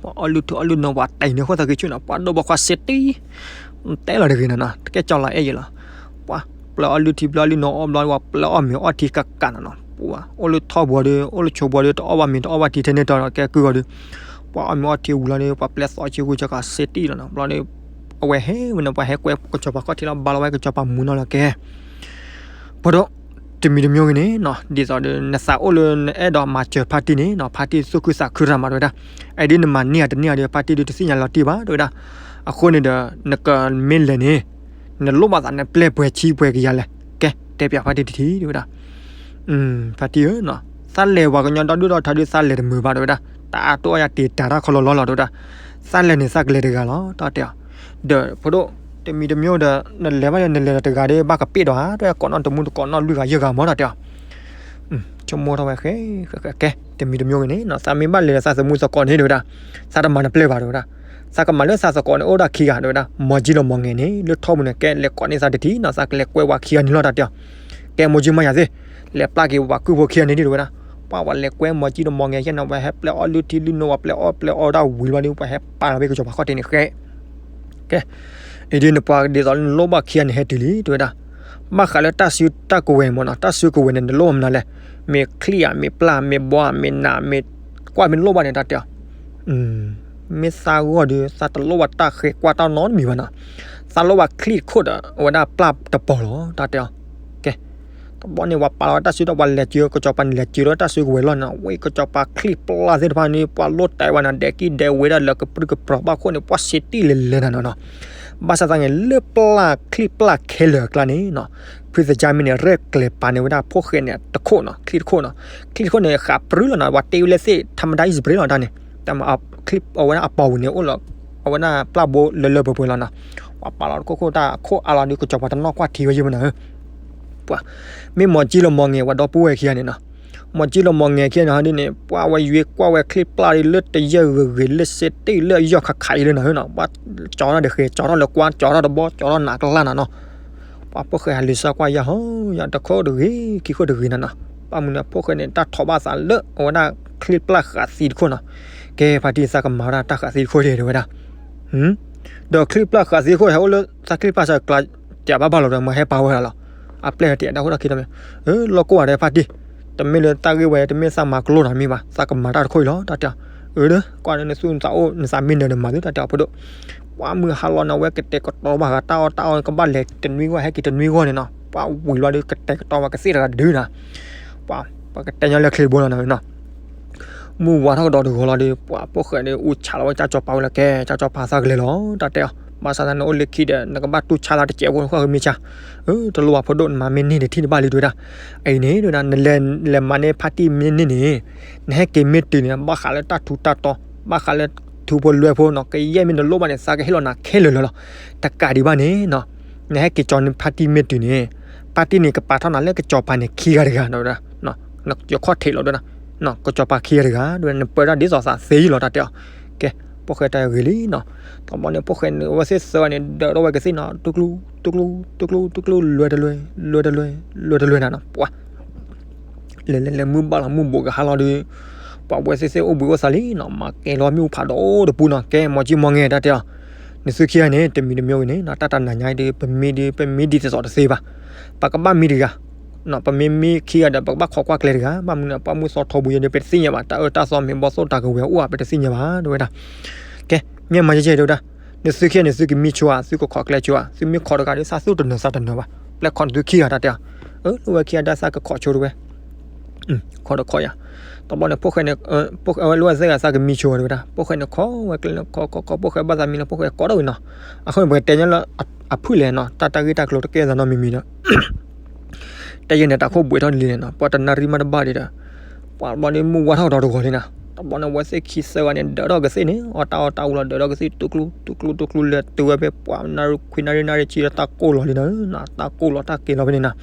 ပှၤအီၣ်လုၢ်ထူအီၣ်လုၢ်နီၤ ပှၤတဲန့ၣ်ခိၣ်သးက့ၤဆူနီၤ ပှၤဒိၣ်ဘီခွါစ့တံၢ် တဲလီၤတဂ့ၤနီၤနီၤ တကဲကၠီလီၤအဲၣ်ယဲလီၤ. ပှၤပျဲအီၣ်လုၢ်ထံ ပျဲအီၣ်လုၢ်နီၤ အီၣ်ဘျီ ပှၤပျဲအီၣ်မ့ၤအီၣ်ထံကကးနီၤနီၤ. ပှၤအိၣ်လၢထီဘိဒီး အိၣ်လၢဆိဘိဒီး တအီၣ်ဘၣ်မ့ၤ တအီၣ်ဘၣ်ထံထဲန့ၣ်တီၤဒီး ကဲကုၢ်ဂီၤဒီး ပှၤအီၣ်မ့ၤအီၣ်ထံဝံၤလီၤဒီး ပှၤပျဲသီဆံဂုၤဆကးစ့တံၢ်လီၤနီၤ. ဘျီဒီး အဝဲဟဲဝဲန့ၣ် ပှၤဟဲကွဲကစီၤပၤခီၣ်ထံးလီၤ ဘါလီၤဝဲကစီၤပၤမူနီၤလီၤ ကဲ ဖိဒိၣ်, တမံၤတမံၤဂ့ၤန့ၣ်နီၤ ဒ်သိးဒီး နသးအိၣ်လၢနအဲၣ်ဒိးမၤစၢၤဖါတံၢ်န့ၣ်နီၤ ဖါတံၢ်သူၣ်ခုသးခုတၢ်မး တဲဝဲဒၣ်. အဒ်နမၤန့ၢ်ဧါတန့ၢ်ဧါဒီး ဖါတံၢ်ဒုးတသ့ၣ်ညါလီၤတံၢ်ဘၣ် တဲဝဲဒၣ်. အဃိန့ၣ်ဒီး နကမ့ၢ်လဲၤန့ၣ် နလိၣ်ဘၣ်သးနပျဲၢ်ပှဲၤဆံပှဲၤကယၤလဲၣ် ကဲ တဲပၠးဖါတံၢ်တထံၣ် တဲဝဲဒၣ်. ဖါတံၢ်ဧၢနီၤ သးလဲၤပှၤကညီဒီဒူၣ်ဒီထၢဒီး သးလဲၤတမုာ်ဘၣ် တဲဝဲဒၣ်. တၢ်အါတိၢ်အါယၤတ့ၢ်တၢ်တၢ်ခီလီၤလီၤလီၤ တဲဝဲဒၣ်. သးလဲၤန့ၣ် သးကလဲၤတဂၤလီၤ တၢ်တဲအီၤ. ဒီးဖိဒိၣ်, တမံၤတမံၤဒီး နလဲၤဘၣ်ဒီး နလဲၤတဂၤဒီး ဘၣ်ကပ့ၣ်ဒီးဧါ တဲ ကိးနီၣ်တမူတကိးနီၣ်လွံၢ်ဂၤယဲၢ်ဂၤမး တၢ်တဲအီၤ. ဆိကမိၣ်ထီၣ်ဝဲဃဲ, ကဲ တမံၤတမံၤဂ့ၤန့ၣ်နီၤ သးမ့ၢ်ဘၣ်လဲၤဒီးသးသမူသကိးန့ၣ် တဲဝဲဒၣ်, သးတမၤနပျဲၢ်ဘၣ် တဲဝဲဒၣ်. သးကမၤလၢသးသကိးန့ၣ် အိၣ်ဒၣ်ခံဂၤ တဲဝဲဒၣ်, မီၤကၠံလီၤမီၤငဲၤန့ၣ် လၢထီပူၤန့ၣ် ကဲလဲၤကိးန့ၢ်သးတထံၣ်နီၤ သးကလဲၤကွဲဝဲခံဂၤန့ၣ်လီၤ တၢ်တဲအီၤ. ကဲ မီၤကၠံမါယၤသ့ၣ်, လဲၤပျၢ်က့ၤပှၤကုၢ်ဖိခံဂၤန့ၣ် တဲဝဲဒၣ်. ပှၤ ပှၤလဲၤကွဲမီၤကၠံလီၤမီၤငဲၤယဲၢ်နီၤ ပှၤဟဲပျဲအီၣ်လုၢ်ထံလုၢ်နိ ပှၤပျဲအီၣ်ပျဲအီတၢ်ဝံၤလီၤဒီး ပှၤဟဲပာ်လီၤဝဲကစီၤပၤခီၣ်ထံးန့ၣ်ဃဲ ကဲ, အံၤဒ်နပှၤဒ်သိးလၢနလိၣ်ဘၣ်ခံဂၤန့ၣ် ဟဲတုၤလံ တဲဝဲဒၣ်. ဘၣ်ဃးလၢတၢ်စုတၢ်ကဝဲၤမးနီၤ တၢ်စုကဝဲၤန့ၣ် နလိၣ်မနုၤလဲၣ်. မ့ၢ်ချံၣ်ဧါ မ့ၢ်ပျၢ် မ့ၢ်ဘီဧါ မ့ၢ်နး မ့ၢ်ကွၢ်မ့ၢ်လိၣ်ဘၣ်န့ၣ် တၢ်တဲအီၤ. မ့ၢ်သးဂီၢ်ဒီး သးတလိၣ်ဘၣ်တၢ်ဃဲၤကွၢ်တၢ်နီတမံၤဘၣ်နီၤ. သးလိၣ်ဘၣ်ချံၣ်တခိၣ်ဒီး အဝဲဒၣ်ပျၢ်တပီၤလီၤ တၢ်တဲအီၤ. ကဲ တဘျီန့ၣ် ပှၤပာ်လီၤဝဲတၢ်စုဒီး ပှၤလဲၤစၢၤကစီၤပၤန့ၣ် လဲၤစၢၤလီၤတၢ်စုကဝဲၤလီၤနီၤ. ဝဲကစီၤပၤချံၣ်ပျၢ်သ့ၣ်တဖၣ်န့ၣ် ပှၤလိၣ်တဲာ်ဝဲနီၤ ဒဲးကံၢ်ဒဲးဝဲဒၣ်လၢကပြုၢ်ကပြီၤဘၣ်ခိၣ်န့ၣ် ပှၤစ့တံၢ်လဲၤလဲၤနၤနီၤနီၤ. ဘၣ်ဆၣ်သနာ်က့ လၢပျၢ်ချံၣ်ပျၢ်ခဲလၢာ်အကျါန့ၣ်နီၤ ဖုသကၢ်မ့ၢ်န့ၣ် ရဲၣ်ကျဲၤပာ်န့ၢ်ဝဲဒၣ်ဖိၣ်ဃဲန့ၣ်တခိၣ်နီၤ ချံၣ်တခိၣ်နီၤ. ချံၣ်တခိၣ်န့ၣ် ဃးပြူလီၤနီၤ ပှၤတ့ဝဲလၢသ့ၣ် ထါမဒါ အံၣ်စပရ့လီၤတၢ်န့ၣ် အဝဲဒၣ်အပီၤပူၤန့ၣ် အိၣ်လီၤ အဝဲဒၣ်ပျၢ်ဘိလၢလၢပှဲၤပှဲၤလီၤနီၤ. ပှၤပာ်လီၤတခိၣ်ခိၣ်တၢ်ခိၣ်အါလီၤဒီး ကစီၤပၤတနီၣ်ကွၢ်ထံဝဲယဲၢ်မနၤဧၢ ပှၤ မ့ၢ်မီၤကၠံလီၤမီၤငဲၤ ပှၤဒီပုၢ်ဝဲၢ်ခံဂၤန့ၣ်နီၤ. မီၤကၠံလီၤမီၤငဲၤခံဂၤန့ၣ်ဟီဒ်န့ၣ် ပှၤဝဲယွ့ကွၢ်ဝဲချံၣ်ပျၢ်ဒီး လၢတယဲၢ်ဂ့ၤဂ့ၤလၢစ့တ့ၢ်လၢအယီၢ်ခးခးအံၤလၢနၤနီၤ. ပှၤကၠီထီၣ်ဒီးဃဲၤ ကၠီထီၣ်လၢကွၢ် ကၠီထီၣ်တဘီ ကၠီထီၣ်နးကလၢ်နၤနီၤ. ပှၤဖိၣ်ဃဲဟးလံၤစၢ်ကွၢ်ယၢ်ဟီ ယတခိၣ်တဂ့ၤ ခံခိၣ်တဂ့ၤနၤနီၤ. ဘၣ်မနုၤန့ၣ် ဖိၣ်ဃဲန့ၣ် တၢ်ထိးဘၣ်သးလၢ အဝဲဒၣ်ချံၣ်ပျၢ်ဃးသံတခိၣ်နီၤ. ကဲ ဖါတံၢ်သးကမၤဝဲဒၣ်တၢ်ဃးသံတခိၣ်ဒဲး တဲဝဲဒၣ် ဒီးချံၣ်ပျၢ်ဃးသံတခိၣ် ဟဲအိၣ်လၢသးချံၣ်ပျၢ်စၢၤကျါ တဘၣ်ဘၣ်လီၤဒီး မၤဟဲပာ်ဝဲဒၣ်လီၤ. အပျဲၢ်တအဲၣ်ဒၣ်ဃိတၢ်ခံတမံၤ လီၢ်ကိၢ်ဝဲဒၣ်ဖါတံၢ် တမ့ၢ်လၢတၢ်ဂ့ၢ်ဝဲ တမ့ၢ်သးမၤကျိတၢ်မ့ၢ်ဘၣ် သးကမၤတၢ်တခိၣ်အံၤလီၤ တၢ်တဲအီၤ. အၢ ဒီး ကွၢ်လၢနသူၣ်နသးအိၣ် နသးမ့ၢ်နၢၤဒီးမၤသု တၢ်တဲအီၤဖိဒိၣ်. ပှၤမုၢ်ဟါလီၤန့ၣ် အဝဲကတဲာ်ကတီၤဘၣ်ဃးတၢ်အီၣ်တၢ်အီ ကဘၣ်လဲၤတနွံဂီၢ် ဟဲက့ၤတနွံဂီၢ်န့ၣ်နီၤ. ပှၤဝံၤလီၤဒီး ကတဲာ်ကတီၤဘၣ်ကသ့ၣ်တဂၤဒုးနၤ. ပှၤ ပှၤကတဲညီလၢချ့တဘိလီၤနီၤ. မုၢ်ဝါထီၣ်ကဒီးတဂီၤလီၤဒီး ပှၤဖိၣ်ဃဲဒီး အူဆးလီၤဝဲကၠၢ်ကၠီၤပၤဝဲလၢ ကဲ ကၠၢ်ကၠီၤပၤသးကလဲၤလီၤ တၢ်တဲအီၤ. ဘၣ်ဆၣ်သးန့ၣ်အိၣ်လၢခံဒီး နကဘၣ်တူၢ်ဆါသးတစဲးဖိ ဃီၣ်ဃမ့ၢ်ဆါ. အၢ တလိၣ်ဘၣ်ဖိဒိၣ် နမၤမ့ၢ်န့ၢ်တထံၣ်တဘၣ်လံ တဲဝဲဒၣ်. အံၤန့ၣ် တဲဝဲဒၣ် နလဲၤ လဲၤမၤန့ၢ်ဖါတံၢ်မ့ၢ်န့ၢ်န့ၣ် နဟဲက့ၤမ့ၢ်တုၤန့ၣ် ဘၣ်ဃးလၢတၢ်ထူးတၢ်တီၤ ဘၣ်ဃးလၢထူဖိလွဲဖိနီၤ ကယဲၢ်မ့ၢ်နလိၣ်ဘၣ်န့ၣ် သးကဟ့ၣ်လီၤနၤခဲလၢာ်လၢာ်လီၤ. တကးဒံးဘၣ်န့ၣ်နီၤ နဟဲက့ၤကၠီန့ၢ်ဖါတံၢ်မ့ၢ်တုၤန့ၣ် ဖါတံၢ်န့ၣ် ကပာ်ထီၣ်နၤလၢကစီၤပၤန့ၣ်ခံဂၤတဂၤ တဲဝဲဒၣ်. နယခီၣ်ထံးလီၤ တဲဝဲဒၣ်. ကစီၤပၤခံဂၤတဂၤ တဲဝဲဒၣ် နပၢတၢ်ဒ်သိးသးသ့ယုၢ်လီၤ တၢ်တဲအီၤ. ကဲ ဖိၣ်ဃဲတၢ်ဂ့ၤလံနီၤ. တဘျီန့ၣ် ဖိၣ်ဃဲန့ၣ် အဝဲသ့ၣ်သၢဂၤန့ၣ် ဒၢးထီၣ်ဝဲကသ့ၣ်နီၤ တူၢ်ကျူ တူၢ်ကျူ တူၢ်ကျူ လွဲတလွဲ လွဲတလွဲ လွဲတလွဲနၤနီၤ ပှၤ လဲၤလဲၤလဲၤမုၢ်ဘၣ်လီၤမုၢ်ဘူးကဟါလီၤဒီး ပှၤဝဲသ့ၣ်သ့ၣ်အိၣ်ဘှံးအိၣ်သါလံနီၤ မၤကဲလီၤမ့ၣ်အူဖးဒိၣ်တပူၤနီၤ ကဲ မီၤကၠံမီၤငဲၤ တၢ်တဲအီၤ. နသုခံဂၤန့ၣ် တမံၤတမံၤဂ့ၤန့ၣ်နီၤ တၢ်တနၤညါဒီး ပမ့ၢ်ဒီး ပမ့ၢ်ဒ်သိးသိးတသ့ဘၣ်. ပကဘၣ်မံတဂၤ ပမ့ၢ်မံခံဂၤဒီး ပကဘၣ်ခိးကွၢ်ကျဲတဂၤ ဘၣ်မနုၤန့ၣ် ပှၤမုၢ်သီထီဘိယဲဒီး ပတသ့ၣ်ညါဘၣ် တၢ်အၢတၢ်သီမ့ၢ်ဘီၣ်သိၣ်တၢ်ကဝဲၤအိၣ်ဧါ ပတသ့ၣ်ညါဘၣ် တဲဝဲဒၣ်. ကဲ မ့ၢ်မၤယဲၢ်ယဲၢ် တဲဝဲဒၣ်. နသုခံဂၤန့ၣ် သုကမံဆိဧါ သုကခိးကျဲဆိဧါ သုမ့ၢ်ခိးတဂၤဒီး သးသူၣ်တနၢၤသးတနၢၤဘၣ် ပျဲခိးနသုခံဂၤ တၢ်တဲအီၤ. အၢ လိၣ်ဝဲခံဂၤဒီး သးကခိးဆိတဲဝဲ ခိးတခိးယၤ. တဘျီန့ၣ် ဖိၣ်ဃဲန့ၣ် အဝဲလိၣ်ဝဲသၢဂၤ သးကမံဆိဝဲ တဲဝဲဒၣ်. ဖိၣ်ဃဲန့ၣ်ခိးဝဲကျဲန့ၣ် ခိးခိးခိး ဖိၣ်ဃဲဘၣ်သးမံလီၤ ဖိၣ်ဃဲကိးထီၣ်ဝံၤနီၤ. အဃိန့ၣ် ပကတဲညီလၢအဖုၣ်လဲၣ်နီၤ တၢ်တၢ်ဂ့ၢ်တၢ်ကျိၤတကဲသးနီတမံၤမံၤဒီး တၢ်ယဲန့ၣ် တၢ်ခိၣ်ဘှံးထီၣ်လံန့ၣ်နီၤ ပှၤတနၣ်ရံၣ်မးတဘၣ်ဒီး ပှၤတဘျီန့ၣ် မုၢ်ဝါထီၣ်ကဒီးတဂီၤလံနီၤ. တဘျီန့ၣ် အဝဲသ့ၣ်ခံသၢဂၤန့ၣ် ဒၢးထီၣ်ကသ့ၣ်န့ၣ် အီၣ်တၢ်အီၣ်တၢ်အူလီၤ ဒၢးထီၣ်ကသ့ၣ် တူၢ်ကျူတူၢ်ကျူတူၢ်ကျူ လဲၤတုၤဝဲဖဲပှၤနၣ်ရံၣ်ခွံနၣ်ရံၣ်နၣ်ရံၣ်ဆံလၢတၢ်ကိၢ်လီၤလံနီၤ. တၢ်ကိၢ်လီၤတၢ်ကဲၤလီၤဖဲန့ၣ်နီၤ.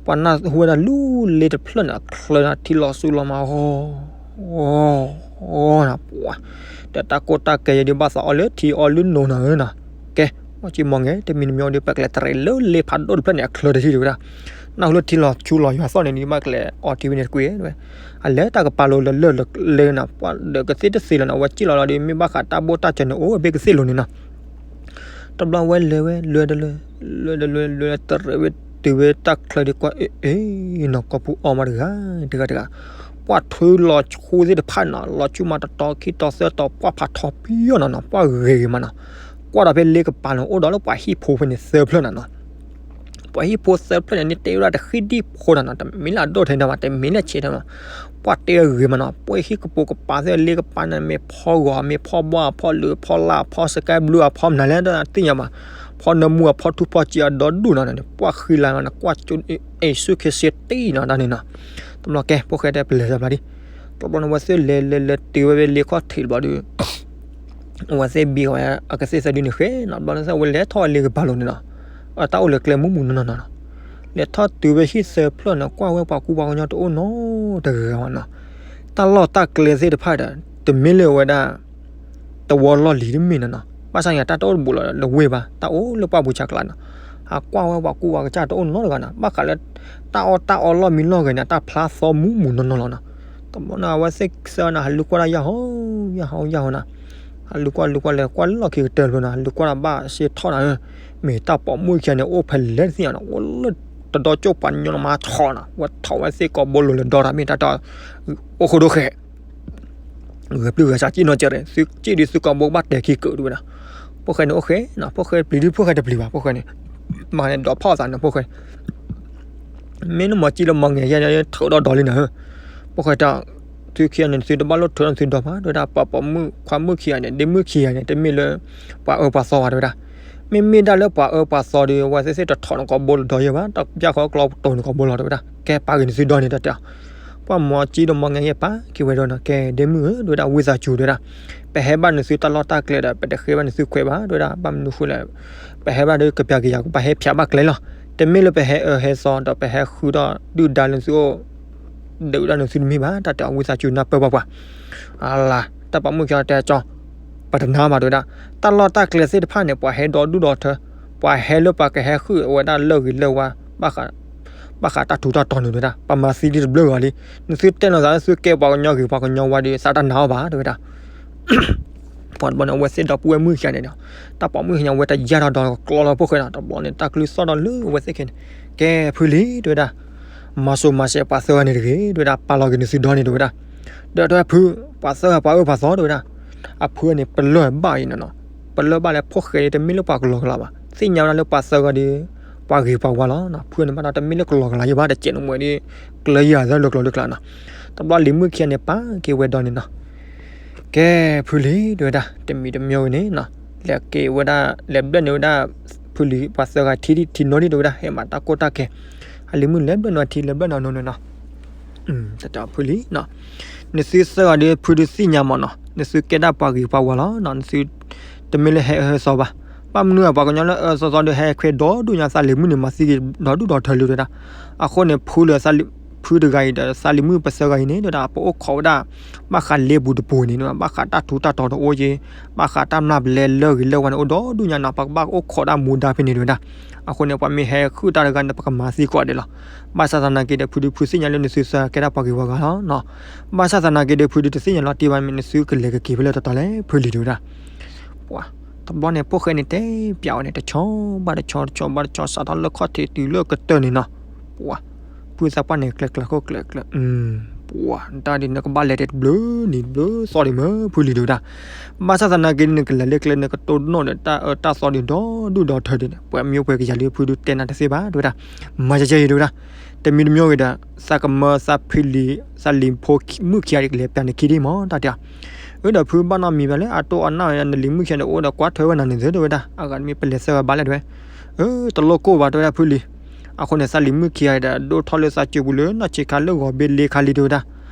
ပှၤနၢ်ဟူဝဲဒၣ်လၢလ့တဖျၢၣ်န့ၣ် အချၢန့ၣ် ထံလီၤဆူလီၤမး ဂီၤ ဂီၤ ဂီၤနီၤ. ပှၤ ဒီးတၢ်ကိၢ်တၢ်ကဲၤယဲဒုးဘၣ်သးအီၣ်လၢထံအီၣ်လၢနိၤနီၤဧၢနီၤ. ကဲ မ့ၢ်က့မီၤငဲၤ တမံၤတမံၤဒီး ပကလဲၤတရံးလၢလ့ဖးဒိၣ်တဖျၢၣ်န့ၣ် အချၢတထံၣ်တဝဲဒၣ်. နၢ်ဟူလၢထံလီၤဆူလီၤယွၤသီၣ်န့ၣ် ဒ်ဘၣ်ကလဲၤအီထံဝဲန့ၣ်တကွံာ်ဝဲ အလဲၤတၢ်ကပၤလိၤလၢလၢၢ်လၢနီၤ. ပှၤဒၢးကသ့ၣ်တသ့လၢၤနီၤ အဝဲစံၣ်လီၤလီၤဒီး မ့ၢ်ဘၣ်ဃးတၢ်ဘိၣ်တၢ်စၢၤန့ၣ် အိၣ်ဝဲဘ့ၣ်ကသ့ၣ်လိၤန့ၣ်နီၤ. တဘျီဝဲလဲၤဝဲ လဲၤတလၢ လဲၤတလၢလဲၤတရံးဝဲ တုၤဝဲတၢ်ချၢဒ်ကွၢ် အ့ အ့နီၤ ကီၢ်ပူၤအီၣ်မးတဂၤ တဂၤတဂၤ. ပှၤထုးလီၤဆူသ့ၣ်တဖၣ်နီၤ လီၤဆူမးတတီၤခံတီၤသၢတီၤ ပှၤဖးထီပယီၤနီၤနီၤ ပှၤဂ့ၤဂ့ၤမးနီၤ. ကွၢ်ဒီးဖဲလ့ကပၤန့ၣ် အိၣ်ဒီးလၢပှၤဟံၣ်ဖိဖဲန့ၣ်သၢဖျၢၣ်နီၤနီၤ. ပှၤဟံၣ်ဖိသၢဖျၢၣ်န့ၣ် န့ၢ်တဲဝဲဒၣ်တဃံဒံၣ်ဖိနီၤနီၤ တမ့ၢ်လၢအဒိၣ်ထဲဒၣ်မး တမ့ၢ်လၢဆံးထဲမး ပှၤတဲဂ့ၤမးနီၤ. ပှၤဟံၣ်ကပိာ်ကပၤသ့ၣ်လ့ကပၤန့ၣ် မ့ၢ်ဖီဂီၤ မ့ၢ်ဖီဘီ ဖီလၢ ဖီလာ် ဖီစကဲဘျုး ဖီမနုၤလဲၣ် တသ့ၣ်ညါဘၣ်. ဖီနၢမူ ဖီထူဖီစံးအဒီဒူၣ်နီၤန့ၣ် ပှၤဃံလၤမးနီၤ ကွၢ်ကၠိအ့ၣ်ဆူၣ်ခ့စ့တံၢ်နီၤတၢ်န့ၣ်နီၤ. တဘျီကဲ ဖိၣ်ဃဲတဲပလဲၤတဘျီဒံး တဘျီန့ၣ် အဝဲသ့ၣ်လဲၤလဲၤလဲၤတုၤဝဲဖဲလ့ခီၣ်ထံးတဘျီဒီး အဝဲသ့ၣ်ဘံဝဲအကသ့ၣ်သၢဒုန့ၣ်ဃဲနီၤ ဘျီန့ၣ် အဝဲလဲၤထီၣ်လ့ကပၤလိၤန့ၣ်နီၤ. အတၢ်အိၣ်လၢကျဲမုၢ်မုၢ်နီၢ်နီၢ်နီၤ. လဲၤထီၣ်တုၤဝဲဟံၣ်သၢဖျၢၣ်န့ၣ် ကွၢ်ဝဲပှၤကူပှၤကညီတအိၣ်နီတဂၤဘၣ်နီၤ. တၢ်လီၢ်တၢ်ကျဲသ့ၣ်တဖၣ်ဒီး တမ့ၢ်လၢဝဲဒၣ် တဝီလီၢ်လံၤတမ့ၢ်နီၤနီၤ. ဘၣ်ဆၣ်ညါတၢ်တအိၣ်တဘူးလီၤလၢဝ့ၢ်ဘၣ် တၢ်အိၣ်လၢပှၢ်ပူၤဆါကျါနီၤ. အကွၢ်ဝဲပှၤကူပှၤကစၢ်တအိၣ်နီတဂၤနီၤ ဘၣ်ဃးလၢ တၢ်အီၣ်တၢ်အီလီၢ်မံလီၢ်ဂဲၤန့ၣ် တၢ်ဖျါသီမုၢ်မုၢ်နီၢ်နီၢ်လီၤနီၤ. တဘျီန့ၣ် အဝဲသ့ၣ်သၢန့ၣ် ဟးလူၤကွၢ်ဒၣ်ယၢ်ဟီ ယၢ်ဟီ ယၢ်ဟီနီၤ. ဟးလူၤကွၢ်လူၤကွၢ်လဲၤကွၢ်လၢလီၢ်ခံကတၢၢ်တဘျီနီၤ ဟးလူၤကွၢ်ဒီးဘၣ်စ့ထီၣ်နၤဧၢ, မ့ၢ်တၢ်ပိာ်မုၣ်ခံဂၤန့ၣ် အိၣ်ဖဲလဲၣ်တသ့ၣ်ညါနီၤ အိၣ်လၢတဒီကၠိၣ်ပှၤညီလီၤမါထီၣ်နီၤ ဝဲထီၣ်ဝဲသ့ၣ်ကိာ်ဘိလိၤလၢဒီတၢ်မ့ၢ်တၢ်တီ အိၣ်ဃိဒိဃဲ ဂဲၤပျုၢ်ဂဲၤဆးစံၣ်နီၢ်ကဲး သုစံၣ်ဒ်သုကိာ်ဘိကဘၣ်တဲာ်ခံကၢးဒၣ်ဝဲဒၣ်. ဖိၣ်ဃဲန့ၣ်အိၣ်ဃဲနီၤ ဖိၣ်ဃဲပျံၤဒ်ဖိၣ်ဃဲတပျံၤဘၣ် ဖိၣ်ဃဲန့ၣ် မၤန့ၣ် ဒီးဖီၣ်သးန့ၣ် ဖိၣ်ဃဲ မ့ၢ်နမၤစံၣ်လၢမၤငဲၤယဲန့ၣ် ထုးဒီးဒီးလံနၤဧၢ, ဖိၣ်ဃဲတၢ် သုခံဂၤန့ၣ် သုတဘၣ်လိၣ်ထုးဒီးသုဒီးဘၣ် တဲဝဲဒၣ် ပှၤပိာ်မုၣ်ခွါမုၣ်ခံဂၤန့ၣ် ဒ့မုၣ်ခံဂၤန့ၣ် တမ့ၢ်လၢ ပှၤအၢပှၤသီဘၣ် တဲဝဲဒၣ်. မ့မ့ၢ်ဒၣ်လၢပှၤအၢပှၤသီဒီး အဝဲသ့ၣ်သ့ၣ်တထီၣ်နကိာ်ဘိလၢဒီးယဲဘၣ် တၢ်ပျၢ်ဃီကျီပတိၢ်နကိာ်ဘိလီၤ တဲဝဲဒၣ်. ကဲပာ်ဂ့ၤန့ၣ်သုဒီန့ၣ်တၢ်တဲ ပှၤမၤစံၣ်ဒီးမၤငဲၤယဲပာ်က့ၤဝဲဒီးနီၤ ကဲဒ့မုၣ်ဧၢ တဲဝဲဒၣ် ဝံသးစူၤ တဲဝဲဒၣ်. ပဟဲဘၣ်န့ၣ်သုတၢ်လီၢ်တၢ်ကျဲဒီး ပတဃ့ဘၣ်န့ၣ်သုခွဲးဘၣ် တဲဝဲဒၣ် ဘၣ်မနုၤဃိလဲၣ် ပဟဲဘၣ်ဒီးကပျၢ်က့ၤယၤ ကဘၣ်ဟဲဖျိးဘၣ်ကျဲလီၤ. တမ့ၢ်လၢပဟဲအၢဟဲသီဒီး ပဟဲဃုထီၣ်ဒုၣ်ဒါလၢသုအိၣ် ဒုၣ်ဒါလၢသုတမ့ၢ်ဘၣ် တၢ်တဲအီၤ ဝံသးစူၤနၢ်ပၢၢ်ပှၤပှၤ အလၤ တၢ်ပိာ်မုၣ်ခံဂၤတဲကၠီ ပတနာ်ဘၣ် တဲဝဲဒၣ်. တၢ်လီၢ်တၢ်ကျဲသ့ၣ်တဖၣ်န့ၣ် ပှၤဟဲဒီဒူၣ်ဒီထၢ ပှၤဟဲလၢပှၤကဟဲဃုအဝဲဒၣ်လၢဂ့ၤလၢဝါ ဘၣ်ဃးတၢ်ထူးတၢ်တီၤန့ၣ် တဲဝဲဒၣ် ပမၤသံဒ်တဘျုးဂၤလံ. နသုတဲနီၤသးလၢသုကဲပှၤကညီဂ့ၤပှၤကညီဝါဒီး သးတနာ်အီၤဘၣ် တဲဝဲဒၣ်. ပှၤတဘျီန့ၣ် အဝဲသ့ၣ်ဒီပုၢ်ဝဲၢ်မုၣ်ခံဂၤန့ၣ်ဒီး တၢ်ပိာ်မုၣ်ခံဂၤဝဲတယၢ်ထီၣ်ဒီးကျီလီၤဖိၣ်ဃဲနီၤ တဘျီန့ၣ် တၢ်ကလုၢ်သီၣ်ဒီးလၢအဝဲသ့ၣ်ခဲန့ၣ် ကဲဖုလံ တဲဝဲဒၣ် မၤစိၤမၤစဲးပှၤသၢဂၤန့ၣ်တဂ့ၤ တဲဝဲဒၣ် ပာ်လီၤက့ၤနသုဒီန့ၣ် တဲဝဲဒၣ်. ဒီးတဲဖု ပှၤသၢဂၤပှၤအၢပှၤသီ တဲဝဲဒၣ်. အဖုန့ၣ် ပလၢၢ်ဘၣ်အံၤနီၤနီၤ ပလၢၢ်ဘၣ်လၢဖိၣ်ဃဲဒီး တမ့ၢ်လၢပှၤကလီကလီဘၣ် သ့ၣ်ညါဝဲဒၣ်လၢပှၤသၢဂၤဒီး ပှၤဂ့ၤပှၤဝါလီၤ. ဖုန့ၣ်ဘၣ်ဒီး တမ့ၢ်လၢကလီကလီယဘၣ် တစဲးနမှဲဒီး ကျၢၤယၤသၢလၢကျိၤလၢကျါနီၤ. တဘျီလံၤမုၣ်ခံဂၤန့ၣ် ပာ်က့ၤဝဲဒီးန့ၣ်နီၤ ကဲဖုလံ တဲဝဲဒၣ် တမံၤတမံၤဝဲန့ၣ်နီၤ လဲၤက့ၤဝဲဒၣ် လဲၤဘျၢၣ်န့ၢ်ဝဲဒၣ် ဖုလံၤပှၤသၢဂၤထံထံနီၤဒံး တဲဝဲဒၣ် ဟဲမၤတၢ်ကိၢ်တၢ်ကဲ အလံၤမုၣ်လဲၤဘျၢၣ်န့ၢ်ဝဲထံ လဲၤဘျၢၣ်န့ၢ်အနိန့ၣ်နီၤ တၢ်တဲဖုလံ နသုသၢဂၤဒီး ဖုဒုးသ့ၣ်ညါမးနီၤ နသုကဲဒၣ်ပှၤဂ့ၤပှၤဝါလီၤနီၤ နသု တမ့ၢ်လၢဟဲအၢဟဲသီဘၣ်. ဘၣ်မနုၤအပှၤကညီလၢအၢသီသီဒီး ဟဲခွဲဒီဒူၣ်ညါ သးလံၤမုၣ်န့ၣ် မၤသံက့ၤဒီဒူၣ်ဒီထၢလံ တဲဝဲဒၣ်. အဃိန့ၣ် ဖုလၢ ဖုတဂၤအံၤဒီး သးလံၤမုၣ်ပသၢဂၤအံၤန့ၣ် တဲဝဲဒၣ် ပအိၣ်ခိးဝဲဒၣ် ဘၣ်ဃးလ့ပူၤတပူၤန့ၣ် ဘၣ်ဃးတၢ်ထူးတၢ်တီၤတအိၣ်က့ ဘၣ်ဃးတၢ်မျၢ်ပလဲလၢဂ့ၤလၢဝါန့ၣ် အိၣ်ဒီဒူၣ်ညါနီၤ ပကဘၣ်အိၣ်ခိးဒၣ်မူဒါဖဲန့ၣ် တဲဝဲဒၣ်. အဃိန့ၣ် ပှၤမ့ၢ်ဟဲဃုတၢ်တဂၤန့ၣ် ပကမၤသံကိးဂၤဒဲးလီၤ. ဘၣ်ဆၣ်သနာ်က့ဒီး ဖုဒုးဖုသ့ၣ်ညါလၢနသုသၢဂၤကဲဒၣ်ပှၤဂ့ၤပှၤဝါလီၤနီၤ. ဘၣ်ဆၣ်သနာ်က့ဒီး ဖုဒုးတသ့ၣ်ညါလီၤတံၢ်ဘၣ် မ့ၢ်နသုကလဲၤကက့ၤဖဲလဲၣ်တတီၤလဲၣ် ဖုလံၤ တဲဝဲဒၣ်. ပှၤ တဘျီန့ၣ် ဖိၣ်ဃဲန့ၣ်တဲပျးဝဲန့ၣ် တဆီဘၣ်တဆီ တဆီဘၣ်တဆီ စးထီၣ်လၢခီၣ်ထံးတုၤလၢကတၢၢ်န့ၣ်နီၤ. ပှၤ ဖုသးပှၢ်န့ၣ် ကျဲကျဲခိၣ်ကျဲကျဲ ပှၤ တၢ်ဒ်နကဘၣ်လဲၤတဲတဘျုးနံၤတဘျုးသီဒံးမ့ၢ် ဖုလံၤ တဲဝဲဒၣ်. ဘၣ်ဆၣ်သနာ်က့န့ၣ် နကလဲၤလၢကျဲ နကတိၢ်နီၣ်ဒီးတၢ်အၢတၢ်သီဒံးဒီဒူၣ်ဒီထၢဒံးန့ၣ် ပှၤမံၤပှဲၤကယၤလံ ဖုဒုးတဲနၤတသ့ဘၣ် တဲဝဲဒၣ်. မၤယဲယဲအံၤ တဲဝဲဒၣ်. တမံၤတမံၤဂ့ၤဒီး သးကမၢသးဖံလံၤ သးလံၤဖိမုၣ်ခံဂၤကလဲၤပျးနခံဒံးမး တၢ်တဲအီၤ. အၢ ဒီးဖုဘၣ်နီတမံၤဘၣ်လၢ အတိၢ်အီၣ်နၢ်ဝဲ နလံၤမုၣ်ခံဂၤန့ၣ် အိၣ်ဒီးကွၢ်ထွဲဝဲနၤန့ၣ်သ့ တဲဝဲဒၣ်. အဂၤတမံၤပလဲၤသၢဂၤဘၣ်လဲၣ် တဲဝဲ. အၢ တလိၣ်ကိၢ်ဘၣ် တဲဝဲဒၣ် ဖုလံၤ. အဃိန့ၣ် သးလံၤမုၣ်ခံဂၤဒီး ဒိၣ်ထီၣ်လၢသးစၢၤပူၤလၢနီၢ်ဆံးခါလၢဂီၤဘ့လ့ခါလံ တဲဝဲဒၣ်.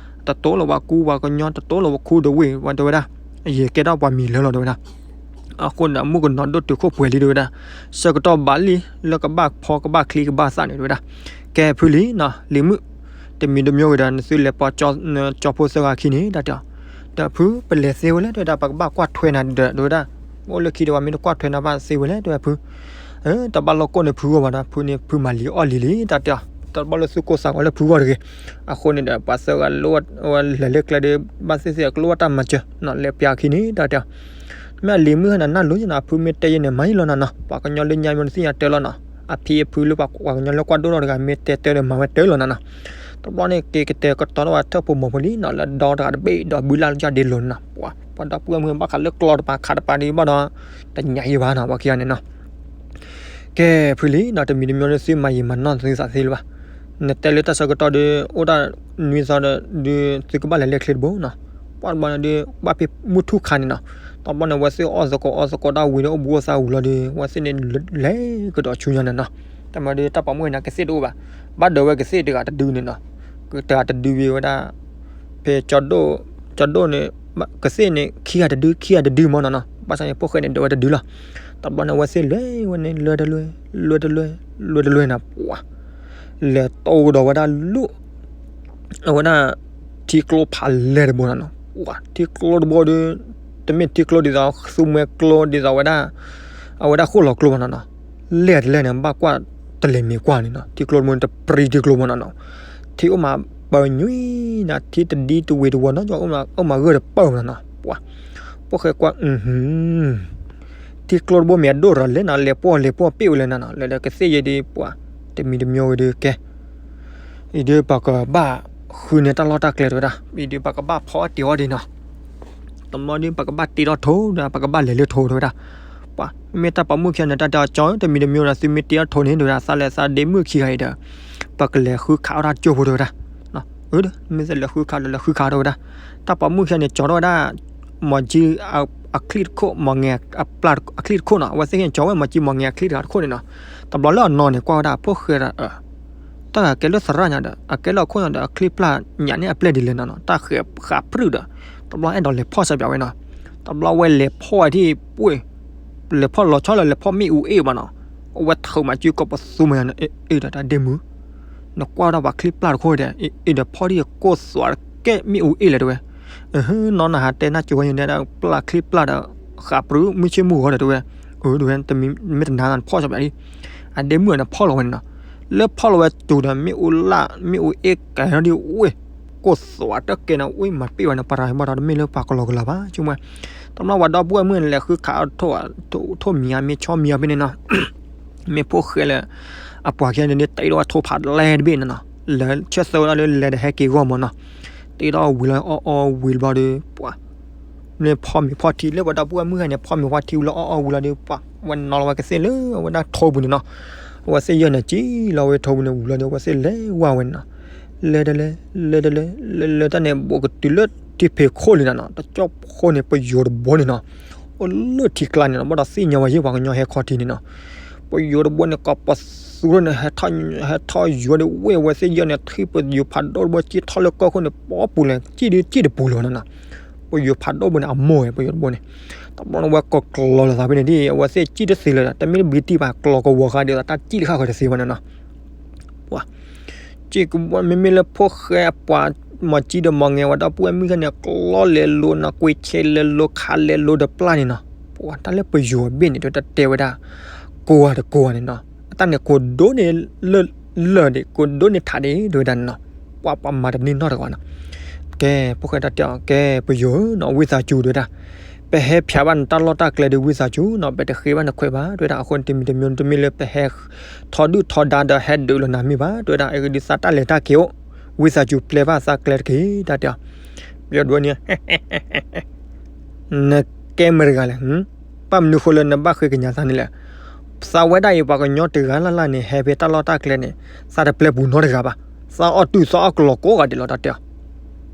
တတိလၢပှၤကူပှၤကညီ တတိလၢပှၤခူဒီးဝ့ၢ်ဝဲတဲဝဲဒၣ်, ယကဲထီၣ်ပှၤမံၤလၢလီၤတဲဝဲဒၣ်. အဃိန့ၣ် မုၣ်ကနီၤဒိၣ်တုာ်ခိၣ်ပှဲၤလံတဲဝဲဒၣ်, ဆၢကတီၢ်ဘၣ်လံ လၢကဘၣ်ဖီကဘၣ်ချံကဘၣ်သၣ်န့ၣ်တဲဝဲဒၣ်. ကဲဖုလံနီၤ လံၤမုၣ်, တမံၤတမံၤဝဲဒီး နသုလဲၤပှၤကၠီဖိသၢဂၤခံန့ၣ် တၢ်တဲအီၤ, ဒီးဖုပလဲၤသ့ဝဲလဲၣ်တဲဝဲဒၣ် ပကဘၣ်ကွၢ်ထွဲနၤဒီးတဲဝဲဒၣ်, အိၣ်လၢခံဒီးပှၤမ့ၢ်တကွၢ်ထွဲနၤဘၣ်သ့ဝဲလဲၣ်တဲဝဲဖု တဘၣ်လိၣ်ကိၢ်န့ၣ်ဖုဂီၢ်ဘၣ်ဒီး ဖုန့ၣ်ဖုမၤလံၤအီၣ်လံၤလံ တၢ်တဲအီၤ, တဘၣ်လိၣ်သူၣ်ကိၢ်သးဂီၤလၢဖုဂီၢ်တဂ့ၤ. အဃိန့ၣ်ဒီး ပှၤသၢဂၤလဲၤလၢကျဲဒီး ဘၣ်သ့ၣ်သ့ၣ်အကလိၣ်ဘၣ်တၢ်မၤစၢၤနီၤ လဲၤပျးခံန့ၣ် တၢ်တဲအီၤ. မ့ၢ်အလံၤမုၣ်ဟဲနၤနၢ်လိၤယနီၤ အဖုမ့ၢ်တဲယဲန့ၣ် မၤယလီၤနၤနီၤ ပှၤကညီလၢညါမ့ၢ်နသ့ၣ်ညါတဲလီၤနီၤ အဖံအဖုလၢပှၤကညီလၢကွၢ်ဒိၣ်ထီၣ်တဂၤ မ့ၢ်တဲတၢ်ဒီးမၤဝဲတၢ်လီၤနၤနီၤ. တဘျီန့ၣ် က့ၤကတဲာ်ကတီၤထီၣ်ဝဲထၢၣ်ဖိမီၤဖိလံနီၤ လၢဒီတဂၤတဘ့ၣ်ဒီးဘုလၢ်လၢယၢ်ဒ့လိၤနီၤ ပှၤ ပှၤဒီပုၢ်ဝဲၢ်မုၣ်ဘၣ်ဃးလၢကျီတပၤ ခးတပၤဒ်ဘၣ်ဒီး တညါယံၤဘၣ်နီၤ ပှၤခံဂၤန့ၣ်နီၤ. ကဲဖုလံနီၤ တမံၤတမံၤလၢသုမၤယံာ်မၤနီၢ်သုသးသ့လၢၤဘၣ်. နတဲလၢတၢ်ဆၢကတီၢ်ဒီး အိၣ်ဒၣ်နွံသီဒီး ဒုးသုကဘၣ်လဲၤလဲၤချ့တဘိနီၤ. ပှၤတဘျီန့ၣ်ဒုး ဘၣ်ဖဲမုၢ်ထူၣ်ခါန့ၣ်နီၤ. တဘျီန့ၣ် အဝဲသ့ၣ်အီၣ်သကိးအီသကိးတၢ်ဝံၤဒီး အိၣ်ဘူးအိၣ်သါဝံၤလီၤဒီး အဝဲသ့ၣ်န့ၣ် လဲၤကဒီးဆူညါန့ၣ်နီၤ. တမ့ၢ်ဒီးတၢ်ပိာ်မုၣ်န့ၣ် ကသ့ၣ်တအိၣ်ဘၣ်. ဘၣ်ဒၢးဝဲကသ့ၣ်တဂၤတဒုန့ၣ်နီၤ. တဂၤတဒုဝဲဒၣ် ဖဲ ကၠီဒိၣ်န့ၣ် ကသ့ၣ်န့ၣ် ခံဂၤတဒု ခံဂၤတဒုမ့ၢ်နီၤနီၤ. ဘၣ်ဆၣ်န့ၣ် ဖိၣ်ဃဲန့ၣ်ဒၢးဝဲတဒုလီၤ. တဘျီန့ၣ် အဝဲသ့ၣ်လဲၤဝဲန့ၣ် လဲၤတလွဲ လဲၤတလွဲ လဲၤတလွဲန့ၣ် ပှၤ လဲၤတိၢ်ကဒီးဝဲဒၣ်လၢ အဝဲဒၣ် ထံကျိဖးလဲၢ်တဘိနီၤနီၤ. ပှၤ ထံကျိတဘိဒီး တမ့ၢ်ထံကျိဒ်သိး သူမွဲကျိဒ်သိးဝဲဒၣ် အဝဲဒၣ်ဃိၣ်လီၤကျိဘၣ်နီၤနီၤ. လဲၢ်တလဲၢ်န့ၣ် ဘၣ်ကွၢ်တလဲၤမ့ၢ်ကွၢ်န့ၣ်နီၤ. ထံကျိတဘိန့ၣ် တပြံထံကျိဘၣ်နီၤနီၤ. ထံအိၣ်မးပၢၤညွံနီၤ ထံတဒံတဝ့ၤတဝီၤနီၤ အိၣ်မးဂၢၢ်တပၢၢ်ဘၣ်နီၤနီၤ. ပှၤ ဖိၣ်ဃဲကွၢ် ထံကျိတဘိမ့ၢ်အဒိၣ်ရၤလဲၣ်နီၤ လဲၤပှီၢ်လဲၤပှီၢ်ပ့ၣ်ဝဲလဲၣ်နီၤနီၤ လဲၤဒီးကသ့ၣ်ယဲဒ်ပှၤ တမံၤတမံၤဝဲဒီးကဲ အံၤဒုးပှၤကဘၣ်ဃုန့ၢ် တၢ်လီၢ်တၢ်ကျဲတဲဝဲဒၣ် အံၤဒုးပှၤကဘၣ်ဖီအီၣ်တ့ၤအီၣ်ဒံးနီၤ တဘျီဒုးပှၤကဘၣ်တ့ထီၣ်ထိၣ်ဒီး ပှၤကဘၣ်လဲၤလၢထိၣ်တဲဝဲဒၣ် ပှၤ မ့ၢ်တၢ်ပိာ်မုၣ်ခံဂၤန့ၣ် တၢ်တဲအီၤကၠီ တမံၤတမံၤဒီး သုမ့ၢ်တ့ထီၣ်ထိၣ်န့ၣ်တဲဝဲဒၣ် သးလဲၤသးဒ့မုၣ်ခံဂၤအံၤဒီး ပကလဲၤဃုခးအီၣ်တၢ်ကၠိဖိတဲဝဲဒၣ် မ့ၢ်သလဲၤဃုခးဒီးလဲၤဃုခးတဲဝဲဒၣ် တၢ်ပိာ်မုၣ်ခံဂၤန့ၣ် ကၠီထီၣ်ဝဲဒၣ် မီၤကၠံ အချံၣ်တခိၣ် မီၤငဲၤအချံၣ်တခိၣ်နီၤ အဝဲသ့ၣ်န့ၣ် ကၠီဝဲမီၤကၠံမီၤငဲၤအချံၣ်တဂၤတခိၣ်န့ၣ်နီၤ တဘျီလၢအနီၢ်န့ၣ် ကွၢ်ဝဲဒၣ်ဖိၣ်ဃဲဒီး တၢ်ဂၤကဲလၢသရၣ်ညါဒီး အကဲလၢအခိၣ်ညါဒီး အချံၣ်ပျၢ်ညၣ်န့ၣ်အပျဲၢ်ဒ်လဲၣ်နီၤနီၤ တၢ်ဃဲးဃးပြူၣ်ဒီး တဘျီအဲၣ်ဒိးလဲၤဖီၣ်စၢပၠးဝဲနီၤ တဘျီဝဲလဲၤဖီၣ်ဝဲဒၣ်ပှ့ၤ လဲၤဖီၣ်လီၤဆီလၢလဲၤဖီၣ်မ့ၣ်အူအ့ၣ်ဘၣ်နီၤ အဝဲထုးမၤစုကိးပသူမၤယၤန့ၣ် အ့ၣ်ဒီးတၢ်ဒ့မုၣ် နကွၢ်ဝဲဒၣ်ပှၤချံၣ်ပျၢ်တခိၣ်ဒီး အ့ၣ်ဒီးဖီၣ်ဒ်ကိၢ်သွးတကဲမ့ၣ်အူအ့ၣ်လဲၣ်တဲဝဲ နီၢ်နဟးတဲနၢ်ကၠိဝဲန့ၣ် ပျၢ်ချံၣ်ပျၢ်ဒီး ဃးပြူၣ်မုၢ်ဆ့ၣ်မုၢ်ဂီၤဒီးတဲဝဲ အၢ တဲဝဲ တမ့ၢ်တနာ်နဖီၣ်စၢပၠးဒ် အဒ့မုၣ်န့ၣ်ဖီၣ်လီၤဝဲန့ၣ်နီၤ လၢဖီၣ်လီၤဝဲတုၤဒီး မ့ၣ်အူလၢ် မ့ၣ်အူအ့ၣ်ကဲထီၣ်ဒ်ဝ့ၢ် ကိၢ်သွးတကဲန့ၣ် ဝ့ၢ်မၤပ့ၣ်ဝဲန့ၣ် ပှၤတၢ်ဟဲဘၣ်ဒီးတမ့ၢ်လၢပှၤကလီကလီဘၣ် ဆိကမိၣ် တဘျီဝဲဒီပုၢ်ဝဲၢ်မုၣ်န့ၣ် လဲၤဃုခးအီၣ်ထိၣ်မံၤဧါ မ့ၢ်ဆီမံၤဧါဖဲန့ၣ်နီၤ မ့ၢ်ဖိၣ်ဃဲလၢ အပှၤခံဂၤန့ၣ် တ့ထီၣ်ဝဲထိၣ်ဖးလဲၢ်တဘ့ၣ်န့ၣ်နီၤ လဲၤဆၢသၢဝဲဒၣ်လၢလဲၤတဟဲက့ၤဂီၢ်မးနီၤ တ့ထီၣ်ဝံၤလီၤအီၣ်အီၣ်ဝံၤတဘျီဒီး ပှၤ မ့ၢ်ဖီၣ်မ့ၤဖီၣ်ထံလၢပှၤဒီပုၢ်ဝဲၢ်မုၣ်ဂၤန့ၣ် ဖီၣ်မ့ၤဖီၣ်ထံဝံၤလီၤအီၣ်အီၣ်ဝံၤလီၤဒီး ပှၤ ဝဲနီၤလီၤဝဲကသ့ၣ်လၢအဝဲဒၣ်ထိၣ်ပူၤန့ၣ်နီၤ အဝဲသ့ၣ်ယဲၢ်န့ၣ် ကံလီၤဝဲထိၣ်ပူၤန့ၣ်ဝံၤလီၤဒီး အဝဲသ့ၣ်လဲၤဝဲဝဲန့ၣ်နီၤ လဲၤတလဲၤ လဲၤတလဲၤ လဲၤလၢတၢ်န့ၣ် ဘူးကတုၤလၢထံဖံးခိၣ်လံနီၤနီၤ တကၠီၣ်ဖိန့ၣ် ပယိၤတဘိန့ၣ်နီၤ အိၣ်လၢထံကျါန့ၣ်နီၤ ဘၣ်ဒီးသ့ၣ်ညါဝဲယဲၢ်ပှၤကညီဟဲခီထံန့ၣ်နီၤ ပယိၤတဘိန့ၣ် ကီးပသူထီၣ်န့ၣ် ဟဲထီၣ်ယိၤဒီးဝ့ၢ် အဝဲသ့ၣ်ယဲၢ်န့ၣ် ထံၣ်ပယိၤဖးဒိၣ်တဘိ ကံၣ်ထီၣ်လၢကီၢ်ခိၣ်န့ၣ် ပီပူၤလဲၣ် ကံၣ်ဒုးကံၣ်တပူၤလၢၤဝဲနီၤနီၤ ပယိၤဖးဒိၣ်တဘိန့ၣ် အမိၢ်ဝဲ ပယိၤတဘိန့ၣ် တဘျီန့ၣ်ဝဲကီးကျီၤလိာ်သးဖဲန့ၣ်ဒ် အဝဲသ့ၣ်ကံၣ်တသ့လၢၤ တမ့ၢ်တဘျီတံၢ်ဘၣ် ကျီၤကဝီၤဃာ်ဒ်သိးတၢ်ကံၣ်တခါဃီတသ့ဘၣ်န့ၣ်နီၤ ပှၤ ကံၣ်ကဘီ မ့မ့ၢ်လၢဖိၣ်ဃဲအပှၤ မီၤကၠံဒီးမီၤငဲၤဝဲဒီပုၢ်ဝဲၢ်မုၣ်ခဲန့ၣ် ကျီလဲၤလိၤနီၤ ကွံာ်ဆဲးလဲၤလိၤ ခးလဲၤလိၤဒီးပျၢ်န့ၣ်နီၤ ပှၤ တၢ်လၢပယိၤအဘ့ၣ်န့ၣ် တၢ်တဲဝဲဒၣ် ကိးဂၤတကိးဂၤန့ၣ်နီၤ အတၢ်န့ၣ် ကိးဒိၣ်န့ၣ်လၢာ်ဒံး ကိးဒိၣ်န့ၣ်ထးဒံး တဲဝဲဒၣ်န့ၣ်နီၤ ပှၤ ပှၤမၤတန့ၢ်နီတဂၤဘၣ်နီၤ ကဲ ဖိၣ်ဃဲတၢ်တဲအီၤ ကဲ ပယိၤဧၢနီၤ ဝံသးစူၤ တဲဝဲဒၣ် ပဟဲဖျါဘၣ်နတၢ်လီၢ်တၢ်ကျဲဒီး ဝံသးစူၤနီၤ ပတဃ့ဘၣ်နခွဲးဘၣ် တဲဝဲဒၣ် အဃိန့ၣ် တမံၤတမံၤ တမ့ၢ်လၢပဟဲထီဒုၣ်ထီဒါဒီးဟဲဒုးလီၤနၤမ့ၢ်ဘၣ် တဲဝဲဒၣ် အဂ့ၢ်ဒ်သးတၢ်လဲၤတၢ်က့ၤအိၣ် ဝံသးစူၤပျဲဘၣ်သးကျဲတက့ၢ် တၢ်တဲအီၤ ပယိၤတဘိန့ၣ် နကဲမတၤတဂၤလဲၣ် ဘၣ်မနုၤဃိလၢနဘၣ်ဃ့ကညးသးန့ၣ်လဲၣ် သးဝဲဒၣ်အံၤ ပှၤကညီတဂၤလၢ်လၢ်န့ၣ် ဟဲဖဲတၢ်လီၢ်တၢ်ကျဲန့ၣ် သးတပျဲပူၤနီတဂၤဘၣ် သးအီၣ်တူၢ်သးအီၣ်ကျီၤကိးဂၤဒဲးလီၤ တၢ်တဲအီၤ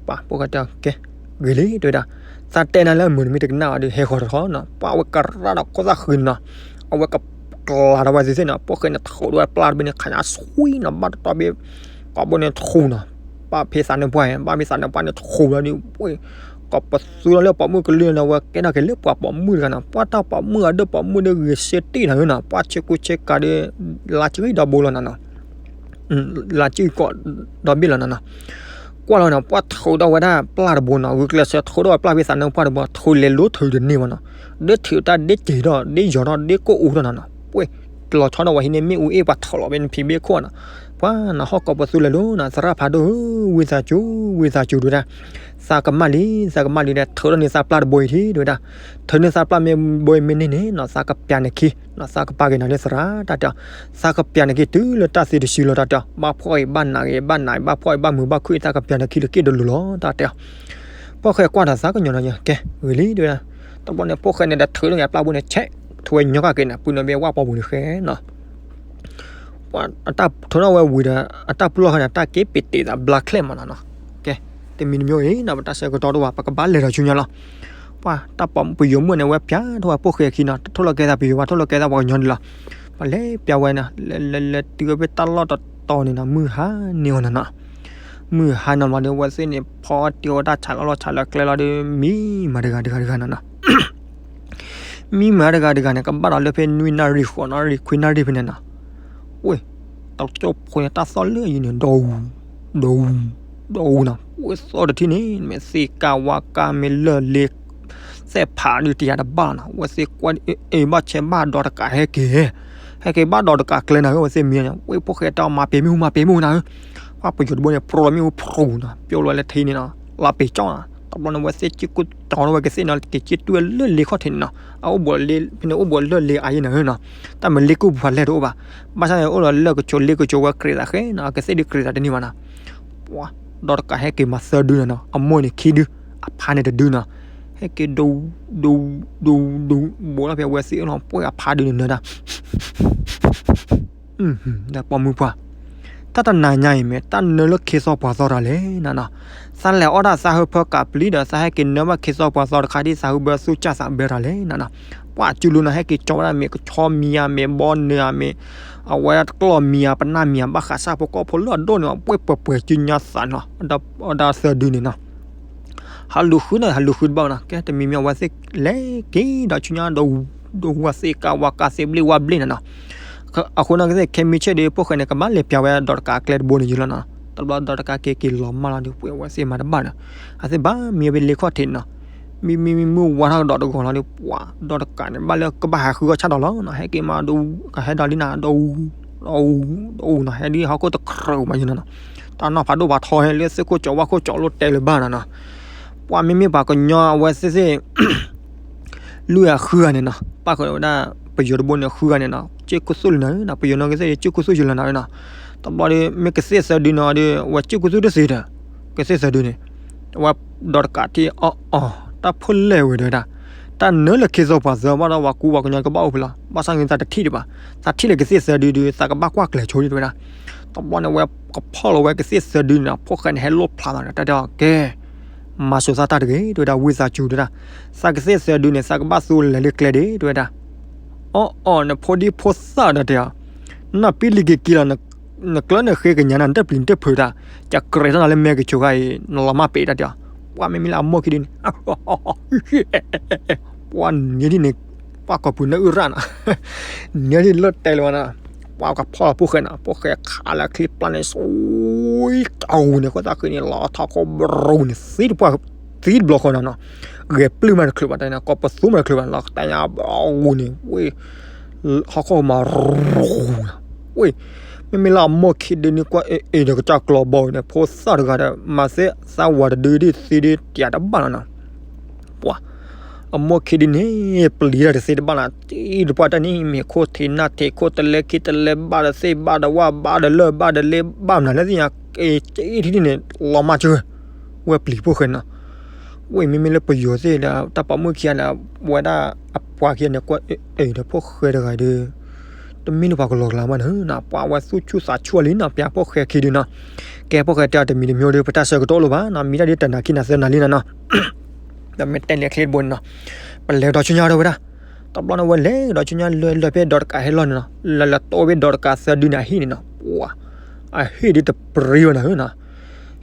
ပှၤ ဖိၣ်ဃဲတဲအီၤ ကဲ ဂ့ၤလံ တဲဝဲဒၣ် သးတဲနၤလၢအမုာ်တမံၤတကနၣ်ဘၣ်ဒီး ဟဲဃီၤတခီနီၤ ပှၤ အဝဲကရၢဒီးခိၣ်သၣ်ဃုန့ၣ်နီၤ အဝဲကကျးဒီးဝဲသ့ၣ်သ့ၣ်နီၤ ဖိၣ်ဃဲန့ၣ် ထိးဒီးဝဲပျၢ်တဘ့ၣ်န့ၣ် ခးညါဆွံနီၤ ဘၣ်တတီဘ့ၣ် ကိးဘိန့ၣ်ထူနီၤ ဘၣ်ဖဲသးနၢၣ်ပှၢ်, ဘၣ်ဖဲသးနၢၣ်ပှၢ်န့ၣ် ထူးလီၤဒီး ကိးပသူလီၤလၢပိာ်မုၣ်ကလုၢ်န့ၣ် ဝဲကဲထီၣ်က့ၤလၢပှၤပိာ်မုၣ်တဂၤနီၤ, ပှၤတၢ်ပိာ်မုၣ်အဒိၣ်ပိာ်မုၣ်ဒီးဂ့ၤစ့တ့ၢ်နၤဧၢနီၤ, ပှၤဆ့ကူဆ့ကၤဒီး လါကဂံၢ်ဒီဘိလီၤနၤနီၤ, လါကဂံၢ်ကီးဒီဘ့ၣ်လီၤနၤနီၤ, ကွၢ်လီၤနီၤ ပှၤထူးထီၣ်ဝဲဒၣ်ပျၢ်တဘိနီၤ, ဂုာ်ကျဲးစၢးထူးထီၣ်ဝဲပျၢ်ဖဲသးနၢၣ်ပှၢ်တဘိ ထူးလဲၤလိထူးတန့ၢ်ဘၣ်နီၤ, ဒ့ထုးတၢ်ဒ့စ့ၤထီၣ် ဒ့ယီၤထီၣ် ဒ့ကိၣ်အူထီၣ်နၤနီၤ, ပှၤလီၤဆီဒီးဝဲဟံးန့ၢ်မ့ၣ်အူအ့ၣ်ပှၤထီၣ်လီၤဝဲနဖံးဘ့ၣ်ခိၣ်နီၤ, ပှၤနဟီၣ်ကိးပသူလဲၤလိနီၤ, သရၣ်ဖးဒိၣ်ဧၢ, ဝံသးစူၤ ဝံသးစူၤ တဲဝဲဒၣ်, သးကမၣ်လံ သးကမၣ်လံဒီး ထုးထီၣ်န့ၢ်သးပျၢ်တဘိအံၤထံ တဲဝဲဒၣ်, ထုးန့ၢ်သးပျၢ်မ့ၢ်ဘိအံၤမ့ၢ်န့ၢ်န့ၣ်နီၤ သးကပျးနခံနီၤ, သးကပာ်က့ၤနၤလၢသရၣ်တၢ်တဲအီၤ, သးကပျးနခံတုၤလၢတၢ်သံတစုလီၤတၢ်တဲအီၤ, ဘၣ်ဖှီၣ်အံၤဘၣ်နးဂ့ၤ ဘၣ်နးအံၤဘၣ်ဖှီၣ်အံၤဘၣ်မုာ်ဘၣ်ခုၣ်အံၤ သးကပျးနခံလၢက့ၣ်ဒိၣ်လိၤလီၤတၢ်တဲအီၤ, ဖိၣ်ဃဲကွၢ်ဒီးသးကညီၤနီၤ, ကဲ ဂ့ၤလံတဲဝဲဒၣ်, တဘျီန့ၣ် ဖိၣ်ဃဲန့ၣ်ဒီးထုးထီၣ်န့ၢ်အပျၢ်ဘိန့ၣ် ဆဲး ထုးဝဲညီကၢ်က့ၤန့ၣ် ပုၢ်နီၢ်ဘ့ၣ်ဝၣ်ပီပူၤန့ၣ်ဃဲနီၤ ပှၤအတၢ်ထုးထီၣ်ဝဲဝံၤဒီး အတၢ်ပလီၢ်ဃဲန့ၣ် တၢ်က့ၤပ့ၤတ့ၢ်သးဘျါချဲမးနီၤနီၤ, ကဲ တမံၤတမံၤအံၤနီၤ ပတၢ်ဆၢကတီၢ်တအိၣ်ဘၣ် ပကဘၣ်လဲၤဒီးဆူညါလီၤ, ပှၤတၢ်ပိာ်ပယီၤမုၣ်န့ၣ် ဝဲပျးထီၣ်ဝဲဖိၣ်ဃဲခံနီၤ တထိၣ်လီၤကဲသးပယီၤဘၣ် ထိၣ်လီၤကဲသးပှၤကညီဒံးလီၤ, ပှၤလဲၤပျးဝဲနီၤ လဲၤလဲၤလဲၤတုၤဝဲဖဲတၢ်လီၢ်တတီၤန့ၣ်နီၤ မုၢ်ဟါန့ၢ်အီၤနီၤနီၤ, မုၢ်ဟါနီၤမးဒီး ဝဲသ့ၣ်န့ၣ် ဖီတ့ၢ်ဝဲတၢ်ဆးလီၤလီၤဆးလီၤကျဲလီၤဒီး မံမၤတဂၤတဂၤတဂၤနီၤနီၤ မံမၤတဂၤတဂၤန့ၣ် ကဘၣ်ဒီးလၢဖဲနွံနၣ်ရံၣ် ဃိးနၣ်ရံၣ် ခွံနၣ်ရံၣ်ဖဲန့ၣ်နီၤ, ဝ့ၢ် တကၠိဖိန့ၣ် တၢ်သီၣ်လၢအယံၤန့ၣ် ဒီးအူ ဒီးအူ ဒီးအူနီၤ, ဝ့ၢ်သီၣ်တထံၣ်န့ၣ် မ့ၢ်သ့ကါဝါကါ မ့ၢ်လၢၢ်လ့ သဲၣ်ဖးဒုးတယၤတဘၣ်နီၤ, ဝဲသ့ၣ်ကွၢ်အ့ၣ်ဘၣ်ဆဲးဘၣ်ဒီးတကးဟဲက့ၤ ဟဲက့ၤဘၣ်ဒီးတကးကျဲနၤဧၢ, ဝဲသ့ၣ်မံန့ၣ် ဝ့ၢ်ဖိၣ်ဃဲတၢ်မၤပ့ၤမ့ၣ်အူမၤပ့ၤမ့ၣ်အူနၤဧၢ, ပှၤပယီၤတဘိန့ၣ် ပြီလီၤမ့ၣ်အူဖရူၤနီၤ ပျိလီၤလၢထံန့ၣ်နီၤ လီၤပ့ၤကၠီနီၤ, တဘျီန့ၣ် ဝဲသ့ၣ်က့ၤကူၣ်တီၤထီၣ်ဝဲကသ့ၣ်နီၤ က့ၤက့ၤတုၤလၢလ့ခီၣ်ထံးန့ၣ်နီၤ, အအိၣ်ဘှီးလ့ ဖဲန့ၣ်အိၣ်ဘှီးလၢၢ်လ့အါယဲနၤဧၢနီၤ, တၢ်မ့ၢ်လ့ကူၣ်ပူၤဖးလဲၢ်တအိၣ်ဘၣ်, ဘၣ်ဆၣ်န့ၣ်အိၣ်ဒီးလၢၢ်ကဆိးလ့ကဆိးဝဲ ကြ့းသးဃဲနီၤ ကသ့ၣ်ဒုးကြ့းသးတန့ၢ်ဘၣ်နီၤ, ပှၤ ဒီးတကးဟဲက့ၤမၤသၢဒုနီၤနီၤ, အမိၢ်န့ၣ်ခံဒု, အဖါန့ၣ်တဒုနီၤ, ဟဲက့ၤဒိ ဒိ ဒိ ဒိ ဘိးလီၤဖဲဝဲသ့ၣ်အၢနီၤ ပှဲၤအဖါဒုန့ၣ်နၢၤတၢ် ဒီးပိာ်မုၣ်ပှၢ်, တၢ်တနၤညါအံၤမ့ၢ် တၢ်နၢလၢခ့သီပှၤသီတၢ်လဲၣ်နနီၤ, သးလဲၤအီၣ်တၢ်သးဟၢဖၢကးပျံၤဒီး သးဟဲက့ၤနၢဘၣ်ခ့သီပှၤသီတခါဒ်သးဟူဘၢသူၣ်ကၢ်သးဘၢတၢ်လဲၣ်နနီၤ, ပှၤကၠူလူနီၤ ဟဲက့ၤကၠီဝဲဒၣ်မ့ၢ်ကဆီမံၤဧါ မ့ၢ်ဘီနၢၤဧါ မ့ၢ် အဝဲဒၣ်တကျီၢ်မံၤဧါ ပနၢ်မံၤဧါ ဘၣ်ဃးစၢ်ဖိကီၢ်ဖိလၢအဒိၣ်န့ၣ် ပှဲၤပှဲၤပှဲၤကၠူညါသးနီၤ, အဝဲဒၣ်သၢဒုန့ၣ်နီၤ ဟးလူၤဃုနီၤ ဟးလူၤဃုတဘၣ်နီၤ, ကဲတမံၤမံၤ အဝဲသ့ၣ်လဲၤက့ၤဒီးဆူညါဒီး ဒီးဝဲသ့ၣ်ကးဝါကးသ့ၣ်ဘျ့ဝါဘျ့န့ၣ်နီၤ, အဃိန့ၣ်ကသ့ၣ်ခဲမံဆ့ၣ်ဒီး ဖိၣ်ဃဲန့ၣ် ကဘၣ်လဲၤပျးဝဲဒီးတကးအကျဲတဘိန့ၣ်ယုာ်လီၤနီၤ, တဘျီဒီးတကးက့ၤက့ၤလီၤမၢ်လီၤဒီး ပှဲၤဝဲသ့ၣ်မၤတဘၣ်နီၤ, အသ့ၣ်ဘၣ်မံဝဲလ့ခီၣ်ထံးနီၤ, မံမံမံမုၢ်ဝါထီၣ်ကဒီးတဂီၤလီၤဒီး ပှၤဒီးတကးန့ၣ် ဘၣ်လၢကဘၣ်ဟးဃုအီၣ်ဆၣ်ဒီးလီၤနီၤ, ဟဲက့ၤမးဒီး ကဟဲဒီးလံနၤ ဒီးအူ ဒီးအူ ဒီးအူနီၤ, ဟဲဒ်ဟီၣ်ခိၣ်တကြၢးမးယုာ်နီၤနီၤ, တၢ်နီၢ်ဖးဒိၣ်ဖးထီဟဲလၢသ့ၣ်ခိၣ်ကၠီဝၣ်ခိၣ်ကၠီလိၣ်တဲလၢၤဘၣ်နီၤနီၤ, ပှၤမ့မ့ၢ်ပှၤကညီအဝဲသ့ၣ်သ့ၣ် လွံၢ်အဃုဂၤန့ၣ်နီၤ, ပၣ်ဃုာ်ဝဲဒၣ် ပယီၤတဘိန့ၣ် ဃုဂၤန့ၣ်နီၤ, ကၠ့ၢ်ခိၣ်သူၣ်လၢနၤဧၢနီၤ, ပယီၤနီၤကသ့ၣ် ကၠ့ၢ်ခိၣ်သူၣ်ယုာ်လီၤနၤဧၢနီၤ, တဘျီဒီး မ့ၢ်ကသ့ၣ်သၢဒုနီၤဒီး အဝဲကၠ့ၢ်ခိၣ်သူၣ်တသ့ဒီး ကသ့ၣ်သၢဒုန့ၣ် အဝဲဒီးတကးထံၣ်အီၣ်အီၣ် တၢ်ဖိလဲၣ်ဝဲဒီးဝဲဒၣ်, တၢ်နၢလၢခ့စီပှၤသၢဘၣ်ဒီး ပှၤကူပှၤကညီကဘၣ်အိၣ်ဖဲလီၤ, ဘၣ်ဆၣ်န့ၣ်သးတထံၣ်ဒံးဘၣ်, သးထံၣ်လၢကသ့ၣ်သၢဒုဒီး သးကဘၣ်ကွၢ်ကျဲၤဆိဒံးဝဲဒၣ်, တဘျီန့ၣ် ဝဲကဖီၣ်လီၤဝဲကသ့ၣ်သၢဒုန့ၣ်နီၤ, ဖိၣ်ဃဲန့ၣ် ဟဲလိၣ်ဖျါသးန့ၣ် တၢ်တဲအီၤ ကဲ မၤစိၤသၣ်တၢ်တဂ့ၤ တဲဝဲဒၣ် ဝံသးစူၤ တဲဝဲဒၣ်, သးကသ့ၣ်သၢဒုန့ၣ် သးကဘၣ်သူလဲၤလၢကျဲဒံး တဲဝဲဒၣ်, အီၣ်အီၣ်န့ၣ် ဖိဒံဖိသၣ် တၢ်တဲအီၤ, နပံလံၤက့ၤက့ၤလီၤ, နကျၢၢ်နဃ့ကညးနၤ နတပျံၤနတဖုးတၢ်, ကကြဲးထီၣ်နၤလၢမဲကဆိးခါအံၤ နလီၤမၢ်ပ့ၤ တၢ်တဲအီၤ, ပှၤမ့မ့ၢ်လၢအမိၢ်ခံဒုန့ၣ် ပှၤနံၤဒ်န့ၣ် ပှၤကိာ်ပူၤနၢအုၣ်ရၣ်နီၤ, နံၤဒ်န့ၣ်လၢတဲလၢၤဘၣ်နီၤ, ပှၤကဖီၣ်လီၤဖိၣ်ဃဲနီၤ, ဖိၣ်ဃဲခးလၢချံပျၢ်န့ၣ် ဆိတၢ်ဂူၤန့ၣ် ဃိသးဃ့န့ၣ် လီၤထီၣ်ခိၣ်ဘြူၤန့ၣ် သံတပှၢ် သံတဘျီဃီနီၤနီၤ, ဂဲၤပျုၢ်မးတချုးဘၣ် တၢ်န့ၣ် ကိးပသူမးတချုးဘၣ် လီၤတၢ်ညါဘြူၤန့ၣ် ဝ့ၢ် ဟီၣ်ခိၣ်မး ရူၤ ဝ့ၢ် မ့မ့ၢ်လၢအမိၢ်ခံဒုန့ၣ် ကွၢ်အ့ၣ်အ့ၣ်ဒီးကစၢ်ကျီၤဘီန့ၣ် ဖိသၣ်တဂၤဒီး မၤသ့သးဝၤတဒုဒ်သံဒ်တယၤတဘၣ်နီၤနီၤ, ပှၤ အမိၢ်ခံဒုန့ၣ် ပျံၤတၢ်တသ့တဘၣ်နီၤ, တံၢ်တပှၢ်တၢ်န့ၣ် မ့ၢ်ခိၣ်ထံးနၢ်ထံး ခိၣ်တလဲခံတလဲ ဘၣ်ဒီးသ့ၣ်ဘၣ်ဒီးဝၣ် ဘၣ်ဒီးလၢၢ်ဘၣ်ဒီးလ့ ဘၣ်မနုၤလၢသ့ၣ်ညါ က့ၤတံၢ်ထံၣ်န့ၣ် လီၤမၢ်ကၢ ဝဲပျံၤဖိၣ်ဃဲနီၤ, ဝ့ၢ်မ့မ့ၢ်လၢပယီၤသ့ၣ်ဒီး တၢ်ပိာ်မုၣ်ခံဂၤဒီး ဝဲဒၣ်အပှၤခံဂၤန့ၣ် ကွၢ်အ့ၣ်ဒီးဖိၣ်ဃဲတဂၤဒီး တမ့ၢ်လၢပှၤကလီၤကလၤမးနီၤ, ပှၤဝဲသူၣ်ဆူၣ်သးဆူၣ်လံနီၤ, ပျးဖိၣ်ဃဲခံဒုနီၤ, ကဲဖိၣ်ဃဲတဲအီၤတမံၤတမံၤဒီး ပတၢ်ဆၢကတီၢ်လိၣ်ဘၣ်နီၤ, မံတၢ်ဒ်တနၤခံနၤသၢနၤလံနီၤနီၤ, ဒီးမ့ၢ်တဲလဲၤချ့တဘိန့ၣ်နီၤ, ပလဲၤကဒီးဆူညါဒီးဝဲဒၣ်, တဘျီန့ၣ်ဝဲလဲၤကဒီးဆူညါလၢလၢဖဲဒီးတကးဟဲလီၢ်န့ၣ်နီၤ, လၢလၢတိၢ်ဖဲဒီးတကးသၢဒုန့ၣ်အဟံၣ်န့ၣ်နီၤ, ပှၤ အဟံၣ်ဒ်တပြံဝဲနီၤနီၤ,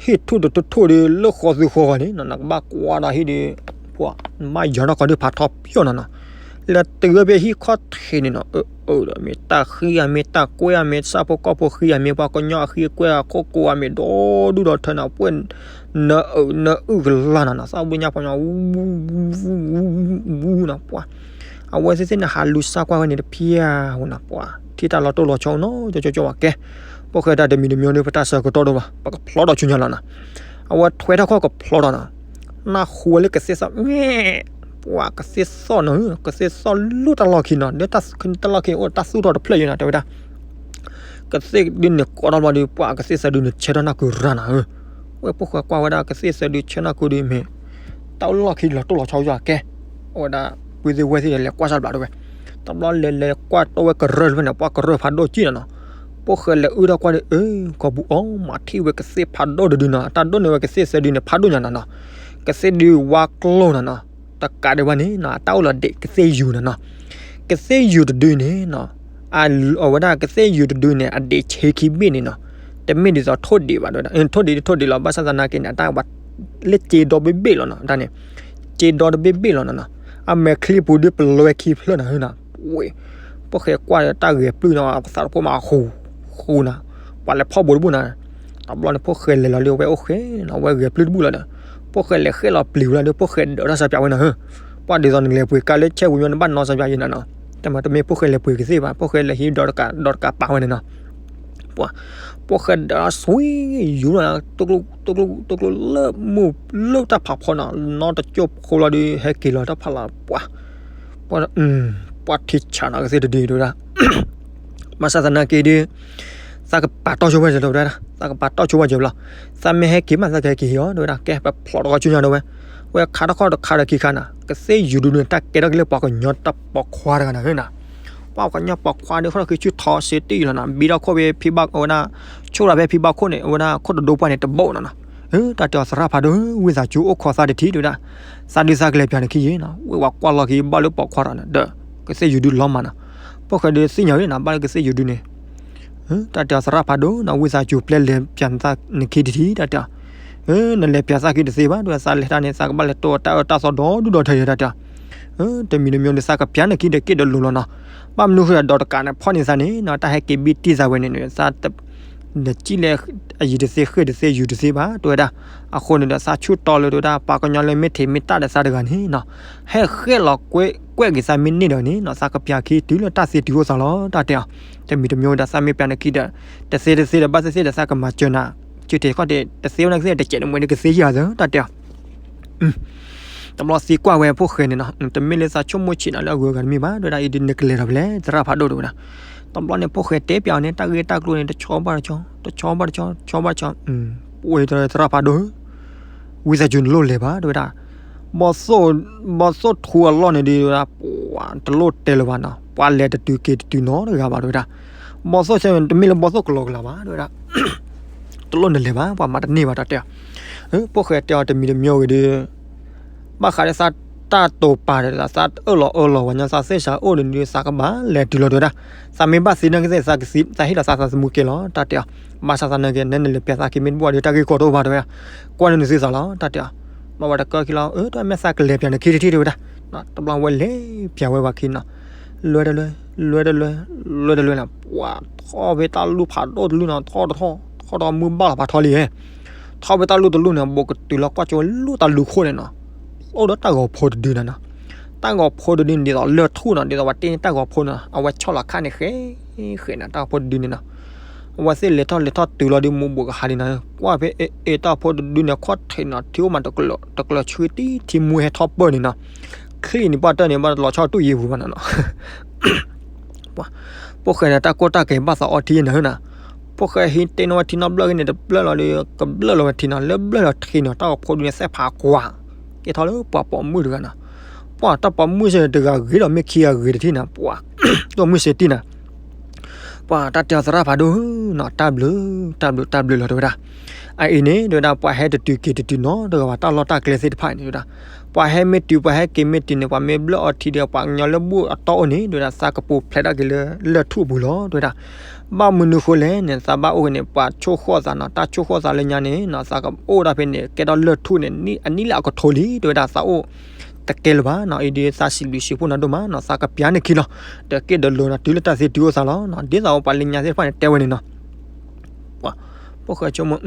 ဟ့ၣ်ထူၣ်တထူၣ်ဒီး လၢဃီသုဃီဂီၤန့ၣ်နီၤ နကဘၣ်ကွၢ်ဒီးဟံၣ်ဒီး ပှၤ နဘၣ်ယၤထီၣ်ကီဒုးဖးထီပၠီၣ်နီၤနီၤ, လဲၤတုၤဝဲဖဲဟံၣ်ခီၣ်ထံးန့ၣ်နီၤ အၢၣ်ဒီးမ့ၢ်တၢ်ဃံအမ့ၢ် တၢ်ကွဲၢ်အမ့ၢ် တၢ်စၢ်ဖိကီၢ်ဖိဃံအမ့ၢ် ပှၤကညီအဃံအကွဲၢ်အခိၣ်ကိးအမ့ၢ် ဒီဒူၣ်ဒီထၢနီၤ ပှဲၢ် နအၢၣ်နအုၣ်ကလါနီၤနီၤ သးဘိညါပှၤညီ ဝူဝူဝူဝူနီၤ ပှၤ အဝဲသ့ၣ်သ့ၣ်န့ၣ် ဟးလူၤစၢ်ကွၢ်ဝဲန့ၣ်တဖျၢၣ်ဝဲနီၤ ပှၤ ထံၣ်တၢ်လီၤတိၢ်လီၤဆီနီၤ ကၠီကၠီကၠီဝဲကဲ, ဖိၣ်ဃဲတၢ်တမံၤတမံၤဒီး ပတၢ်ဆၢကတီၢ်ဒိၣ်ဘၣ် ပကဖျီဒီးဆူညါလီၤနီၤ, အဝဲထွဲထီၣ်ခီၣ်ကဖျီဒီးနီၤ, နၢ်ဟူဝဲလၢကသ့ၣ်သီၣ် မဲ ပှၤကသ့ၣ်သီၣ်နီၤ ကသ့ၣ်သီၣ်လူၢ်တၢ်လီၢ်ခံနီၤ လၢတၢ်လီၢ်ခံအိၣ်တၢ်သူၣ်ထီၣ်တဖျၢၣ်ယဲနီၤ တဲဝဲဒၣ် ကသ့ၣ်ဒုးန့ၣ်ကိးထီၣ်ဘျီဒီး ပှၤကသ့ၣ်သၢဒုးန့ၣ် ဆၢထၢၣ်နၢ်ကုရၤနီၤဧၢ, ဝဲဖိၣ်ဃဲကွၢ်ဝဲဒၣ်ကသ့ၣ်သၢဒုးဆၢနၢ်ကုဒုးမ့ၢ် တၢ်အိၣ်လီၢ်ခံလီၤတိၢ်လီၤဆီယွၤကဲ, အဝဲဒၣ် ပုၢ်သ့ၣ်ဝဲၢ်သ့ၣ်ဒီး လဲၤကွၢ်စၢ်ဘျးတဲဝဲ, တဘျီလဲၤလဲၤကွၢ်တိၢ်ဝဲကရၢၢ်တဖျၢၣ်န့ၣ် ပှၤကရၢၢ်ဖးဒိၣ်ကံၣ်နီၤနီၤ, ဖိၣ်ဃဲလဲၤအုၣ်ထီၣ်ကွၢ်ဒီး အၢ ကီၢ်ပူၤအီၤ မၤထံၣ်ဝဲကသ့ၣ်ဖးဒိၣ်တဒုနီၤ တၢ်ဒိၣ်န့ၢ်ဝဲကသ့ၣ်သၢဒုန့ၣ် ဖးဒိၣ်ညါနီၤနီၤ, ကသ့ၣ်ဒုးဝါကျိနီၤနီၤ, တကးဒံးဘၣ်န့ၣ်နီၤ တၢ်အိၣ်လီၤဒံးကသ့ၣ်ယူၤနီၤနီၤ, ကသ့ၣ်ယူၤတဒုန့ၣ်နီၤ အဝဲဒၣ်ကသ့ၣ်ယူၤတဒုန့ၣ် အဒံးဆ့ခံဘ့ၣ်န့ၣ်နီၤ, တမ့ၢ်ဒ်သိးထိၣ်ဒံးဘၣ်တဲဝဲဒၣ်, ထိၣ်ဒံးတထိၣ်ဒံးလီၤ ဘၣ်ဆၣ်သနာ်က့န့ၣ် အတၢ်ဝဲလၢစ့ဒီဘ့ၣ်ဘ့ၣ်လီၤနီၤ တၢ်န့ၣ်, စ့ဒီတဘ့ၣ်ဘ့ၣ်လီၤနီၤနီၤ, အမဲာ်ချံပူၤဒုးပလွဲခံဖျၢၣ်နီၤနီၤ, ဝ့ၢ် ဖိၣ်ဃဲကွၢ်ဒီးတၢ်ဂဲၤပျုၢ်နီၤ ပသးတဖိမးဃူ ဃူနီၤ, ပှၤလဲၤဖီၣ်ဘိတဘိနီၤ, တဘျီန့ၣ်ဖိၣ်ဃဲလဲၤလီၤလၢအဝဲအိၣ်ဃဲနီၤ အဝဲဂဲၤပျုၢ်တဘူၣ်လီၤဒီး, ဖိၣ်ဃဲလဲၤဃဲလီၤပျံၤဝဲလီၤဒီး ဖိၣ်ဃဲဒၢးထီၣ်စၢ်ပၠးဝဲနီၤဧၢ, ပှၤဒ်သိးနလဲၤပှ့ၤကါလၢဆဲၣ်ပူၤညီနဘၣ်နီၢ်စၢ်ပၠးယဲနီၤနီၤ, တမ့ၢ်တမ့ၢ်ဖိၣ်ဃဲလဲၤပှ့ၤကသ့ၣ်ဘၣ် ဖိၣ်ဃဲလဲၤဟံးဒီတကးဒီတကးပာ်ဝဲန့ၣ်နီၤ ပှၤ ဖိၣ်ဃဲဒၢးထီၣ်ဆွံယူၤလီၤ တကျိ တကျိ တကျိလၢမုၢ်လၢတၢ်ဖးဖီနီၤ နီတကၠိဖိလီၤဒီး ဟဲက့ၤလီၤတၢ်ဖးလီၤ ပှၤ ပှၤ ပှၤထံဆးနီၤကသ့ၣ်တဒုတဲဝဲဒၣ် ဘၣ်ဆၣ်သနာ်က့ဒီး သးကပာ်တီၢ်ဆိဝဲစၢၤတဲဝဲဒၣ် သးကပာ်တီၢ်ဆိဝဲစၢၤဘျီ သးမ့ၢ်ဟဲက့ၤမးသးကဟဲက့ၤဟံၣ်အီၤတဲဝဲဒၣ် ကဲပဖျိးတဂီၤဆူညါတဲဝဲ ဝဲခးထီၣ်ခီၣ်တခါဒီးခံခါနီၤ ကသ့ၣ်ယူၤဒုန့ၣ် တၢ်ကဲထီၣ်က့ၤလၢပှၤကညီတၢ်ပိာ်ခွါတဂၤနီၤနီၤ ပှၤကညီပိာ်ခွါဒီးဃီၣ်ဒီးခံဆူၣ်ထီၣ်စ့တံၢ်လီၤနီၤ ဘံထီၣ်ခိၣ်ဖဲဖံဘၣ်အဝဲဒၣ် ဆိၣ်ရၤဖဲဖံဘၣ်ခိၣ်န့ၣ် အဝဲဒၣ်ခိၣ်တဒိပှၢ်န့ၣ်တဘိနီၤနီၤ တၢ်တဲအီၤသရၣ်ဖးဒိၣ် ဝံသးစူၤအိၣ်ခိးသးတထံၣ်တဲဝဲဒၣ် သးဒုးသးကလဲၤပၠးနခံယဲနီၤ ဝဲဝဲကွၢ်လီၤက့ၤဘၣ်လၢပိာ်ခွါဒီး ဒီးကသ့ၣ်ယူၤဒုလီၤမးနီၤ ဖိၣ်ဃဲဒီးသ့ၣ်ညါဝဲနီၤ ဘၣ်လၢကသ့ၣ်ယူၤဒုန့ၣ် တၢ်တဲအီၤသရၣ်ဖးဒိၣ်နီၤ ဝံသးစူၤပျဲလဲၤပၠးနခံတထံၣ်တၢ်တဲအီၤ နလဲၤပၠးသးခံတသ့ဘၣ် တဲဝဲသးလဲၤတၢ်န့ၣ် သးကဘၣ်လဲၤတိၢ်တၢ်အၢတၢ်သီဒီဒူၣ်ဒီထၢယဲတၢ်တဲအီၤ တမံၤတမံၤဒီးသးကပၠးနခံဒီးက့ၣ်ဒီးလိၤလီၤနီၤ ဘၣ်မနုၤဃိဒီးဒီးတကးန့ၣ်ဖီၣ်န့ၢ်သးန့ၣ်နီၤ တၢ်ဟဲက့ၤဘံတံၢ်သးဝဲန့ၣ်န့ၣ် သး နစံၣ်လၢအယံၤတသ့ဃ့ၢ်တသ့ယူၤတသ့ဘၣ် တဲဝဲဒၣ် အဃိန့ၣ်ဒီးသးဆူၣ်တီလၢတဲဝဲဒၣ် ပှၤကညီလၢမ့ၢ်ထံးမ့ၢ်တၢ်ဒီးသးတဂၤန့ၣ်နီၤ ဟဲဃဲလီၤကွဲးကွဲးက့ၤသးမ့ၢ်န့ၢ်ဒီးန့ၣ်နီၤ သးကပၠးခံတုၤလၢတၢ်သ့တုၤအိၣ်သးလီၤ တၢ်တဲအီၤ တမံၤတမံၤဒီးသးမ့ၢ်ပၠးနခံဒီး တသ့တသ့ဒီးဘၣ်သ့ၣ်သ့ၣ်ဒီးသးကမၤစၢၤနၤ စုထံးခီၣ်ထံး တသ့ဝဲနကသ့ၣ်တစဲးတမှဲၤဒီးကသ့ယဲၢ်သၢ တၢ်တဲအီၤ တဘျီသံကွၢ်ဝဲဖိၣ်ဃဲန့ၣ်နီၤ တမ့ၢ်လၢသးဆိကမိၣ်ဆံးနၤလၢအဂုၤအဂၤတမ့ၢ်ဘၣ် တဲဝဲဒၣ် အံၤဒုးနကလဲၤဒီးဖဲလဲၣ် သရၣ်ဖးဒိၣ်တဲဝဲဒၣ် တဘျီန့ၣ်ဖိၣ်ဃဲတဲပၠးအီၤန့ၣ် တၢ်ဂ့ၢ်တၢ်ကျိၤန့ၣ် တဆီဘၣ်တဆီ တဆီဘၣ်တဆီ တဆီဘၣ်တဆီ အိၣ်သရၣ်ဖးဒိၣ် ဝံသးစူၤနလိၣ်လဲၤဘၣ် တဲဝဲဒၣ် ဘီသိၣ်ထူအလီၢ်န့ၣ်ဒုး တဲဝဲဒၣ် ပှၤတလိၣ်တဲလၢၤဘၣ်နီၤ ပှၤလဲၤတတုၤက့ၤတတုၤနီတဂၤဘၣ် တဲဝဲဒၣ် ဘီသိၣ်ဆၢန့ၣ် တမ့ၢ်လၢဘီသိၣ်ကလီကလီဘၣ် တဲဝဲဒၣ် တလိၣ်နလဲၤဘၣ် ပှၤမၤတန့ၢ်ဘၣ် တၢ်တဲအီၤ ဖိၣ်ဃဲတဲအီၤတမံၤတမံၤဂ့ၤဒီး ဘၣ်ဃးဒီးသးတၢ်တိာ်ပာ်ဒီး သးအၢၣ်လီၤအၢၣ်လီၤ ပှၤညီသးသ့ၣ်စးအိၣ်ဒီး သးကဘၣ်လဲၤတုၤလီၤ တဲဝဲဒၣ် သးမ့ၢ်ဘၣ်သ့နကသ့ၣ် သးဟ့ၣ်လီၤသးသးသမူကဲလီၤ တၢ်တဲအီၤ ဘၣ်ဆၣ်သနာ်က့ နဲနလဲၤပၠးသးခံမ့ၢ်တဘူၣ်ဒီး တၢ်ဂ့ၢ်ကီတအိၣ်ဘၣ် တဲဝဲဒၣ် ကွၢ်န့ၢ်နသ့သးလီၤ တၢ်တဲအီၤ ဘၣ်ဝဲတကၢခံလီၤ အၢ တၢ်မ့ၢ်သးကလဲၤပၠးနခံတထံၣ် တဲဝဲဒၣ် တဘျီဝဲလဲၤပၠးဝဲပှၤခံနီၤ လွဲတလွဲ လွဲတလွဲ လွဲတလွဲနီၤ ပှၤထီၣ်ဖဲတၢ်လူၢ်ဖးဒိၣ်တလုၢ်နီၤ ထီၣ်တထီၣ် ထီၣ်ဒီးမုၢ်ဘၣ်လီၤဖးထီလံ ထီၣ်ဖဲတၢ်လူၢ်တလုၢ်န့ၣ် ဘူးကတုၤလီၤကွၢ်ကၠိဝဲလၢတၢ်လူၢ်ခိၣ်န့ၣ်နီၤ အိၣ်ဒီးတၢ်ဂီၤဖိတဒုန့ၣ်နီၤ တၢ်ဂီၤဖိတဒုန့ၣ် ဒ်သိးလၢၢ်ထူၣ်နီၤ ဒ်သိးပှၤတ့န့ၢ်တၢ်ဂီၤဖိန့ၣ် အဝဲဆီၣ်လီၤခါန့ၣ် ဃဲဃဲနီၤ တၢ်ဂီၤဖိတဒုန့ၣ်နီၤ အဝဲသ့ၣ်လဲၤထီၣ်လဲၤထီၣ်တုၤလီၤဒုး မူးဘူးကဟးလံနီၤ ကွၢ်ဖဲအ့ၣ်တၢ်ဂီၤဖိတဒုန့ၣ် ခီၣ်ထံးနီၤ ထံအိၣ်မးတကျၢၤ တကျၢၤဆှံတံၢ် ထံမူဟဲထီၣ်ပၢၢ်န့ၣ်နီၤ ချံၣ်န့ၣ် ပှၢ်တၢၢ်န့ၣ် ဘၣ်လီၤဆီတူၢ်ယံၤပူၤဘၣ်နီၤနီၤ ဖိၣ်ဃဲန့ၣ် တၢ်ကီတၢ်ခဲဘၣ်သးအီထံနီၤနီၤ ဖိၣ်ဃဲဟံးတ့ၢ်နီၣ်ဝဲထံနီၣ်ဘျၢၣ်ဂ့ၤန့ၣ် တဘျၢၣ်လီၤဒီး ကဘျၢၣ်လီၤဝဲထံနီၤ လၢဘျၢၣ်လီၤထံနီၤ တၢ်ဂီၤဖိဒုန့ၣ် သဲၣ်ဖးကွၢ် ကဲထီၣ်လၢပှၤပိာ်မုၣ်တဂၤနီၤ ပှၤတၢ်ပိာ်မုၣ်စ့ၢ်တဂၤဂ့ၤဒီးမ့ၢ်ခံဂၤဂ့ၤတထံၣ်နီၤ ပှၤ တၢ်ပိာ်မုၣ်စ့ၢ်တံၢ်နီၤ ပှၤတၢ်တဲအီၤသရၣ်ဖးဒိၣ်နီၤ တၢ်ဘျုး တၢ်ဘျုး တၢ်ဘျုးလီၤတဲဝဲဒၣ် အအံၤန့ၣ် တဲဝဲဒၣ် ပှၤဟဲတတုၤက့ၤတတုၤနီတဂၤဘၣ် တၢ်လီၢ်တၢ်ကျဲသ့ၣ်တဖၣ်န့ၣ် တဲဝဲဒၣ် ပှၤဟဲမ့ၢ်တုၤ ပှၤဟဲက့ၤမ့ၢ်တုၤန့ၣ် ပှၤမ့ၢ်ဘျၢၣ်အီထံဒီး ပှၤကညီလၢဘူၣ်အတီၢ်အိၣ်န့ၣ် တဲဝဲဒၣ် သးကပိာ်ဖျဲးဒၣ်က့ၤလၢလၢၢ်ထူၣ်အပူၤလီၤ တဲဝဲဒၣ်. ဘၣ်မနုၤဃိလဲၣ်န့ၣ် သးဘၣ်အိၣ်ဂ့ၤန့ၣ် ပှၤဆိၣ်ဃီၣ်သးနီၤ တၢ်ဆိၣ်ဃီၣ်သးလၢညါန့ၣ်နီၤ သးကအိၣ်ဒၣ်ဖဲန့ၣ် ကဲထီၣ်လၢၢ်ထူၣ်န့ၣ် အနံၣ်လၢအကထိလံ တဲဝဲဒၣ် သးအိၣ်တကဲလၢၤဘၣ်နီၤ အံၤဒ်သးစံးဘျုးစံးဖှိၣ်နၤဒိၣ်မးနီၤ သးကပျၢ်န့ၢ်ခံလီၤ ဒီးက့ၣ်ဒီးလိၤနီၤ တုၤလၢတၢ်သ့တုၤအိၣ်သးလီၤနီၤ ဒ်သိးပှၤလၢညါသ့ၣ်တဖၣ်န့ၣ် တဲဝဲန့ၣ်နီၤ ပှၤ ဖိၣ်ဃဲဆိကမိၣ်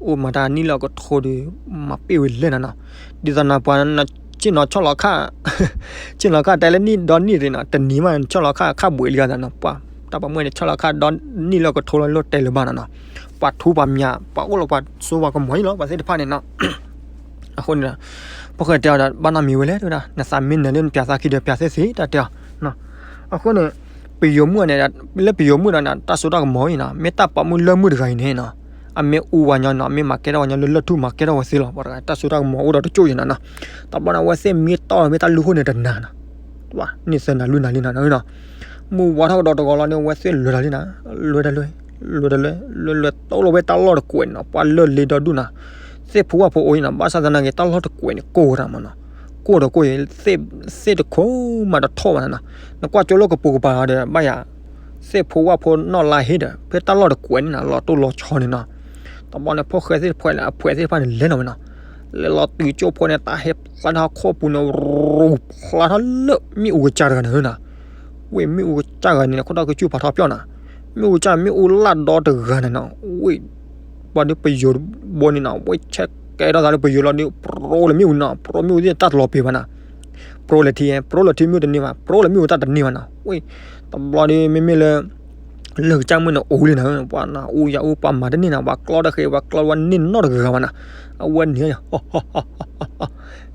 အိၣ်မၤတၢ်နံၣ်လၢအကထိဒီး မၤပ့ၢ်ဝဲလဲၣ်နၤနီၤ ဒ်သိးနၤပှၤ ဆ့ၣ်နီၤဆီၣ်လီၤခၣ် ဆ့ၣ်နီၤခၣ်တဲလၢနံၣ်ဒီနံၣ်ရ့ၤနီၤ တနံၤမး ဆီၣ်လီၤခၣ်ခၣ်ဘှံးလံဂၤနီၤ ပှၤ တၢ်ပှၤမုၣ်န့ၣ် ဆီၣ်လီၤခၣ်ဒီနံၣ်လၢအကထိလီၤ လိၣ်တဲလၢၤဘၣ်နီၤနီၤ ပှၤထူပှၤမၤ ပှၤအိၣ်လီၤပှၤစိပှၤကမီၤအံၤလီၤ ပှၤသ့ၣ်တဖၣ်န့ၣ်နီၤ အဃိန့ၣ် ဖိၣ်ဃဲတဲအီၤဒီး ဘၣ်နီၢ်မံၤဝဲလဲၣ် တဲဝဲဒၣ် နသးမ့ၢ်နၢၤလၢနပျၢ်သးခံဒီးပျၢ်သ့သ့ တၢ်တဲအီၤ အဃိန့ၣ် ပယိၤမုၣ်န့ၣ် လၢပယိၤမုၣ်ဒီးန့ၣ် တၢ်စိတၢ်ကမီၤအံၤနီၤ မ့ၢ်တၢ်ပိာ်မုၣ်လၢမုၣ်တဂၤအံၤန့ၣ်နီၤ အမ့ၢ်အူဝဲညီနီၤ မ့ၢ်မၤကဲထီၣ်ဝဲညီလၢလၢၢ်ထူၣ်မၤကဲထီၣ်ဝဲသ့လီၤ ပှၤတဂၤ တၢ်စိတၢ်ကမီၤအိၣ်ဒီးတကၠိၣ်ယဲၢ်နၤနီၤ တဘျီန့ၣ် အဝဲသ့ၣ်မ့ၢ်တီၢ်မ့ၢ်တၢ်လူၤဃိန့ၣ်တနၤနီၤ နံၣ်သၢနၤလွံၢ်နၤလံနၤနီၤ မုၢ်ဝါထီၣ်ကဒီးတဂီၤလီၤန့ၣ် အဝဲသ့ၣ်လဲၤတၢ်လံနၤ လဲၤတၢ်လၢ လဲၤတၢ်လၢ လဲၤလဲၤတီၢ်လီၤဝဲတၢ်လီၢ်တကွဲးန့ၣ်နီၤ ပှၤလၢလ့ဒီဒူၣ်နၤ သ့ၣ်ဖိဝၣ်ဖိအိၣ်အံၤနီၤ ဘၣ်ဆၣ်သနာ်က့ တၢ်လီၢ်တကွဲးန့ၣ် ကိၢ်ဝဲဒၣ်မးနီၤ ကိၢ်ဒီးကိၢ်အံၤ သ့ၣ်တခိၣ်မးတထီၣ်ဘၣ်နၤနီၤ နကွၢ်ကၠိလၢကပိာ်ကပၤဒီး ဘၣ်ယၤ သ့ၣ်ဖိဝၣ်ဖိနီၢ်လါဟ့ဒီး ဖဲတၢ်လီၢ်တကွဲးန့ၣ်နီၤ လီၤတိၢ်လီၤဆီန့ၣ်နီၤ တဘျီန့ၣ် ဖိၣ်ဃဲသ့ၣ်တဖၣ်လၢအဖှဲးသ့ၣ်တဖၣ်န့ၣ် လဲၤလီၤဝဲနီၤ လဲၤလီၤတုၤကၠိဖိန့ၣ် တၢ်ဟဲဖျါထီၣ်ဟီၣ်ခိၣ်ပူၤန့ၣ် ရူၤဖျါထီၣ်လၢမ့ၣ်အူကစၢ်တဂၤန့ၣ်နီၤ ဝ့ၢ်မ့ၣ်အူကစၢ်ဂၤန့ၣ် ခိၣ်တီကၠူၣ်ဖးထီပျီၢ်နီၤ မ့ၣ်အူကစၢ် မ့ၣ်အူလၢ်ဒီတဂၤန့ၣ်နီၤ ဝ့ၢ် ပှၤဒုးပယိၤဘိန့ၣ်နီၤ ဝ့ၢ်ဆဲးကဲထီၣ်သးလၢပယိၤလီၤဒီး ပြီလၢမ့ၣ်အူနီၤ ပြီမ့ၣ်အူသ့ၣ်တၢ်တလီၤပံၤဘၣ်နီၤ ပြီလၢထံ ပြီလၢထံမ့ၣ်အူတန့ၢ်ဘၣ် ပြီလၢမ့ၣ်အူတၢ်တန့ၢ်ဘၣ်နီၤ ဝ့ၢ် တဘျီဒီးမ့မ့ၢ်လၢ လၢကစၢ်မုၣ်န့ၣ်အိၣ်လံနီၤ ပှၤနၤအူယၤအူ ပှၤမၤတန့ၢ်နီၤ ပှၤကျီတဃ့ ပှၤကျီဝဲန့ၢ်နီတဂၤဘၣ်နီၤ အဝဲန့ၣ်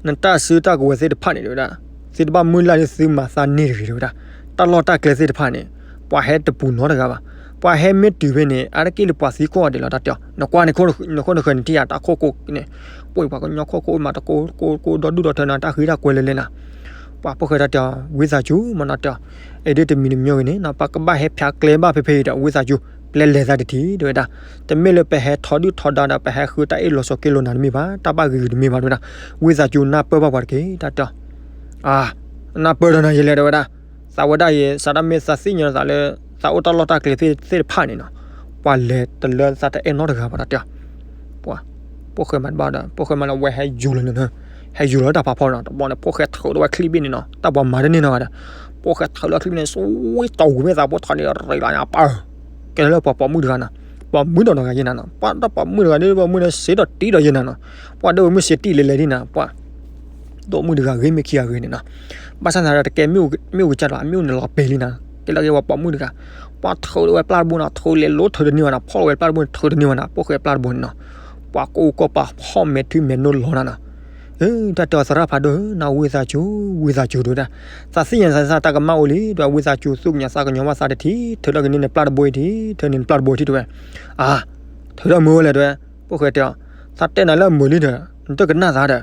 နတၢ်စုတၢ်ကဝဲၤသ့ၣ်တဖၣ်န့ၣ် တဲဝဲဒၣ် သုတဘၣ်မုၢ်လၢ်ဒ်သုမၤသးန့ၢ်တဂ့ၤ တဲဝဲဒၣ် တၢ်လီၢ်တၢ်ကျဲသ့ၣ်တဖၣ်န့ၣ် ပှၤဟဲတပူၤနီတဂၤဘၣ် ပှၤဟဲမ့ၢ်တုၤဖဲန့ၣ် အါတက့ၢ်လၢပှၤသံကွၢ်ဒံးလီၤ တၢ်တဲအီၤ နကွၢ်န့ၣ် နဃိနဃၢၤန့ၣ်ထံၣ်ယၤ တၢ်ခိၣ်ကိးန့ၣ် ပှၤပှၤကညီခိၣ်ကိးမးတကိးကိးကိးဒီဒူၣ်ဒီထၢနီၤ တၢ်ဃံတၢ်ကွဲလဲၤလဲၤနီၤ ပှၤဖိၣ်ဃဲတၢ်တဲအီၤ ဝံသးစူၤမးနီၤတဲအီၤ အဲၣ်ဒိးတမံၤတမံၤဂ့ၤန့ၣ်နီၤ ပကဘၣ်ဟဲဖျါကျဲဘၣ်ဖဲဖဲအံၤဒီး ဝံသးစူၤ ပျဲလဲၤသးတထံၣ် တဲဝဲဒၣ် တမ့ၢ်လၢပဟဲထီဒုၣ်ထီဒါဒီး ပဟဲဃုတၢ်အ့ၣ်လိာ်ဆိးက့လိာ်နၤတမ့ၢ်ဘၣ် တၢ်ဘၣ်ဂ့ၤဂ့ၤတမ့ၢ်ဘၣ် တဲဝဲဒၣ် ဝံသးစူၤနၢ်ပၢၢ်ဘၣ်ပှၤတက့ၢ် တၢ်တဲအီၤ အါ နၢ်ပၢၢ်ဒီးနၤယလဲၣ် တဲဝဲဒၣ် သးဝဲဒၣ်အံၤ စးထီၣ်မ့ၢ်သးသ့ၣ်ညါသးလၢ သးအိၣ်တၢ်လီၢ်တၢ်ကျဲသ့ၣ်တဖၣ်န့ၣ်နီၤ ပှၤလဲၤတလၢသးတအဲၣ်နီတဂၤဘၣ် တၢ်တဲအီၤ ပှၤ ဖိၣ်ဃဲမၤတဘၣ်ဒီး ဖိၣ်ဃဲမၤလၢအဝဲဟဲယူၤလီၤန့ၣ် ဟဲယူၤလီၤလၢတၢ်ဖးဖီနီၤ တဘျီန့ၣ် ဖိၣ်ဃဲထုးထီၣ်ဝဲချံဘ့ၣ်န့ၣ်နီၤ တၢ်ပှၤမၤတန့ၢ်နီတဂၤဒီး ဖိၣ်ဃဲထုးလီၤချံဘ့ၣ်န့ၣ် စွံတီၢ်ဝံၤမ့ၢ်သးဖိထီၣ်န့ၣ် ရ့လီၤညါပၢၢ် ကဲလၢပှၤပိာ်မုၣ်တဂၤနီၤ ပိာ်မုၣ်ဒီးတဂၤယဲၢ်နၤနီၤ ပှၤတၢ်ပိာ်မုၣ်တဂၤဒီးပိာ်မုၣ်ဒီးစ့ဒီးတံၢ်ဒီးယဲၢ်နၤနီၤ ပှၤဒီးပိာ်မုၣ်စ့တံၢ်လဲၤလဲၤဒ်နၤ ပှၤ ဒိၣ်မုၣ်တဂၤဂ့ၤမ့ၢ်ခံဂၤဂ့ၤန့ၣ်နီၤ ဘၣ်ဆၣ်သနာ်ဒီးတကဲမ့ၣ်အူကစၢ်လီၤ အမ့ၣ်အူန့ၣ်လီၤပဲာ်လံနီၤ ကဲလၢက့ၤပှၤပိာ်မုၣ်တဂၤ ပှၤထုးလီၤဝဲပျၢ်တဘိနီၤ ထုးလဲၤလိထုးတန့ၢ်ဘၣ်နီၤ ဖီၣ်လီၤဝဲပျၢ်တဘိန့ၣ် ထုးတန့ၢ်ဘၣ်နီၤ ဖိၣ်ဃဲပျၢ်တဘိန့ၣ်နီၤ ပှၤကိၢ်ကီၢ်ပှၤဖီၣ်မဲာ်ထူမဲာ်နိလီၤနၤနီၤ တၢ်တဲအီၤသရၣ်ဖးဒိၣ်ဧၢ နဝံသးစူၤ ဝံသးစူၤတဲဝဲဒၣ် သးသ့ၣ်ညါသးတၢ်ကမၣ်အိၣ်လံ တဲဝဲ ဝံသးစူၤသူၣ်ကညီၤသးကညီၤဘၣ်သးတထံၣ် ထုးထီၣ်ကန့ၢ်နပျၢ်တဘိအံၤထံၣ် ထုးန့ၢ်နပျၢ်တဘိအံၤထံၣ်တဲဝဲ အါ ထုးထီၣ်မုာ်ဝဲလဲၣ်တဲဝဲ ဖိၣ်ဃဲတဲအီၤ သးတဲနၤလၢအမုာ်လံဒီး နတကနၣ်သးဒီး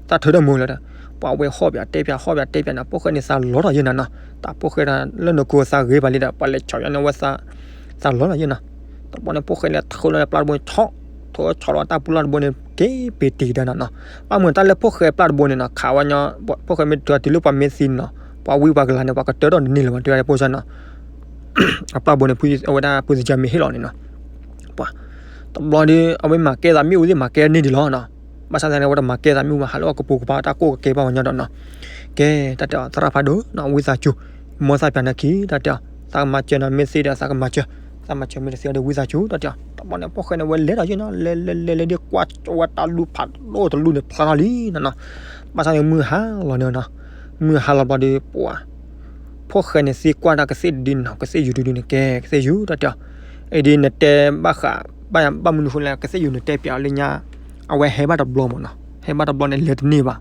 သးထုးထီၣ်မုာ်လဲၣ်ဒီး ပှၤဝဲဟီၣ်ပၠးတဲပၠးဟီၣ်ပၠးတဲပၠးန့ၣ် ဖိၣ်ဃဲန့ၣ်သးလီၤထီၣ်ယဲၢ်နၤနီၤ တၢ်ဖိၣ်ဃဲလၢနကိးသးဂ့ၤဘၣ်လံဒီး ပှၤလဲၤဆီၣ်ယါန့ၢ်ဝဲသး သးလီၤလီၤယဲၢ်နီၤ တဘျီန့ၣ် ဖိၣ်ဃဲလဲၤထုးလီၤပျၢ်တဘိန့ၣ် ဆီၣ် ထုးဆီၣ်လီၤတၢ်ပူၤလီၢ်တဘိန့ၣ် က့ၤပ့ၤတံၤကဒါနီၤနီၤ ဘၣ်မုာ်တၢ်လၢဖိၣ်ဃဲပျၢ်တဘိန့ၣ်နီၤ ခးဝဲညီ ဖိၣ်ဃဲမ့ၢ်ထုးတုၤလၢပှၤမ့ၢ်သံန့ၣ်နီၤ ပှၤဝံပှၤကလၤန့ၣ် ပှၤကတၢထီၣ်တန့ၢ်လၢၤဘၣ် တဲဝဲဒၣ်ဖိစၢ်နီၤ အပျၢ်တဘိန့ၣ် အဝဲဒၣ်ဖုသကၢ်မ့ၢ်ဟ့ၣ်လီၤန့ၣ်နီၤ ပှၤ တဘျီဒီး အဝဲမၤကဲသးမ့ၣ်အူသ့ၣ်မၤကဲန့ၢ်ဒံးလီၤနီၤ ဘၣ်ဆၣ်သနာ်က့ အဝဲတမၤကဲသးမ့ၣ်အူဘၣ် ဟးလၢအကပိာ်ကပၤ တၢ်ကိၢ်ကကဲဘၣ်ဝဲညီဒီးနီၤ ကဲ တၢ်တဲအီၤ သရၣ်ဖးဒိၣ်နီၤ ဝံသးစူၤ မ်သးပၠးနၤခံ တၢ်တဲအီၤ သးကမၤစၢၤနၤ မ့ၢ်သ့ဒီး သးကမၤစၢၤ သးမၤစၢၤမ့ၢ်တသ့ဒီး ဝံသးစူၤ တၢ်တဲအီၤ တဘျီန့ၣ် ဖိၣ်ဃဲန့ၣ် ဝဲလဲၤဒီးယဲၢ်နီၤ လဲၤလဲၤလဲၤလဲၤဒီး ကွၢ်ကၠီဝဲတၢ်လူၤဖးဒိၣ်တလူၤန့ၣ် ဖျါထီၣ်လံနီၤနီၤ ဘၣ်ဆၣ်န့ၣ်မုၢ်ဟါလီၤန့ၣ်နီၤ မုၢ်ဟါလီၤဘျီဒီး ပှၤ ဖိၣ်ဃဲန့ၣ်သံကွၢ်တၢ်ကသ့ၣ်တဒုန့ၣ်နီၤ ကသ့ၣ်ယူၤတဒုန့ၣ် ကဲ ကသ့ၣ်ယူၤ တၢ်တဲအီၤ အံၤဒ်နတဲဘၣ်ဃး ဘၣ်ယၤဘၣ်မနုၤဃိလဲၣ် ကသ့ၣ်ယူၤနတဲပၠးအီၤလၢညါ အဝဲဟဲဘၣ်တဘျီမးနီၤ ဟဲဘၣ်တဘျီန့ၣ် လဲၤတန့ၢ်ဘၣ်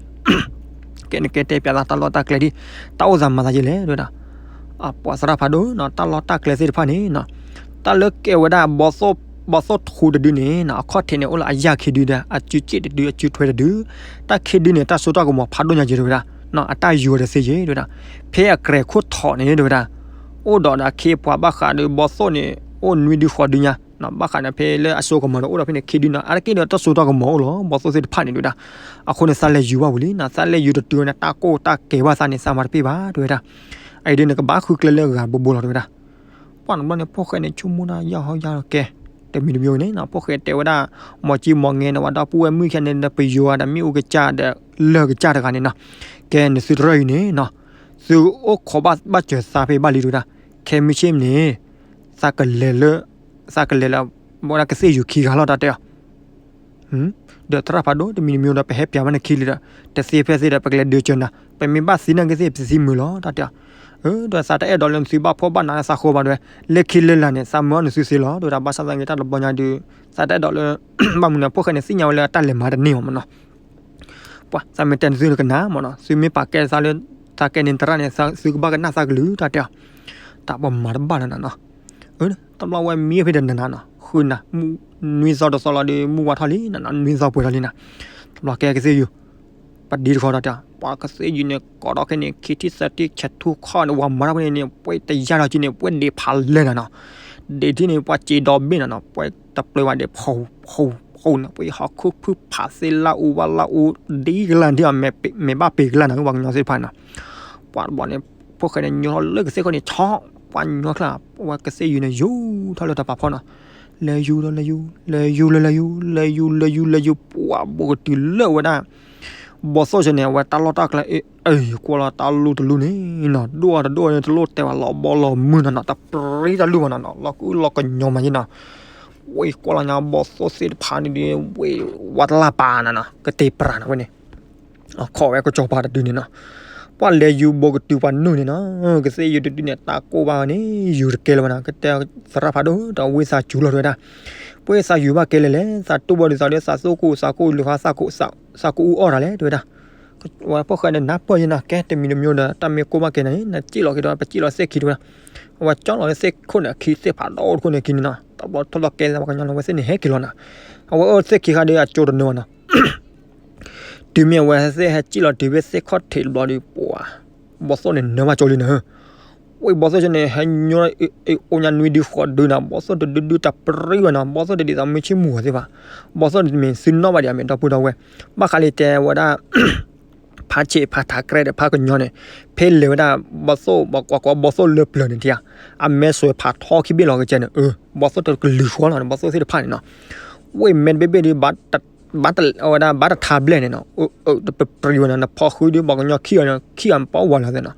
ကဲနကဲတဲပၠးသးတၢ်လီၢ်တၢ်ကျဲဒ် တၢ်အိၣ်သးမၤသးယဲၢ်လဲၣ် တဲဝဲဒၣ် အပှၤသရၣ်ဖးဒိၣ်နီၤ တၢ်လီၢ်တၢ်ကျဲသ့ၣ်တဖၣ်န့ၣ်နီၤ တၢ်လၢကဲဝဲဒၣ် ဘီသိၣ်ထူတဒုန့ၣ်နီၤ အခီၣ်ထံးန့ၣ် အိၣ်လၢအယၢ်ခံဒုဒီး အစုစ့ၣ်တဒု အစုထွဲတဒု တၢ်ခံဒုန့ၣ် တၢ်စိတၢ်ကမီၤဖးဒိၣ်ညါယဲၢ်တဲဝဲဒၣ်နီၤ အတၢ်ယိၤတသ့ယဲၢ်တဲဝဲဒၣ် ဖဲအကြဲၤခိၣ်ထီးန့ၣ်တဲဝဲဒၣ် အိၣ်ဒီးဒီးအခ့အပှၤဘၣ်ဃးဒီးဘီသိၣ်န့ၣ် အိၣ်နွံဒုဃိးဒုညါ ဘၣ်ဃးန့ၣ်ဖဲလၢအစိကမီၤဒီးအိၣ်ဒီးဖဲန့ၣ်ခံဒုနီၤ အါတက့ၢ်ဒီးတၢ်စိတၢ်ကမီၤအိၣ်လီၤ ဘီသိၣ်သ့ၣ်တဖၣ်န့ၣ် တဲဝဲဒၣ်. အဃိန့ၣ် သးလဲၤယူၤဘၣ်ဝံၤလံနီၤ သးလဲၤယူၤတတုၤဝဲန့ၣ် တၢ်ကိၢ်တၢ်ကဲၤဘၣ်သးန့ၣ် သးမၤတပ့ၢ်ဘၣ် တဲဝဲဒၣ်. အအံၤဒ်န့ၣ် ကဘၣ်ဃုကျဲလၢအဂၤဘိဘိလီၤ တဲဝဲဒၣ်. ပှၢ်တဘျီန့ၣ် ဖိၣ်ဃဲန့ၣ် ဆိကမိၣ်ဒၣ်ယၢ်ဟီယၢ်လီၤကဲ တမံၤတမံၤန့ၣ်နီၤ ဖိၣ်ဃဲတဲဝဲဒၣ် မီၤကံမီၤငဲန့ၣ် ဝဲဒီပုၢ်ဝဲၢ်မုၣ်ခံဂၤန့ၣ် နပယီၤဒီးမ့ၣ်အူကစၢ်ဒီး လၢၢ်ကစၢ်တဂၤန့ၣ်နီၤ ကဲနသုတရၢအံၤန့ၣ်နီၤ သုအိၣ်ခိးဘၣ်ဘၣ်စၢၤသးဖဲဘၣ်လံ တဲဝဲဒၣ်. ခဲမုၢ်ဆ့ၣ်န့ၣ် သးကလဲၤလၢ သးကလဲၤလၢ ဝဲဒၣ်ကသ့ၣ်ယူၤခံဂၤလီၤ တၢ်တဲအီၤ. ဒီးသရၣ်ဖးဒိၣ် တမံၤတမံၤဒီး ပဟဲပၠးဘၣ်နခံလံဒီး တသ့ဖဲသ့ဒီး ပကလဲၤဒုးစၢၤနၤ ပမ့ၢ်ဘၣ်သံန့ၣ်ကသ့ၣ် ပသံမုာ်လီၤ တၢ်တဲအီၤ. ဒီးသးတအဲၣ်ဒိးလၢနသုဘၣ်ဖှီၣ်ဘၣ်နးလၢသးဃိဘၣ် တဲဝဲ လၢခံလၢလာ်န့ၣ် သးမၢအီၣ်နသုသ့လီၤ တဲဝဲဒၣ်. ဘၣ်ဆၣ်သနာ်က့တၢ်တဘျီညါဒုး သးတအဲၣ်ဒိးလၢ ဘၣ်မနုၤန့ၣ် ဖိၣ်ဃဲန့ၣ် သ့ၣ်ညါဝဲလၢတၢ်လဲၤမၤတန့ၢ်ဘၣ်မနီၤ ပှၤ သးမ့ၢ်တဲနသုကနၣ်မနီၤ သုမ့ၢ်ပာ်ကဲသးလၢ သးကဲန့ၣ်သရၣ်န့ၣ် သုကဘၣ်ကနၣ်သးကလုၢ် တၢ်တဲအီၤ. တၢ်ပှၤမၤတဘၣ်လၢနနီၤ တဘျီဝဲမံဖဲတနၤနၤနီၤ ဃုနၤ နွံသီတသီလီၤဒီး မုၢ်ဝါထီၣ်လံနနီၤ နွံသီပှဲၤထီၣ်လံနၤ. တဘျီကဲကသ့ၣ်ယူၤ ပဒံတခီတၢ်တဲအီၤ ပှၤကသ့ၣ်ယူၤန့ၣ် ကိးထီၣ်ခဲန့ၣ် ခံထံၣ်သၢထံၣ်ဆဲးထူၣ်ခီၣ်န့ၣ် ဝၤမၤတၢ်ဖဲန့ၣ်န့ၣ် ပှဲၤတယၢ်ဒီးက့န့ၣ် ပှဲၤဒံးဖးလဲၢ်နၤနီၤ ဒံးထံၣ်န့ၣ် ပှၤစံးဒီဘ့ၣ်နၤနီၤ ပှဲၤတပျဲၤဝဲဒံး ဖူဖူဖူန့ၣ် ပှဲၤဟီၣ်ခိၣ်ဖုဖးသ့ လၢအူဘၣ်လၢအူ ဒ်ကလၢ်ဒ်အီၤ မ့ၢ်ဘၣ်ပ့ၤကလၢ်နၤ ပှၤကညီသ့ၣ်တဖၣ်နီၤ. ပှၤတဘျီန့ၣ် ဖိၣ်ဃဲန့ၣ် ညီထီၣ်လၢကသ့ၣ်ခိၣ်န့ၣ် ဆီ ပှၤညီချါ ဝဲကသ့ၣ်ယူၤန့ၣ် ယူၤထီၣ်လၢတၢ်ပာ်ဖီနီၤ လဲၤယူၤလၢလဲၤယူၤ လဲၤယူၤလၢလဲၤယူၤ လဲၤယူၤလဲၤယူၤလဲၤယူၤ ပှၤဘိးကတုၤလၢဝဲဒၣ် ဘီသိၣ်ဆၢန့ၣ် အဝဲတၢ်လီၢ်တၢ်ကျဲ အ့ၣ် ကွၢ်လီၤတၢ်လူၢ်တလူၢ်န့ၣ်နီၤ ဒိၣ်အီၤတဒိၣ်အီၤန့ၣ် တလိၣ်တဲဝဲလီၤဘီလီၤမုၢ်နီၤနီၤ တပြံတၢ်လူၢ်ဘၣ်နီၤနီၤ လီၤကအိၣ်လီၤကညီမးယဲနီၤ. ဝဲကွၢ်လီၤညါဘီသိၣ်သ့ၣ်တဖၣ်န့ၣ်ဒီး ဝဲဝဲတလၢ်ပာ်နၤနီၤ ကတဲပရၤနၤဝဲန့ၣ် ခိးဝဲကစီၤပၤတဒုန့ၣ်နီၤ ပှၤလဲၤယူၤဘိးကတုၤပှၤနုာ်န့ၣ်နီၤ ကသ့ၣ်ယူၤတဒုန့ၣ် တၢ်ကိၢ်ဘၣ်ဝဲန့ၣ် ယူၤတကဲလၢၤဘၣ်နီၤ ကတဲသရၣ်ဖးဒိၣ် တၢ်ဝံသးစူၤလီၤ တဲဝဲဒၣ်. ပှၤသးယူၤဘၣ်ကဲလဲၣ်လဲၣ် သးတူၢ်ဘၣ်ဒုးသးဒီး သးသူၣ်ကိၢ်သးကိၢ်လၢၤဖး သးကအူအီၣ်တၢ်လဲၣ် တဲဝဲဒၣ်. ဝဲဖိၣ်ဃဲဒီးနၢ်ပၢၢ်ယဲနီၤ ကဲတမံၤတမံၤဒီး တၢ်မ့ၢ်ကိၢ်ဘၣ်ကဲနၤန့ၣ် နစံၣ်လီၤက့ၤဒီး ပစံၣ်လီၤသ့ၣ်ခံ တဲဝဲဒၣ်. အဝဲကၠီလီၤလၢသ့ၣ်ခိၣ်န့ၣ်အခံ သ့ၣ်ဖးဒိၣ်တခိၣ်န့ၣ်အခံန့ၣ်နီၤ တဘျီထီၣ်လီၤကဲသးပှၤကညီလီၤ ဝဲသ့ၣ်န့ၣ်ဟဲက့ၤလီၤနီၤ. အဝဲအိၣ်သ့ၣ်ခံဃါဒီးအကၠိတနၢၤဘၣ်နီၤ တုၤမ့ၢ်အဝဲသ့ၣ်ဟဲစံၣ်လီၤတုၤဖဲသ့ၣ်ခီၣ်ထံးတဘျီဒီး ပှၤ ဘီသိၣ်န့ၣ်နၢဘၣ်ကၠိလံနၤ. ဝဲဘီသိၣ်ဆၢန့ၣ် ဟဲညီ အိၣ်ညါနွံဒုဃိးဒုနၤ ဘီသိၣ်တဒုဒုတပြံဝဲနီၤ ဘီသိၣ်တဒ်သိးမုၢ်ဆ့ၣ်မူၤအီၤသ့ၣ်ဘၣ်. ဘီသိၣ်န့ၣ်တမ့ၢ်သုနီၣ်ဘၣ်ဒံးအမ့ၢ်ဒီပုၢ်ဒီဝဲၢ် ဘၣ်ဃးလံတဲဝဲဒၣ် ဖးဆံးဖးထးကြဲးဒီးဖးကညီန့ၣ် ဖဲလဲၤဝဲဒၣ် ဘီသိၣ် ပှၤကိးဘီသိၣ်လၢပျၢၤန့ၣ်ထံဧါ အမဲစွဲးဖးထီခံဘ့ၣ်လီၤကစဲန့ၣ် ဘီသိၣ်တကလုာ်ဃီလီၤ ဘီသိၣ်သ့ၣ်တဖၣ်န့ၣ်နီၤ ဝဲမဲာ်တဘ့ၣ်ဘ့ၣ်ဒီး ဘၣ်တဝဲဒၣ်ဘၣ်တထါဘျဲၣ်န့ၣ်နီၤ တပြံဝဲနီၤ နဖီဃုဒီးပှၤကညီခံဂၤန့ၣ် ခံဂၤပှၤဝၤလီၤသ့ၣ်နီၤ.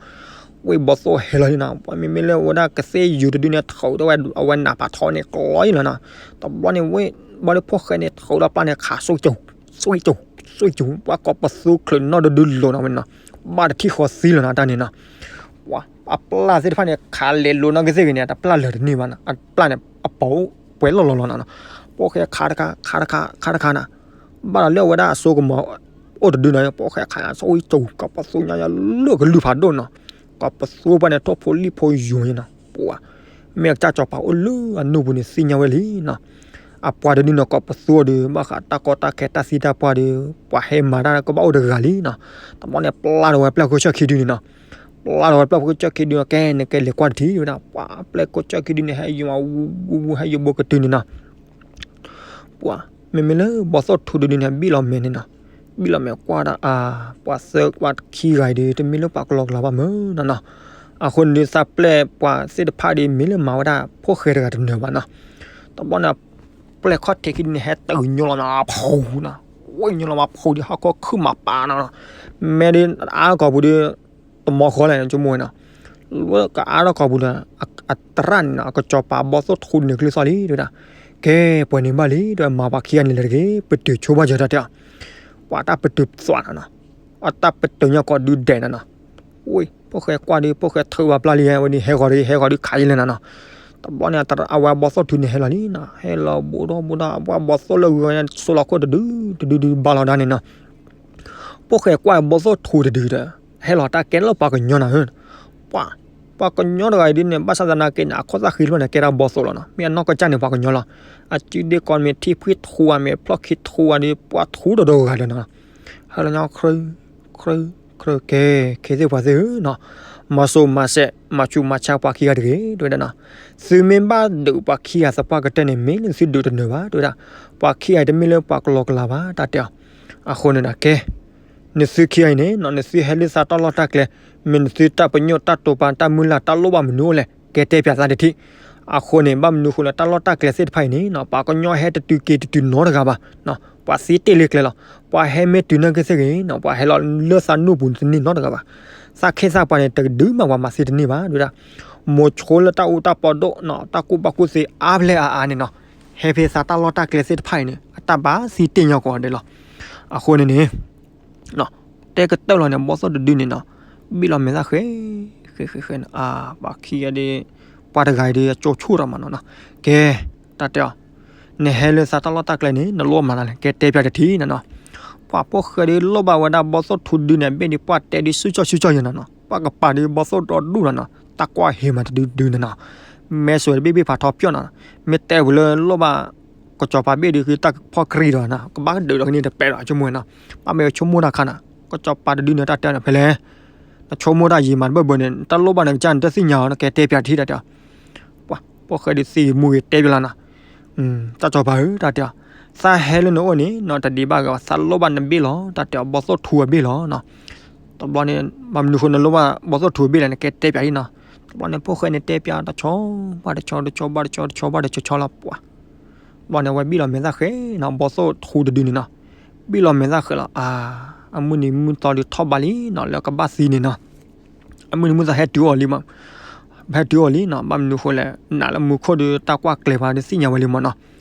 ဝဲဘီသိၣ်ဟဲလီၤန့ၣ်နီၤ ပှၤမ့မ့ၢ်လၢဝဲဒၣ်ကသ့ၣ်ယူၤတဒုန့ၣ် ထုးထီၣ်ဝဲအဝဲနးဖးထီန့ၣ်ကျီယံလီၤနီၤ. တဘျီန့ၣ်ဝဲ ဘီဒီးဖိၣ်ဃဲန့ၣ် ထုးထီၣ်ပျၢ်န့ၣ် ခး စွံကၠူ စွံကၠူ စွံကၠူ ပှၤကိးပသူချုးနီၣ်ဒုဒုလိၤနီၤဝဲနီၤ ဘၣ်တထံၣ်ဃီသံလီၤနီၤတၢ်န့ၣ်နီၤ. ပှၤအပျၢ်သ့ၣ်တဖၣ်န့ၣ် ခးလဲၤလိၤနီၣ်ကသ့ၣ်ဂ့ၤန့ၣ် တပျၢ်လၢၤတန့ၢ်ဘၣ်နီၤ အပျၢ်န့ၣ် အပိာ်ပှဲၤလီၤလီၤလီၤနီၤ. ဖိၣ်ဃဲခးတခါ ခးတခါ ခးတခါနီၤ ဘၣ်ဒီးလၢအဝဲဒၣ်အစိကမီၤ အိၣ်တဒုနီၤ ဖိၣ်ဃဲခး စွံကၠူ ကိးပသူညါယၤလၢကလုၢ်ဖးဒိၣ်နီၤ. ကိးပသူပှၤန့ၣ် ထိၣ်ဖိလံၣ်ဖိယိာ်န့ၣ်နီၤ ပှၤ မ့ၢ်အကစၢ်စီၤပၤအိၣ်လၢအနူၢ်ပူၤန့ၣ် သ့ၣ်ညါဝဲလံနီၤ. အပှၤတဒုန့ၣ် ကိးပသူဒီး ဘၣ်ဃးတၢ်ကီတၢ်ခဲတၢ်သံတၢ်ပှၢ်ဒီး ပှၤဟဲမၤတၢ်ကဘၣ်အိၣ်တဂၤလံနီၤ. တဘျီန့ၣ် ပျၢ်ဒီးဝဲပျၢ်ခိၣ်ဆၢၣ်ခံဒုန့ၣ်နီၤ ပျၢ်ဒီးဝဲပျၢ်ခိၣ်ဆၢၣ်ခံဒုနီၤ ကဲန့ၣ်ကဲလဲၤကွၢ်တထံၣ်ဝဲဒၣ် ပှၤပျၢ်ခိၣ်ဆၢၣ်ခံဒုန့ၣ် ဟဲယိာ်မးဝူဝူဝူ ဟဲယိာ်ဘိးကတုၤန့ၣ်နီၤ. ပှၤ မ့မ့ၢ်လၢဘီသိၣ်ထူတဒုန့ၣ် ဘံၣ်လီၤမဲာ်န့ၣ်နီၤ ဘံၣ်လီၤမဲာ်ကွၢ်ဒၣ်အါ ပှၤသၢပှၤခံဂၤအံၤဒီး တမ့ၢ်လၢပှၤကလီကလီဘၣ်မၢ်နီၤနီၤ. အဃိန့ၣ်ဒုးသးပျဲၢ်ပှၤသ့ၣ်တဖၣ်ဒီး မ့ၢ်လၢမၤဝဲဒၣ် ဖိၣ်ဃဲတဂၤတနၢၤဘၣ်နီၤ. တဘျီန့ၣ် ပျဲၢ်ခီၣ်ထံးခံဒုန့ၣ် ဟဲတုၤညိလီၤနီၤ ဖူနီၤ ဝဲညိလီၤမးဖူဒီး ဟီၣ်ခိၣ်ခုၣ်မးပာ်နီၤနီၤ မဲာ်ဒီးအါထီၣ်ကိာ်ပူၤဒီး တမီၤဃီလဲၣ် ဆိကမိၣ်ဝဲနီၤ လၢကအါထီၣ်ကိာ်ပူၤဒီး အသရၣ်န့ၣ်နီၤ အကစီၤပၤဘီသိၣ်ထူန့ၣ် ကျုသီၣ်လံ တဲဝဲဒၣ်. ကဲ ပှဲၤန့ၣ်ဘၣ်လံ တဲဝဲ မၤပှၤခံဂၤန့ၣ်လဲၤတဂ့ၤ ပတုာ်ဆိဘၣ်ယၤတၢ်တဲအီၤ. ပှၤတၢ်ပတုာ်သွးနီၤနီၤ အတၢ်ပတုာ်ညါကိးဒုဒဲးနီၤနီၤ. ဝဲ ဖိၣ်ဃဲကွၢ်ဒီး ဖိၣ်ဃဲထုးဘၣ်ပျၢ်လံ ဝဲဒ်ဟဲဂီၤဒီး ဟဲဂီၤဒုးခးယံာ်လဲၣ်နီၤနီၤ. တဘျီန့ၣ် အဝဲဘီသိၣ်ထူန့ၣ်ဟဲလီၤလံနီၤ ဟဲလီၤဘူးဒီးဘူးဒီး ပှၤဘီသိၣ်လၢဂုၤဂၤညါ ဆိလီၤခိၣ်တဒု တဒုဒုးဘၣ်လီၤဒၣ်န့ၣ်နီၤ. ဖိၣ်ဃဲကွၢ်ဘီသိၣ်ထူတဒုဒီး ဟဲလီၤတၢ်ကဲလၢပှၤကညီနီၤ ပှၤ ပှၤကညီတဂၤအံၤဒ်န့ၣ် ဘၣ်ဆၣ်သနာ်က့န့ၣ် အခိၣ်သၣ်ဃံတဖျၢၣ်န့ၣ် ကဲဒၣ်ဘီသိၣ်လီၤနီၤ မ့ၢ်အနီၢ်ကစၢ်န့ၣ်ပှၤကညီလီၤ. အစုဒ့ၣ်ကီးမ့ၢ်ထံၣ်ဖှံထူဧါ မ့ၢ်ဖျီၣ်ခံထူဧါဒီး ပှၤထူဒီးဒီးဂၤဒီးနီၤ ဟဲလီၤညီ ခရၢ ခရၢ ခရၢ ကဲ ခဲသ့ၣ်ပှၤသ့ၣ်ဧၢနီၤ. မၤစိၤမၤစဲး မၤဆူးမၤဆါပှၤခံဂၤတဂ့ၤ တဲဝဲဒၣ်နီၤ. သုမ့ၢ်ဘၣ်ဒုးပှၤခံဂၤသပှၢ်ကတၢၢ်န့ၣ် မ့ၢ်လၢသုဒုးတနၢၤဘၣ် တဲဝဲဒၣ်. ပှၤခံဂၤတမ့ၢ်လၢပှၤကလီကလီဘၣ် တၢ်တဲအီၤ. အဃိန့ၣ်ဒီးကဲ နသုခံဂၤအံၤန့ၣ်နီၤ နသုဟဲလၢသးတၢ်လီၢ်တၢ်ကျဲ မ့ၢ်နသုတၢ်ပညိၣ်တၢ်တိာ်ပာ်တၢ်မုၢ်လၢ်တၢ်လိၣ်ဘၣ်မနုၤအိၣ်လဲၣ် ကဲတဲပၠးသးတထံၣ်. အဃိန့ၣ် ဘၣ်မနုၤဃိလၢတၢ်လီၢ်တၢ်ကျဲသ့ၣ်တဖၣ်အံၤန့ၣ်နီၤ ပှၤကညီဟဲတတုၤက့ၤတတုၤနီတဂၤဘၣ်. ပှၤသံတ့ၢ်လံကျဲလီၤ. ပှၤဟဲမ့ၢ်တုၤနာ်က့သ့ၣ်ဂ့ၤနီၤ ပှၤဟဲလီၤလၢသးနူၢ်ပူၤတန့ၢ်နီတဂၤဘၣ်. သးခ့သးပှၤန့ၣ် တကဒုမးပှၤမၤသံတန့ၢ်ဘၣ် တဲဝဲဒၣ်. မိၤဆိလၢတၢ်အူတၢ်ပီဒိၣ်နီၤ တၢ်ကူၣ်ဘၣ်ကူၣ်သ့အါဖျဲၣ်အါအါန့ၣ်နီၤ ဟဲဖဲသးတၢ်လီၢ်တၢ်ကျဲသ့ၣ်တဖၣ်အံၤန့ၣ် အတၢ်ဘၣ်သံတ့ၢ်ညီကီးဒဲးလီၤ. အဃိန့ၣ်န့ၣ် တဲကတၢၢ်လီၤန့ၣ် ဘီၣ်သိၣ်တဒုန့ၣ်နီၤ ဘ့ၣ်လီၤမဲာ်သၣ်ဃဲ ဃဲဃဲဃဲနီၤ အါ ပှၤခံဂၤဒီး ပှၤတဂၤအံၤဒီး အကၠိဆူၣ်ထီၣ်မးနီၤနီၤ. ကဲ တၢ်တဲအီၤ နဟဲလၢသးတၢ်လီၢ်တၢ်ကျဲန့ၣ် နလိၣ်မၤနၤလဲၣ် ကဲတဲပၠးတထံၣ်နီၤနီၤ. ပှၤဖိၣ်ဃဲဒုးလိၣ်ဘၣ်ဝဲဒၣ်ဘီၣ်သိၣ်ထူဒုန့ၣ် အဘ့ၣ်ဒုးပှၢ်တဲဒုးဆူၣ်ကၠီဆူၣ်ကၠီယဲနီၤနီၤ ပှၤကပၤဒုးဘီၣ်သိၣ်ဒီဒူၣ်နီၤနီၤ တၢ်ကွၢ်ဟ့ၣ်မးတဒုဒုန့ၣ်နီၤ မဲာ်စွဲးတဘ့ၣ်ဘ့ၣ်ဖးထီပၠီၣ်နီၤ မ့ၢ်တဲဝဲလၢလိၣ်ဘၣ် ကစီၤပၤဘ့ၣ်ဒုးဃုတၢ်ဖီၣ်ကြံဒီးနီၤ ကဘၣ်ကဒုးဒီးကန့ၣ်တပဲဒီးဆိကမိၣ်ဝဲနီၤ ဘၣ်မ့ၢ်ဆိကမိၣ်တၢ်ခါနီၤ ကစီၤပၤတဒုန့ၣ်တၢ်တဲန့ၣ်ဖဲလဲၣ် နဆိကမိၣ်တၢ်ယံာ်မးတဘၢဘၢန့ၣ် တၢ်လိၣ်ဘၣ်န့ၣ်ကစၢ်န့ၣ် တသ့ၣ်ညါအီၤ နကဲတဲပၠးတထံၣ်တၢ်တဲအီၤ ပှၤဖိၣ်ဃဲဒုးသ့ၣ်မူဂ့ၤတဲပၠးလီၤနီၤ တၢ်စီၤပၤဧၢ တၢ်တဲအီၤ သးဟဲလၢနအိၣ်န့ၣ်နီၤ တဒံးဘၣ်ဂ့ၤ သးလိၣ်ဘၣ်နဘ့ၣ်လီၤ တၢ်တဲအီၤ ဘီၣ်သိၣ်ထူအဘ့ၣ်လီၤနီၤ တဘျီန့ၣ် ဘၣ်မနုၤဃိနလိၣ်ဘၣ်ဘီၣ်သိၣ်ထူအဘ့ၣ်လဲၣ် နကဲတဲပၠးအံၤနီၤ တဘျီန့ၣ် ဖိၣ်ဃဲန့ၣ်တဲပၠးတဆီဘၣ်တဆီ တဆီဘၣ်တဆီ တဆီဘၣ်တဆီ တဆီဘၣ်တဆီလီၤ ပှၤ ဘျီန့ၣ် အဝဲဘ့ၣ်လီၤမဲာ်သၣ်ဃဲနီၤ ဘီၣ်သိၣ်ထူတဒုန့ၣ်နီၤ ဘ့ၣ်လီၤမဲာ်သၣ်ဃဲလီၤ အါ အမုၢ်နံၤမုၢ်သီဒုးထီၣ်ဘးလံနီၤ လၢကဘၣ်သံန့ၣ်နီၤ အမုၢ်နံၤမုၢ်သီဟဲတုၤအီၤလံမး ဟဲတုၤအီၤလံနီၤ ဘၣ်မနုၤဃိလဲၣ် နာ်လၢမူခိၣ်ဒုးတၢ်ကွၢ်ကျဲၤပှၤဒုးသ့ၣ်ညါဝဲလံမးနီၤ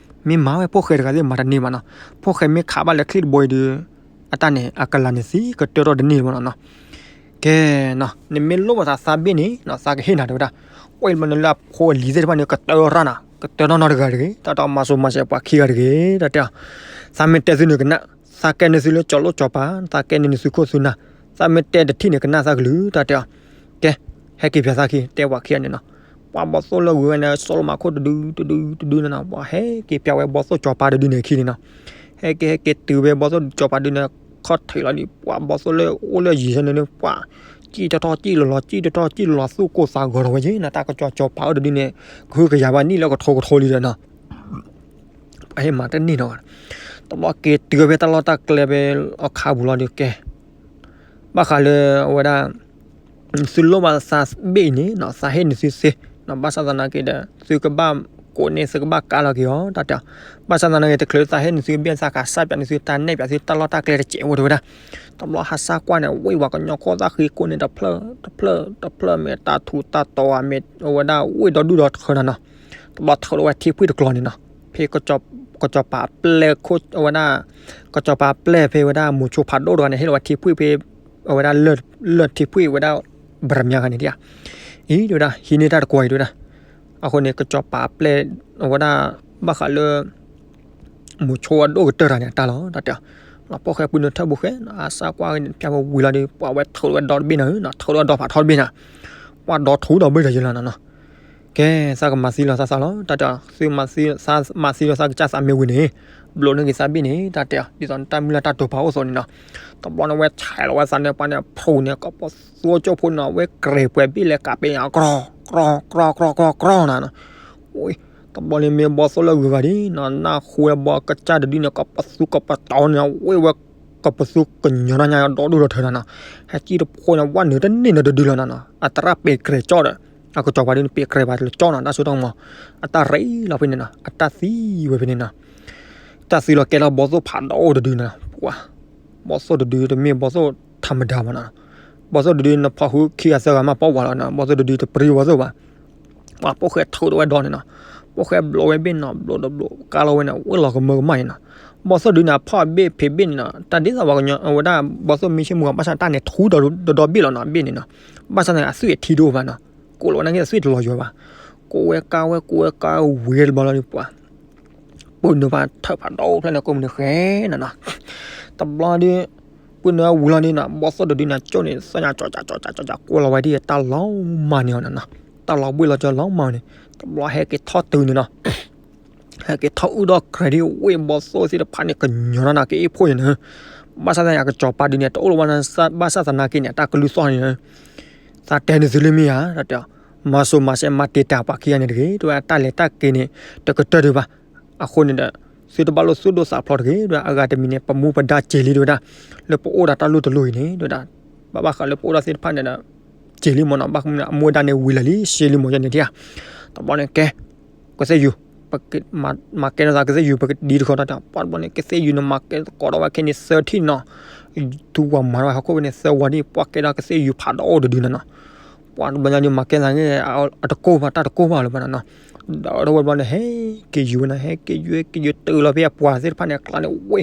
မ့ၢ်မၤဝဲဖိၣ်ဃဲတဂၤသ့ၣ်မၤတန့ၢ်ဘၣ်နီၤ ဖိၣ်ဃဲမ့ၢ်ခးဘၣ်လၢချံၣ်တဘိအံၤဒုး အတၢ်န့ၣ် အကလၤန့ၣ်သံကတၢၢ်ထီၣ်တန့ၢ်မးနီၤ ကဲနီၤ နမ့ၢ်လိၣ်ဘၣ်သးသးဘ့ၣ်န့ၣ်နီၤ သးကဟ့ၣ်နၤတဲဝဲဒၣ် ဝဲမနုၤလၢအဖိအလံၤသ့ၣ်တဖၣ်န့ၣ် ကတၢၢ်ရၣ်နၤ ကတၢၢ်နီၢ်နီၢ်တဂၤတဂ့ၤ တၢ်တမၤစိၤမၤစဲးပှၤခံဂၤတဂ့ၤ တၢ်တဲအီၤ သးမ့ၢ်တဲသုန့ၣ်ကနၣ် သးကဲန့ၢ်သုလၢကၠီၤလိၣ်ကၠီၤပၤ သးကဲန့ၢ်သုခိၣ်သုနၢ် သးမ့ၢ်တဲတထံၣ်န့ၣ်ကနၣ်သးကလုၢ် တၢ်တဲအီၤ ကဲ ဟဲက့ၤပၠးသးခံ တဲပှၤခံဂၤန့ၣ်နီၤ ပှၤဘီၣ်သိၣ်လၢဂုၤဝဲန့ၣ် စီၤလီၤမၤခိၣ်တဒုတဒုတဒုန့ၣ်နီၤ ပှၤဟဲက့ၤပၠးဝဲဘီၣ်သိၣ်ကၠီၤပၤတဒုန့ၣ်အခံန့ၣ်နီၤ ဟဲက့ၤဟဲက့ၤတုၤဝဲဘီၣ်သိၣ်ကၠီၤပၤဒုန့ၣ် ခီၣ်ထံးလီၤဒုး ပှၤဘီၣ်သိၣ်လၢအိၣ်လၢယံၤဆၢန့ၣ် ပှၤ စံၣ်ထီၣ်ထီၣ်စံၣ်လီၤလီၤ စံၣ်ထီၣ်ထီၣ်စံၣ်လီၤလီၤ သူၣ်ကိၢ်သးဂီၤထီၣ်ဝဲယဲနီၤ တၢ်ကစီၤကၠီၤပၤအိၣ်တဒုန့ၣ် ကဟုကယာ်ဘၣ်နံၣ်လၢကထိကထိလံဒီးနီၤ ပှၤဟ့ၣ်မၤတန့ၢ်နီၤ တဘျီက့ၤတုၤဝဲဖဲတၢ်လီၢ်တၢ်ကျဲဖဲအခါပူၤလီၤဒုးကဲ ဘၣ်ဃးလၢအဝဲဒၣ် သုလိၣ်ဘၣ်သးဘ့ၣ်အံၤန့ၣ်နီၤ သးဟ့ၣ်န့ၢ်သုသ့နီၤ ဘၣ်ဆၣ်သနာ်က့ဒီး သုကဘၣ်ကိးန့ၢ်သုကဘၣ်ကါလီၤက့ၤအီၤ တၢ်တဲအီၤ ဘၣ်ဆၣ်သနာ်က့ တချုးလၢသးဟ့ၣ်န့ၢ်သုဘ့ၣ် သးကစၢ်ပၠးန့ၢ်သုတၢ်နဲၣ်ပၠးသုတၢ်လီၢ်တၢ်ကျဲတစဲးဝဲတဲဝဲဒၣ် တဘျီဟးစၢ်ကွၢ်န့ၣ် ဝ့ၢ်ဝဲကညီခိၣ်သၣ်ဃံကိးန့ၣ်တဖျၢၣ် တဖျၢၣ် တဖျၢၣ် မ့ၢ်တၢ်ထူးတၢ်တီၤဧါ မ့ၢ်အဝဲဒၣ်ဝ့ၢ်ဒီဒူၣ်ဒီထၢနီၤနီၤ တဘျီထုးလီၤဝဲထံဖှံၣ်တကျီန့ၣ်နီၤ ဖဲ ကစီၤပၤအပျဲၢ်ခိၣ် အဝဲဒၣ် ကစီၤပၤအပျဲၢ်ဖဲဝဲဒၣ်မိၤဆိဖးဒိၣ်တဂၤန့ၣ် ဟ့ၣ်လီၤဝဲထံဖှံၣ်ဖဲ အဝဲဒၣ်လၢၢ်ထံဖှံၣ်ဝဲဒၣ် ဘြၢမၠါဂၤန့ၣ်ဒၣ် အံၤတဲဝဲဒၣ် ဟံးန့ၢ်တၢ်တကွီၤအံၤတဲဝဲဒၣ် အဃိန့ၣ် ကစီၤပၤအပျဲၢ် အဝဲဒၣ် ဘၣ်ဃးလၢ မိၤဆိအဒိၣ်ကတၢၢ်တဂၤန့ၣ် အတၢ်လီၤ တၢ်တဲအီၤ လီၤပိာ်ဃဲပုၢ်နုာ်ထၢၣ်ဘိဃဲ အစၢ်ကွၢ်ဝဲန့ၣ် ပၠးဝဲဝံၤလီၤဒီး ပှၤဝဲထုးလီၤဝဲဒီတဘ့ၣ်နီၤ ထုးလီၤဝဲဒီဖးထီတဘ့ၣ်နီၤ ပှၤဒီထူဒီဘ့ၣ်ဒီးယဲလီၤနီၤနီၤ ကဲ သးကမၤသံလီၤသးသးလီၤ တၢ်တဲအီၤ သုမၤသံလီၤသးကစၢ်သးမ့ၢ်ဝံၤန့ၣ် ဘျိးန့ၢ်က့ၤသးဘ့ၣ်န့ၣ် တၢ်တဲအီၤ ဒ်သိးနတၢ်မုၢ်လၢ်တၢ်တိာ်ပာ်အိၣ်အသိးန့ၣ်နီၤ တဘျီန့ၣ်ဝဲဆဲးလီၤဝဲသးန့ၣ် ပှၤန့ၣ်ဖျိးန့ၣ် ကပသိကၠိဖိန့ၣ် ဝဲကြဲးပှဲၤဘ့ၣ်လဲၤကးပဲာ်ညါ ကြီ ကြီ ကြီ ကြီ ကြီ ကြီ နၤနီၤ တဘျီန့ၣ်မ့ၢ်ဘီၣ်သိၣ်လၢဂုၤဂၤဒ်နီၤ နၢ်ဟူဝဲဘီကစၢ်တဒုန့ၣ် ကပသူကပတီၤန့ၣ် ဝ့ၢ်ဝဲ ကပသူကညီၤနီၢ်ညါဒီဒူၣ်ဒီထၢနီၤနီၤ ဟဲကံၣ်တဖိန့ၣ် ဝဲနုာ်တန့ၢ်နီၤတဒုလီၤနီၤနီၤ အသရၣ်ပဲာ်ကြဲးကၠီဒီး အကစီၤပၤဒုန့ၣ် ပဲာ်ကြဲးပှၤတကၠီနီၤ တၢ်စိတၢ်ကမီၤ အတၢ်ရ့လီၤဖဲန့ၣ်နီၤ အတၢ်သံဝဲဖဲန့ၣ်နီၤ တၢ်သံလီၤကဲထီၣ်ဘီၣ်သိၣ်ဖးဒိၣ်တဒုနီၤ ပှၤ ဘီၣ်သိၣ်တဒုတမ့ၢ်ဘီၣ်သိၣ်ထးမတၤဘၣ်နီၤ ဘီၣ်သိၣ်တဒုနဖီၣ်ဃုခံဂၤသၢဂၤမးပီၢ်ဝၤလီၤနီၤ ဘီၣ်သိၣ်တဒုတပြံဘီၣ်သိၣ်ဘၣ် ပှၤပိာ်ဃဲထုးဒီးဝဲဒီန့ၣ်နီၤ ပိာ်ဃဲဘျိးဝဲဘ့ၣ်နီၤ ဘျိးဒီးဘျိးကါလီၤဝဲန့ၣ် ဝ့ၢ်လီၤကမၢကမၣ်န့ၣ်နီၤ ဘီၣ်သိၣ်တဒုန့ၣ် အဖီၣ်အဘ့ၣ်ဖံးဘ့ၣ်န့ၣ်နီၤ တၢ်ဒ်သိးပှၤကညီအဝဲဒၣ် ဘီၣ်သိၣ်မ့ၢ်ဆ့ၣ်မူဂၤ ဘၣ်ဆၣ်တၢ်န့ၣ်ထူဒီးဒီဘ့ၣ်လီၤနီၤ ဘ့ၣ်န့ၣ်နီၤ ဘၣ်ဆၣ်န့ၣ် အသွံၣ်အထံဒိၣ်ဘၣ်နီၤ ကိးလီၤဝဲနာ်က့အသွံၣ်တလီၤယွၤဘၣ် ကိးဝဲကါဝဲကိးဝဲကါဝံၤတဘျီလီၤဒီးပှၤ ပုၢ်နုာ်ဖးထၢၣ်ဖးဒိၣ်ဖျၢၣ်န့ၣ် ကိးမုၢ်နံၤဃဲနီၤနီၤ တဘျီဒီး ပုၢ်နုာ်ဝံၤလီၤန့ၣ်နီၤ ဘီၣ်သိၣ်တဒုန့ၣ် ကၠိန့ၣ် သညါကၠီကၠီကၠီကၠီကၠီ ကိးလီၤဝဲဒ်တၢ်လီၤမၢ်န့ၣ်အီၤနီၤနီၤ တၢ်လီၤဘှ့ၣ်လီၤကၠီလီၤမၢ်န့ၣ် တဘျီဟဲက့ၤထီၣ်တုၤန့ၣ်နီၤ ဟဲက့ၤထီၣ်အုၣ်ဒီး credit ဝ့ၢ်ဘီၣ်သိၣ်သ့ၣ်တဖၣ်န့ၣ် ကညီၤနီၤနီၤက့ၤအ့ၣ်ဖှိၣ်န့ၣ်နီၤ ဘၣ်ဆၣ်သနာ်က့ ကစီၤပၤဒုန့ၣ် တအိၣ်လၢၤဘၣ် ဘၣ်ဆၣ်သနာ်က့န့ၣ် တၢ်ကလုၢ်သီၣ်န့ၣ်နီၤ သးတဲန့ၢ်သုလၢမ့ၢ်ဧါ တၢ်တဲအီၤ, မၤစိၤမၤစဲးမၤတံာ်တာ်ပှၤခံဂၤန့ၣ်တဂ့ၤ, တဝဲအတၢ်လဲၤတၢ်က့ၤန့ၣ် တကတၢၢ်ဒံးဘၣ်. အဃိန့ၣ်ဒီး သုတဘၣ်လိၣ်သူၣ်ဒိၣ်သးဖျိးတဂ့ၤ, ဒီးအဂၤတမံၤန့ၣ် ပမူပဒါစ့ၤလံ တဝဲဒၣ်, လၢပအိၣ်ဒီးတၢ်လိၣ်တလိၣ်အံၤန့ၣ် တဝဲဒၣ်, ဘၣ်ဘၣ်ဃးလၢပအိၣ်ဒီးသ့ၣ်တဖၣ်န့ၣ်ဒီး စ့ၤလံမ့ၢ်နီၤ, ဘၣ်မနုၤအမူအဒါန့ၣ်ဝံၤလၢာ်လံ စ့ၤလံမ့ၢ်ယဲန့ၣ်ဒၣ်ဧါ. တဘျီန့ၣ်ကဲ ကသ့ၣ်ယူၤ, ပကမၤကဲထီၣ်သးကသ့ၣ်ယူၤ ပကဒံတခီတၢ်တၢ်, ပှၤတဘျီန့ၣ် ကသ့ၣ်ယူၤန့ၣ် မၤကဲသကိးဒီးဝဲခဲန့ၣ်သၢထံၣ်နီၤ, သူဝဲမၤထီၣ်ဝဲဟီၣ်ခိၣ်ဖဲန့ၣ်သၢဝီဒ် ပှၤကဲထီၣ်ကသ့ၣ်ယူၤဖးဒိၣ်တဒုနီၤနီၤ, ပှၤတဘျီညါဒ်မၤကဲသးန့ၣ် အတကိၢ်ဘၣ် တၢ်တကိၢ်ဘၣ်လၢၤဘၣ်နီၤနီၤ, ဒီးဝဲတဘျီန့ၣ် ဟဲက့ၤယူၤဝဲနီၤ, ဟဲက့ၤယူၤ ဟဲက့ၤယူၤတုၤလီၤဖဲအပှၤသ့ၣ်တဖၣ်န့ၣ် အကျါန့ၣ်ဝဲ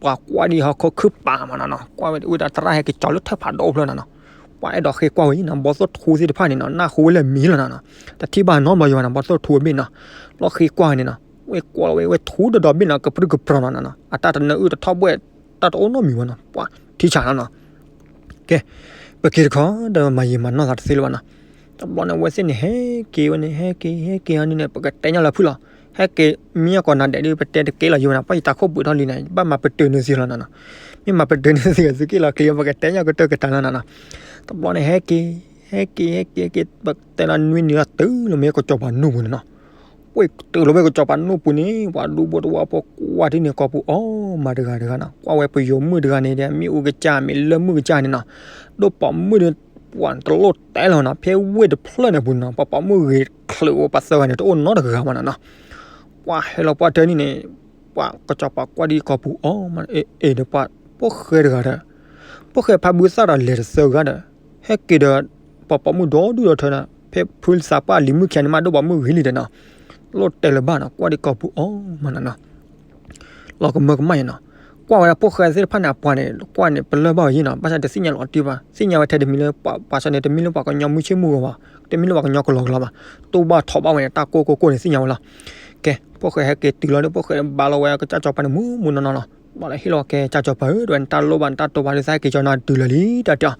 ပှၤကွၢ်ဒ်ဟီၣ်ခိၣ်ခုၣ်ပာ်မးနီၤနီၤ, ကွၢ်ဝဲဝဲဒၣ်သရၣ်ဟဲက့ၤကၠီၤလၢထၢၣ်ဖးဒိၣ်ဖျၢၣ်နီၤနီၤ, ပှၤအဲၣ်ဒိးဃ့ကွၢ်ဝဲအံၤနီၤ, ဘီသိၣ်ထူသ့ၣ်တဖၣ်န့ၣ်နီၤ နၢ်ဟူဝဲလၢအမံၤလီၤနီၤနီၤ, တထံၣ်ဘၣ်နီတဘျီယံၤဘၣ်နီၤ, ဘီသိၣ်ထူအဘ့ၣ်နီၤ, လီၤဃ့ကွၢ်န့ၣ်နီၤ, ဝဲကွၢ်လီၤဝဲ ဝဲထူဒီးဒီဘ့ၣ်နီၤ, ကပြုၢ်ကပြီၤနီၤနီၤ, အတၢ်တနၢအုၣ်တထီၣ်ဘှဲၣ် တၢ်တအိၣ်နီတမံၤဘၣ်နီၤ, ပှၤထံဆးနီၤနီၤ ကဲ, ပက့ၤတခီဒီးမၤယံာ်မၤနီၢ်သးတသ့လၢၤဘၣ်နီၤ, တဘျီန့ၣ် အဝဲသ့ၣ်န့ၣ် ဟဲက့ၤဝဲန့ၣ် ဟဲက့ၤ ဟဲက့ၤအီၤန့ၣ် ပကတဲညီလၢဖုၣ်လီၤ, ဟဲက့ၤမံအီၤကိးနၤဒဲးဒီး ပတဲတကဲလီၤယံၤဘၣ်နီၤ, ပှၤယတၢ်ခိၣ်ပှ့ၤထီၣ်လံန့ၣ် ဘၣ်မၤပတုာ်န့ၢ်သ့လီၤနီၤနီၤ, မ့ၢ်မၤပတုာ်န့ၢ်သ့ သုက့ၣ်လီၤချ့ ပကတဲညီကတၢၢ်ကတၢၢ်လီၤနီၤနီၤ, တဘျီန့ၣ် ဟဲက့ၤ ဟဲက့ၤ ဟဲက့ၤ ဟဲက့ၤ ပတဲလီၤနွံနံၤလီၤတုၤလီၤမ့ၢ်ကစီၤပၤနူၢ်ပူၤန့ၣ်နီၤ ဝဲတုၤလီၤဝဲကစီၤပၤနူၢ်ပူၤန့ၣ် ပှၤဒူဘိတဝါဖိကွၢ်ထံၣ်န့ၣ် ကိာ်ပူၤအီၣ်မးတဂၤတဂၤနီၤ, ကွၢ်ဝဲပယီၤမုၣ်တဂၤန့ၣ်ဒီး မ့ၣ်အူကစၢ် မ့ၣ်လၢမုၣ်ကစၢ်န့ၣ်နီၤ, ဒိၣ်ပိာ်မုၣ်ဒီး ပှၤတလိၣ်တဲလၢၤနီၤ, ဖဲဝ့ၢ်တဖျၢၣ်န့ၣ်ပူၤနီၤ ပှၤပိာ်မုၣ်ဂ့ၤချုးဝဲပှၤသၢဂၤန့ၣ် တအိၣ်နီတဂၤဘၣ်နီၤနီၤ, ပှၤဟဲလီၤပှၢ်တၢၢ်န့ၣ်န့ၣ် ပှၤကစီၤပၤကွၢ်ဒ်ကိာ်ပူၤအီၣ်မး အ့ၣ်အ့ၣ်ဒီးပှၤ ဖိၣ်ဃဲတဂၤဒီး ဖိၣ်ဃဲဖးဘုသၣ်ဒီးလဲၤတသၢဂၤဒီး ဟဲက့ၤဒီး ပှၤပိာ်မုၣ်ဒီဒူၣ်ဒီထၢဒီး ဖဲဖုသးပှၢ်လံၤမုၣ်ခံဂၤန့ၣ်မး ဒိၣ်ပိာ်မုၣ်ဂ့ၤလံဒီးနီၤ, လိၣ်တဲလၢၤဘၣ်နီၤ ကွၢ်ဒ်ကိာ်ပူၤအီၣ်မးနီၤနီၤ လီၤကမၢကမၣ်အံၤနီၤ, ကွၢ်ဝဲဒၣ်ဖိၣ်ဃဲသ့ၣ်တဖၣ်န့ၣ် အပှၤန့ၣ် ကွၢ်န့ၣ် ပလၢၢ်ဘၣ်ဝဲယံၤနီၤ, ဘၣ်ဆၣ်တသ့ၣ်ညါလီၤတံၢ်ဘၣ်, သ့ၣ်ညါဝဲထဲတမံၤလၢ ပှၤဆၣ်န့ၣ် တမံၤလၢပှၤကညီမုၢ်ဆ့ၣ်မုၢ်ဂီၤဘၣ်, တမံၤလၢပှၤကညီကလီကလီဘၣ်, တိၢ်ဘၣ်ထီၣ်ဘၣ်ဝဲန့ၣ် တၢ်ကိၢ်ကိၢ်ကိၢ်န့ၣ် သ့ၣ်ညါဝဲလီၤ. ကဲ ဖိၣ်ဃဲဟဲက့ၤတုၤလီၤဒီး ဖိၣ်ဃဲဘါလီၤဝဲကစၢ်စီၤပၤန့ၣ် မူမူနီၢ်နီၢ်လီၤ, ဘၣ်လီၤဟ့ၣ်လီၤကဲ ကၢ်စီၤပၤဧၢ တဝဲ နတၢ်လိၣ်ဘၣ် နတၢ်တိာ်ဘၣ်ဒီး သးဟဲက့ၤကၠီနၤတုၤလၢာ်လံ တၢ်တဲအီၤ,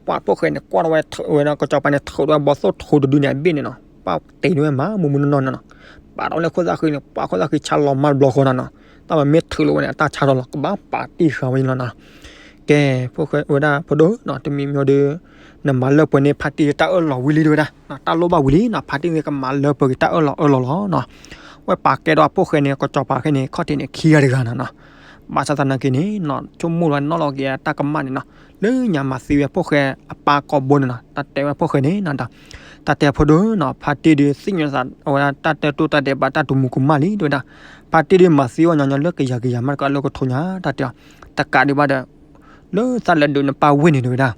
ပှၤဖိၣ်ဃဲန့ၣ် ကွၢ်ထီၣ်ဝဲ ဝဲဒၣ်ကစီၤပၤန့ၣ် ထုးထီၣ်ဝဲဘီသိၣ်ထူတဒုန့ၣ် အဘ့ၣ်န့ၣ်နီၤ, ပှၤတ့ထီၣ်ဝဲမး မူမူနီၢ်နီၢ်နီၢ်နီၤ, ပာ်ထီၣ်လၢခိၣ်သၣ်ဃံန့ၣ် ပှၤခိၣ်သၣ်ဃံဆါလီၤမးတဘျီဃီနီၤနီၤ, တၢ်မၤမ့ၢ်ထုးလီၤဝဲန့ၣ် အတၢ်ဆါထီၣ်လီၤ ကဘၣ်ပာ်တံၢ်ဃာ်ဝဲလီၤနီၤ. ကဲ ဖိၣ်ဃဲဝဲဒၣ်ဖိဒိၣ်နီၤ တမံၤမံၤဒီး နမၤလၢပှဲၤန့ၢ်ဖါတံၢ်တၢ်အၢၣ်လီၤဝံၤလံ တဝဲဒၣ်, တၢ်လိၣ်ဘၣ်ဝံၤလံနီၤ, ဖါတံၢ်န့ၣ်ကမၤလၢပှဲၤက့ၤတၢ်အၢၣ်လီၤအၢၣ်လီၤလီၤနီၤ. ဝဲပာ်ကဲဒီးအဖိၣ်ဃဲန့ၣ် ကစီၤပၤခဲန့ၣ် ခီၣ်ထံးန့ၣ် ခံဂၤတဂၤနီၤနီၤ. ဘၣ်ဆၣ်သနာ်က့န့ၣ်နီၤ ဆိကမိၣ်လီၤနီၣ်လီၤက့ၤအတၢ်ကမၣ်န့ၣ်နီၤ, လၢညါမၤသံဝဲအဖိၣ်ဃဲအပၢ်ကိးဘိန့ၣ်နီၤ, တၢ်တဲဝဲအဖိၣ်ဃဲန့ၣ်နီၤ တၢ်တဲအဖိဒိၣ်နီၤ ဖါတံၢ်ဒီးသ့ၣ်ညါသး အဝဲဒၣ်တၢ်တဲတိၢ်တၢ်ဒဲးဘးတၢ်တမူကမၣ်လံ တဝဲဒၣ်, ဖါတံၢ်ဒီးမၤသံအီၤညီညီလၢကယၤကယၤမးတကးလၢကထိညါ တၢ်တဲအီၤ, တကးဒံးဘၣ်ဒီး လၢသးလဲၤဒုးနပၢ်ဝ့ၢ်န့ၣ် တဝဲဒၣ်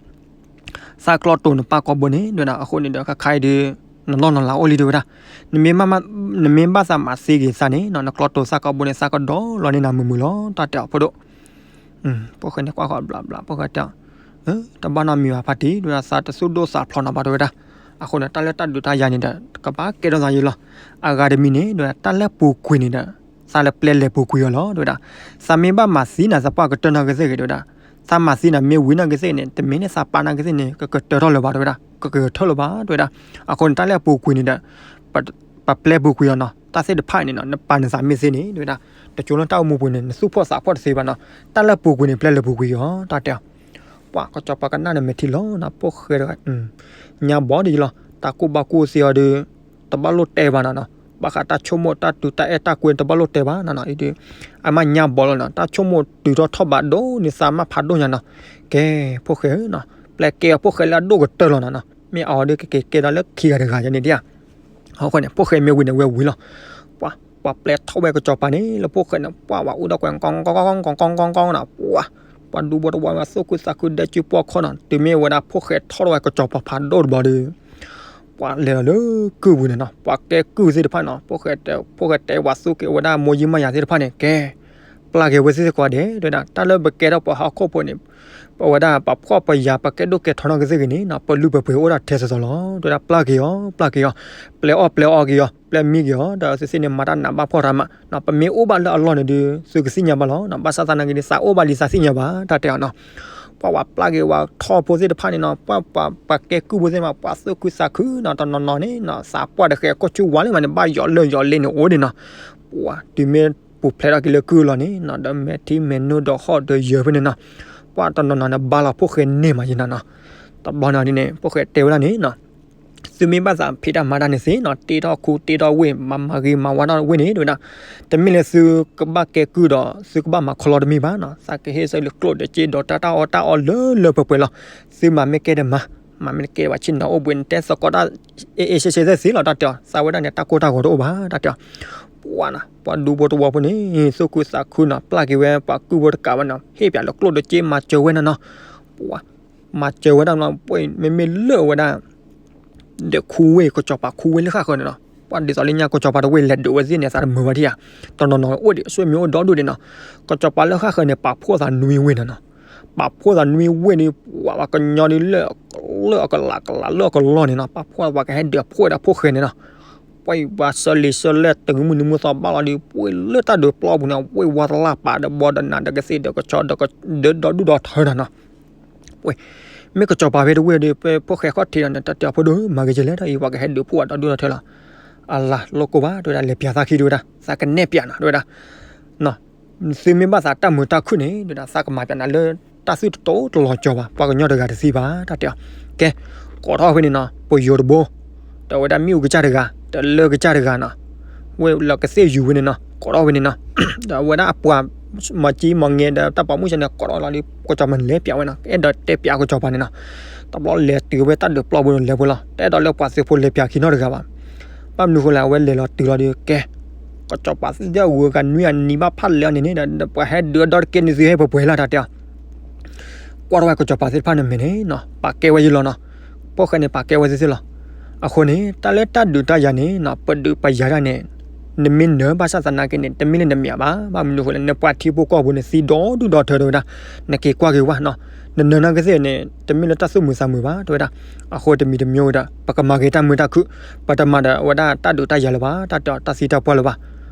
သးကျီတိၤနပၢ်ကိးဘိန့ၣ် တဝဲဒၣ်, အဃိန့ၣ်ဒီး ခါခါအံၤဒီး နလီၢ်နလၤအိၣ်လံ တဝဲဒၣ်, နမ့ၢ်ဘၣ်သးမၤသံက့ၤသးန့ၣ်နီၤ နကျီတိၤသးကိးဘိန့ၣ် သးကဒီလီၤန့ၢ်နၤမုာ်မုာ်လီၤ တၢ်တဲအီၤဖိဒိၣ်. ဖိၣ်ဃဲန့ၣ်ကွၢ်ဃီဘျးဘျး ဖိၣ်ဃဲတဲအီၤ, တဘၣ်နီတမံၤဘၣ်ဖါတံၢ် တဝဲဒၣ် သးတသူၣ်ဒိၣ်သးဖျိးနီတဘျီ တဝဲဒၣ်, အဃိန့ၣ် တၢ်လၢတၢ်ဒုးတၢ်ယၤန့ၣ်ဒီး ကဘၣ်ကဲထီၣ်သးယံၤလီၤ, အဂၤတမံၤန့ၣ် တဝဲဒၣ် တၢ်လၢပူၤကွံာ်န့ၣ်ဒီး သးလၢပျဲလဲၤပူၤကွံာ်အီၤလီၤ တဝဲဒၣ်, သးမ့ၢ်ဘၣ်မၤသံနၤ သးပှၢ်ကတၢၢ်နီၢ်ကသ့ၣ်ဂ့ၤ တဝဲဒၣ်, သးမၤသံနၤမ့ၢ်ဝံၤနီၢ်ကသ့ၣ်န့ၣ် တမ့ၢ်န့ၣ်သးပၢ်နီၢ်ကသ့ၣ်န့ၣ် ကကတၢၢ်ထီၣ်လၢၤဘၣ် တဝဲဒၣ်, ကကတၢၢ်ထီၣ်လၢၤဘၣ် တဝဲဒၣ်, အဃိန့ၣ် တၢ်လၢပူၤကွံာ်န့ၣ်ဒီး ပပျဲပူၤကွံာ်အီၤနီၤ, တၢ်သ့ၣ်တဖၣ်အံၤန့ၣ်နီၤ နပာ်နသးမ့ၢ်သ့န့ၣ် တဝဲဒၣ်, တကၠိလၢတၢ်အိၣ်မူပူၤန့ၣ် နသူၣ်ဖှီၣ်သးဖှီၣ်တသ့ဘၣ်နီၤ, တၢ်လၢပူၤကွံာ်န့ၣ် ပျဲလဲၤပူၤကွံာ်အီၤ တၢ်တဲအီၤ, ပှၤကစီၤပၤကနၣ်န့ၣ်မဲာ်ထံလီၤနီၤ ဖိၣ်ဃဲတဂၤ ညါဘီဒ်ယလီၤ တၢ်ကူၣ်ဘၣ်ကူၣ်သ့အီၤဒီး တဘၣ်လိၣ်တဲဘၣ်နီၤနီၤ, ဘၣ်ဃးတၢ်ဆိကမိၣ်တၢ်တုၤတၢ်အဲၣ်တၢ်ကွံတဘၣ်လိၣ်တဲဘၣ်နီၤနီၤ, အံၤဒီး အမ့ၢ်ညါဘီလီၤနီၤ, တၢ်ဆိကမိၣ်တုၤထီၣ်ထီၣ်ဘးဒိၣ်န့ၣ် သးမ့ၢ်ဖးဒိၣ်ညါနီၤ, ကဲ ဖိၣ်ဃဲဧၢနီၤ, ပျဲကဲအီၤဖိၣ်ဃဲလၢအဒိၣ်ကတၢၢ်လီၤနီၤနီၤ, မ့ၢ်အီၤဒီးကက့ၤကဲဒီးလၢခံဂၤတဂၤယါန့ၣ်ဒ်ဧါ အဃိန့ၣ် ဖိၣ်ဃဲမ့ၢ်ဝံၤန့ၣ် ဝဲဝံၤလီၤ. ပှၤ ပှၤပျဲထီၣ်ဝဲကစီၤပၤန့ၣ် လၢဖိၣ်ဃဲန့ၣ် ပှၤဝဲအိၣ်ဒီးကွဲး ကီကီကီကီကီကီနီၤ, ပှၤ ပှၤဒူဘိတဝါဝဲသူၣ်ခုသးခုဒဲကၠူပှီၢ်ခီနီၤ, တုၤမ့ၢ်ဝဲဒၣ်ဖိၣ်ဃဲထီၣ်ဝဲကစီၤပၤဖးဒိၣ်တဘျီဒီး ပှၤလဲၤလီၤလၢကုၢ်ပူၤန့ၣ်နီၤ, ပှၤကဲကုၢ်သ့ၣ်တဖၣ်နီၤ, ဖိၣ်ဃဲတဲ ဖိၣ်ဃဲတဲပှၤသူၣ်က့ၤဝဲဒၣ်မိၢ်ယံၢ်မးယၤသ့ၣ်တဖၣ်န့ၣ် ကဲ ပျၢ်က့ၤဝဲသ့ၣ်စ့ၢ်ကီးဒဲး တဲဝဲဒၣ်, တၢ်လၢပကဲထီၣ်ပှၤဟီၣ်ခိၣ်ဖိန့ၣ် ပဝဲဒၣ်ပှၤဖှီၣ်ပယာ် ပကဲဒိၣ်ကဲထီနီၢ်ကသ့ၣ်ဂ့ၤန့ၣ်နီၤ, ပလုၢ်ပပှ့ၤအိၣ်ဒၣ်ထဲသိးသိးလီၤ. တဲဝဲဒၣ် ပျၢ်က့ၤအီၤ ပျၢ်က့ၤအီၤ, ပျဲအီၣ်ပျဲအီက့ၤအီၤ, ပျဲမံက့ၤအီၤ, ဒီးသုသ့ၣ်န့ၣ်မၤတၢ်နးဘၣ်ဖှီၣ်တၢ်မးနီၤ, ပမ့ၢ်အိၣ်ဘၣ်လၢအလီၢ်န့ၣ်ဒီး သုကသ့ၣ်ညါဘၣ်လီၤနီၤ, ဘၣ်ဆၣ်သနာ်က့ဒီး သးအိၣ်ဘၣ်လံသးသ့ၣ်ညါဘၣ် တၢ်တဲအီၤနီၤ. ပှၤဝဲပျၢ်က့ၤဝဲထီၣ်ဖိသ့ၣ်တဖၣ်န့ၣ်နီၤ, ပှၤ ပှၤ ပှၤကဲကုၢ်ဖိသ့ၣ်တဖၣ် ပှၤသူၣ်ခုသးခုနီၤ, တနီၤနီၤန့ၣ်နီၤ သးပှၢ်တဃဲးကီၢ်ဆူၣ်ဝါလံမးန့ၣ် ဘၣ်ယီၤလၢယီၤလ့န့ၣ်အိၣ်ဒံးနီၤ, ပှၤတုၤမ့ၢ်ပူၤဖျဲးထီၣ်က့ၤလၢကုၢ်လီၤန့ၣ်နီၤ, ဒီးမဲာ်ထံမဲာ်နိဒီးဟီၣ်ဒီးယၢၤဖဲန့ၣ်နီၤ, ပှၤတနီၤနီၤန့ၣ် ဘါလီၤဖိၣ်ဃဲန့ၢ်မးယနီၤနီၤ. တဘျီန့ၣ်ဒ်န့ၣ် ဖိၣ်ဃဲတဲဝဲဒၣ်န့ၣ်နီၤ, သုမ့ၢ်ဘၣ်သးဖံးတၢ်မၤတၢ်န့ၣ်သ့နီၤ, တ့ထီၣ်ခူတ့ထီၣ်ဝ့ၢ် မၤမၤဂ့ၤမၤဝါထီၣ်ဝ့ၢ်န့ၣ် တဲဝဲဒၣ်, တမ့ၢ်လၢသုကဘၣ်ကဲကုၢ်ဒီး သုကဘၣ်မၤခီလီတမ့ၢ်ဘၣ်နီၤ, သးကဟ့ၣ်ဆၢလၢကျိၣ်ဒီးစ့ဒီးတၢ်တၢ်အီၣ်တၢ်အီလၢလၢပှဲၤပှဲၤလီၤ. သုမၤမ့ၢ်ကဲဒီးမၤ, မၤမ့ၢ်တကဲဘၣ်ဆ့ၣ်နီၤအိၣ်ဘှံး နတဲသကိးတၢ် အ့ၣ်အ့ၣ်ဆ့ဆ့သ့ၣ်သ့လီၤ တၢ်တဲအီၤ, သးဝဲဒၣ်န့ၣ် တၢ်ကိၢ်တၢ်ဂီၤတအိၣ်ဘၣ် တၢ်တဲအီၤ. ပှၤနီၤ ပှၤဒူဖိတဝီဖိန့ၣ် သူၣ်ခုသးခုနီၤ ပျၢ်က့ၤဝဲ ပှၤကုၢ်ဖိတကးဘၣ်နီၤ ဟ့ၣ်ပၠးလၢကျိၣ်ဒီးစ့မၤစၢၤဝဲန့ၣ်နီၤ. ပှၤ မၤစၢၤဝဲဒၣ်နီၤ ပှၤမ့မ့ၢ်လၢဝဲဒၣ် ဒီးခူဝ့ၢ် ကစီၤပၤခူဝ့ၢ်လၢဃၣ်ဃၢၤန့ၣ်နီၤ, ပှၤဒ်သိးလၢညါကစီၤပၤတဝ့ၢ်လဲၤဒုးဝဲသ့ၣ်န့ၣ် သးတမုာ်ဘၣ်ထံၣ်ဧါ, တနီၤနီၤအိၣ်ဒံး အဆွေမျိုးအိၣ်ဒီဒူၣ်ဒံးနီၤ, ကစီၤပၤလၢဃၣ်ဃၢၤန့ၣ် ပာ်ဖှိၣ်သးနွံဝ့ၢ်န့ၣ်နီၤ, ပာ်ဖှိၣ်သးနွံဝ့ၢ်ဒီး ပှၤပှၤကညီဒီးလၢ လၢအကလးကလးလၢအကလီၢ်န့ၣ်နီၤ ပာ်ဖှိၣ်ပှၤကဟဲဒုးအဖှိၣ်ဒီးဖိၣ်ဃဲန့ၣ်နီၤ, ပှၤအံၤပှၤဆၢလံာ်ဆၢလဲၢ်တဂ့ၤ မုၢ်နံၤမုၢ်သီဘၣ်လီၤဒီး ပှၤလၢတၢ်ဒုးပျီပူၤန့ၣ် ဝ့ၢ်ဝါတလၢ်ပာ်ဒီးဘီဒီးနးဒီးကသ့ၣ်ဒီးကဆီဒီး ဒီးဒီဒူၣ်ဒီထၢနီၤနီၤ ပှၤ မ့ၢ်ကစီၤပၤဖဲတဝ့ၢ်ဒီး ပဖိၣ်ဃဲခီၣ်ထံးဒီးန့ၣ် တၢ်တဲအီၤဖိဒိၣ် မၤဂ့ၤကလဲၣ် တၢ်အံၤပှၤကဟဲဒုးဖှိၣ်အဒီဒူၣ်ဒီထၢလီၤ, အလၤလိၣ်ကိၢ်ဘၣ် တဲဝဲဒၣ် လဲၤပၠးသးခံ တဲဝဲဒၣ် သးကနဲၣ်ပၠးနီၤ တဲဝဲဒၣ် သုမ့ၢ်ဘၣ်သးတၢ်မုာ်တၢ်ခုၣ်န့ၣ် တဲဝဲဒၣ် သးကမၤပၠးနၤလၢ တၢ်သုတတိၤတလီၤကၠီၤဘၣ် ပှၤကညီတဂၤတသံဘၣ် တၢ်တဲအီၤ, ကဲ ကိးထီၣ်ဖဲန့ၣ်နီၤ ပယိၤတဘိ ဒီးဝဲဒၣ်မ့ၣ်အူကစၢ်တဂၤ ဒီးလၢကစၢ်တဂၤနီၤ ဝ့ၢ်လၢကသ့ၣ်ယူၤဝဲန့ၣ်နီၤ ကိးထီၣ်ဝဲန့ၣ်နီၤ ဒီးအဝဲဒၣ်အပှၤ မၤကံမၤငဲဒီးတၢ်ပိာ်မုၣ်ဆဲန့ၣ် ကိးထီၣ်လီၤဒီး ကစီၤပၤန့ၣ်လဲၤပၠးဝဲနီၤ အဲၣ်ဒိးတဲပၠးကစီၤပၤန့ၣ်နီၤ တဘျီလဲၤတုၤဝဲတၢ်ဒုးပျီပူၤန့ၣ်လဲၤပှဲၤလီၤ တအဲၣ်ဒိးလၢပှၤသုးဖိလဲၤပၠးခံနီတဂၤဘၣ် ဘၣ်မနုၤဃိလဲၣ် အဝဲလဲၤလီၤတုၤလီၤဒီး ကဲ ကစီၤပၤသ့ၣ်အဂုၤအဂၤနွံအနံၤဘၣ်ဖးလဲၢ်အီၤန့ၣ်န့ၣ်ဒီး ပှၤဟဲဒုးအဒီတက့ၢ်န့ၣ် သုဟဲပှဲၤပှဲၤလၢ် တၢ်တဲအီၤ ကွၢ်ထီၣ်ဝဲကစီၤပၤသ့ၣ်တဖၣ်န့ၣ်မ့ၢ်န့ၣ်နီၤ ပာ်ကဲဝဲယလီၤနီၤ ဖိၣ်ဃဲန့ၣ် ပာ်ကဲဝဲသ့ၣ်သ့ၣ်လီၤ အဃိန့ၣ် တၢ်လၢတၢ်ဒုးတၢ်ယၤန့ၣ်နီၤ ပဒုးပယၤတၢ်န့ၣ် နမ့ၢ်နၢၤဘၣ်ဆၣ်သနာ်က့န့ၣ် တမ့ၢ်လၢနမၠးဘၣ် ဘၣ်မနုၤဃိလဲၣ် နပှၤထံဖိကီၢ်ဖိန့ၣ် သံဒီဒူၣ်ဒီထၢတဲဝဲဒၣ် နက့ၤကွၢ်က့ၤဝဲနီၤ နနၢၤနာ်က့သ့ၣ်န့ၣ် တမ့ၢ်လၢတၢ်သူၣ်မုာ်သးမုာ်ဘၣ် တဲဝဲဒၣ် အဃိတမံၤတမံၤဝဲဒီး ပကမၤက့ၤတၢ်မုာ်တၢ်ခုၣ် ပတမၤဒီးဝဲဒၣ်တၢ်ဒုးတၢ်ယၤလၢၤဘၣ် တၢ်တဲအီၤတၢ်သံတၢ်ပှၢ်လၢၤဘၣ်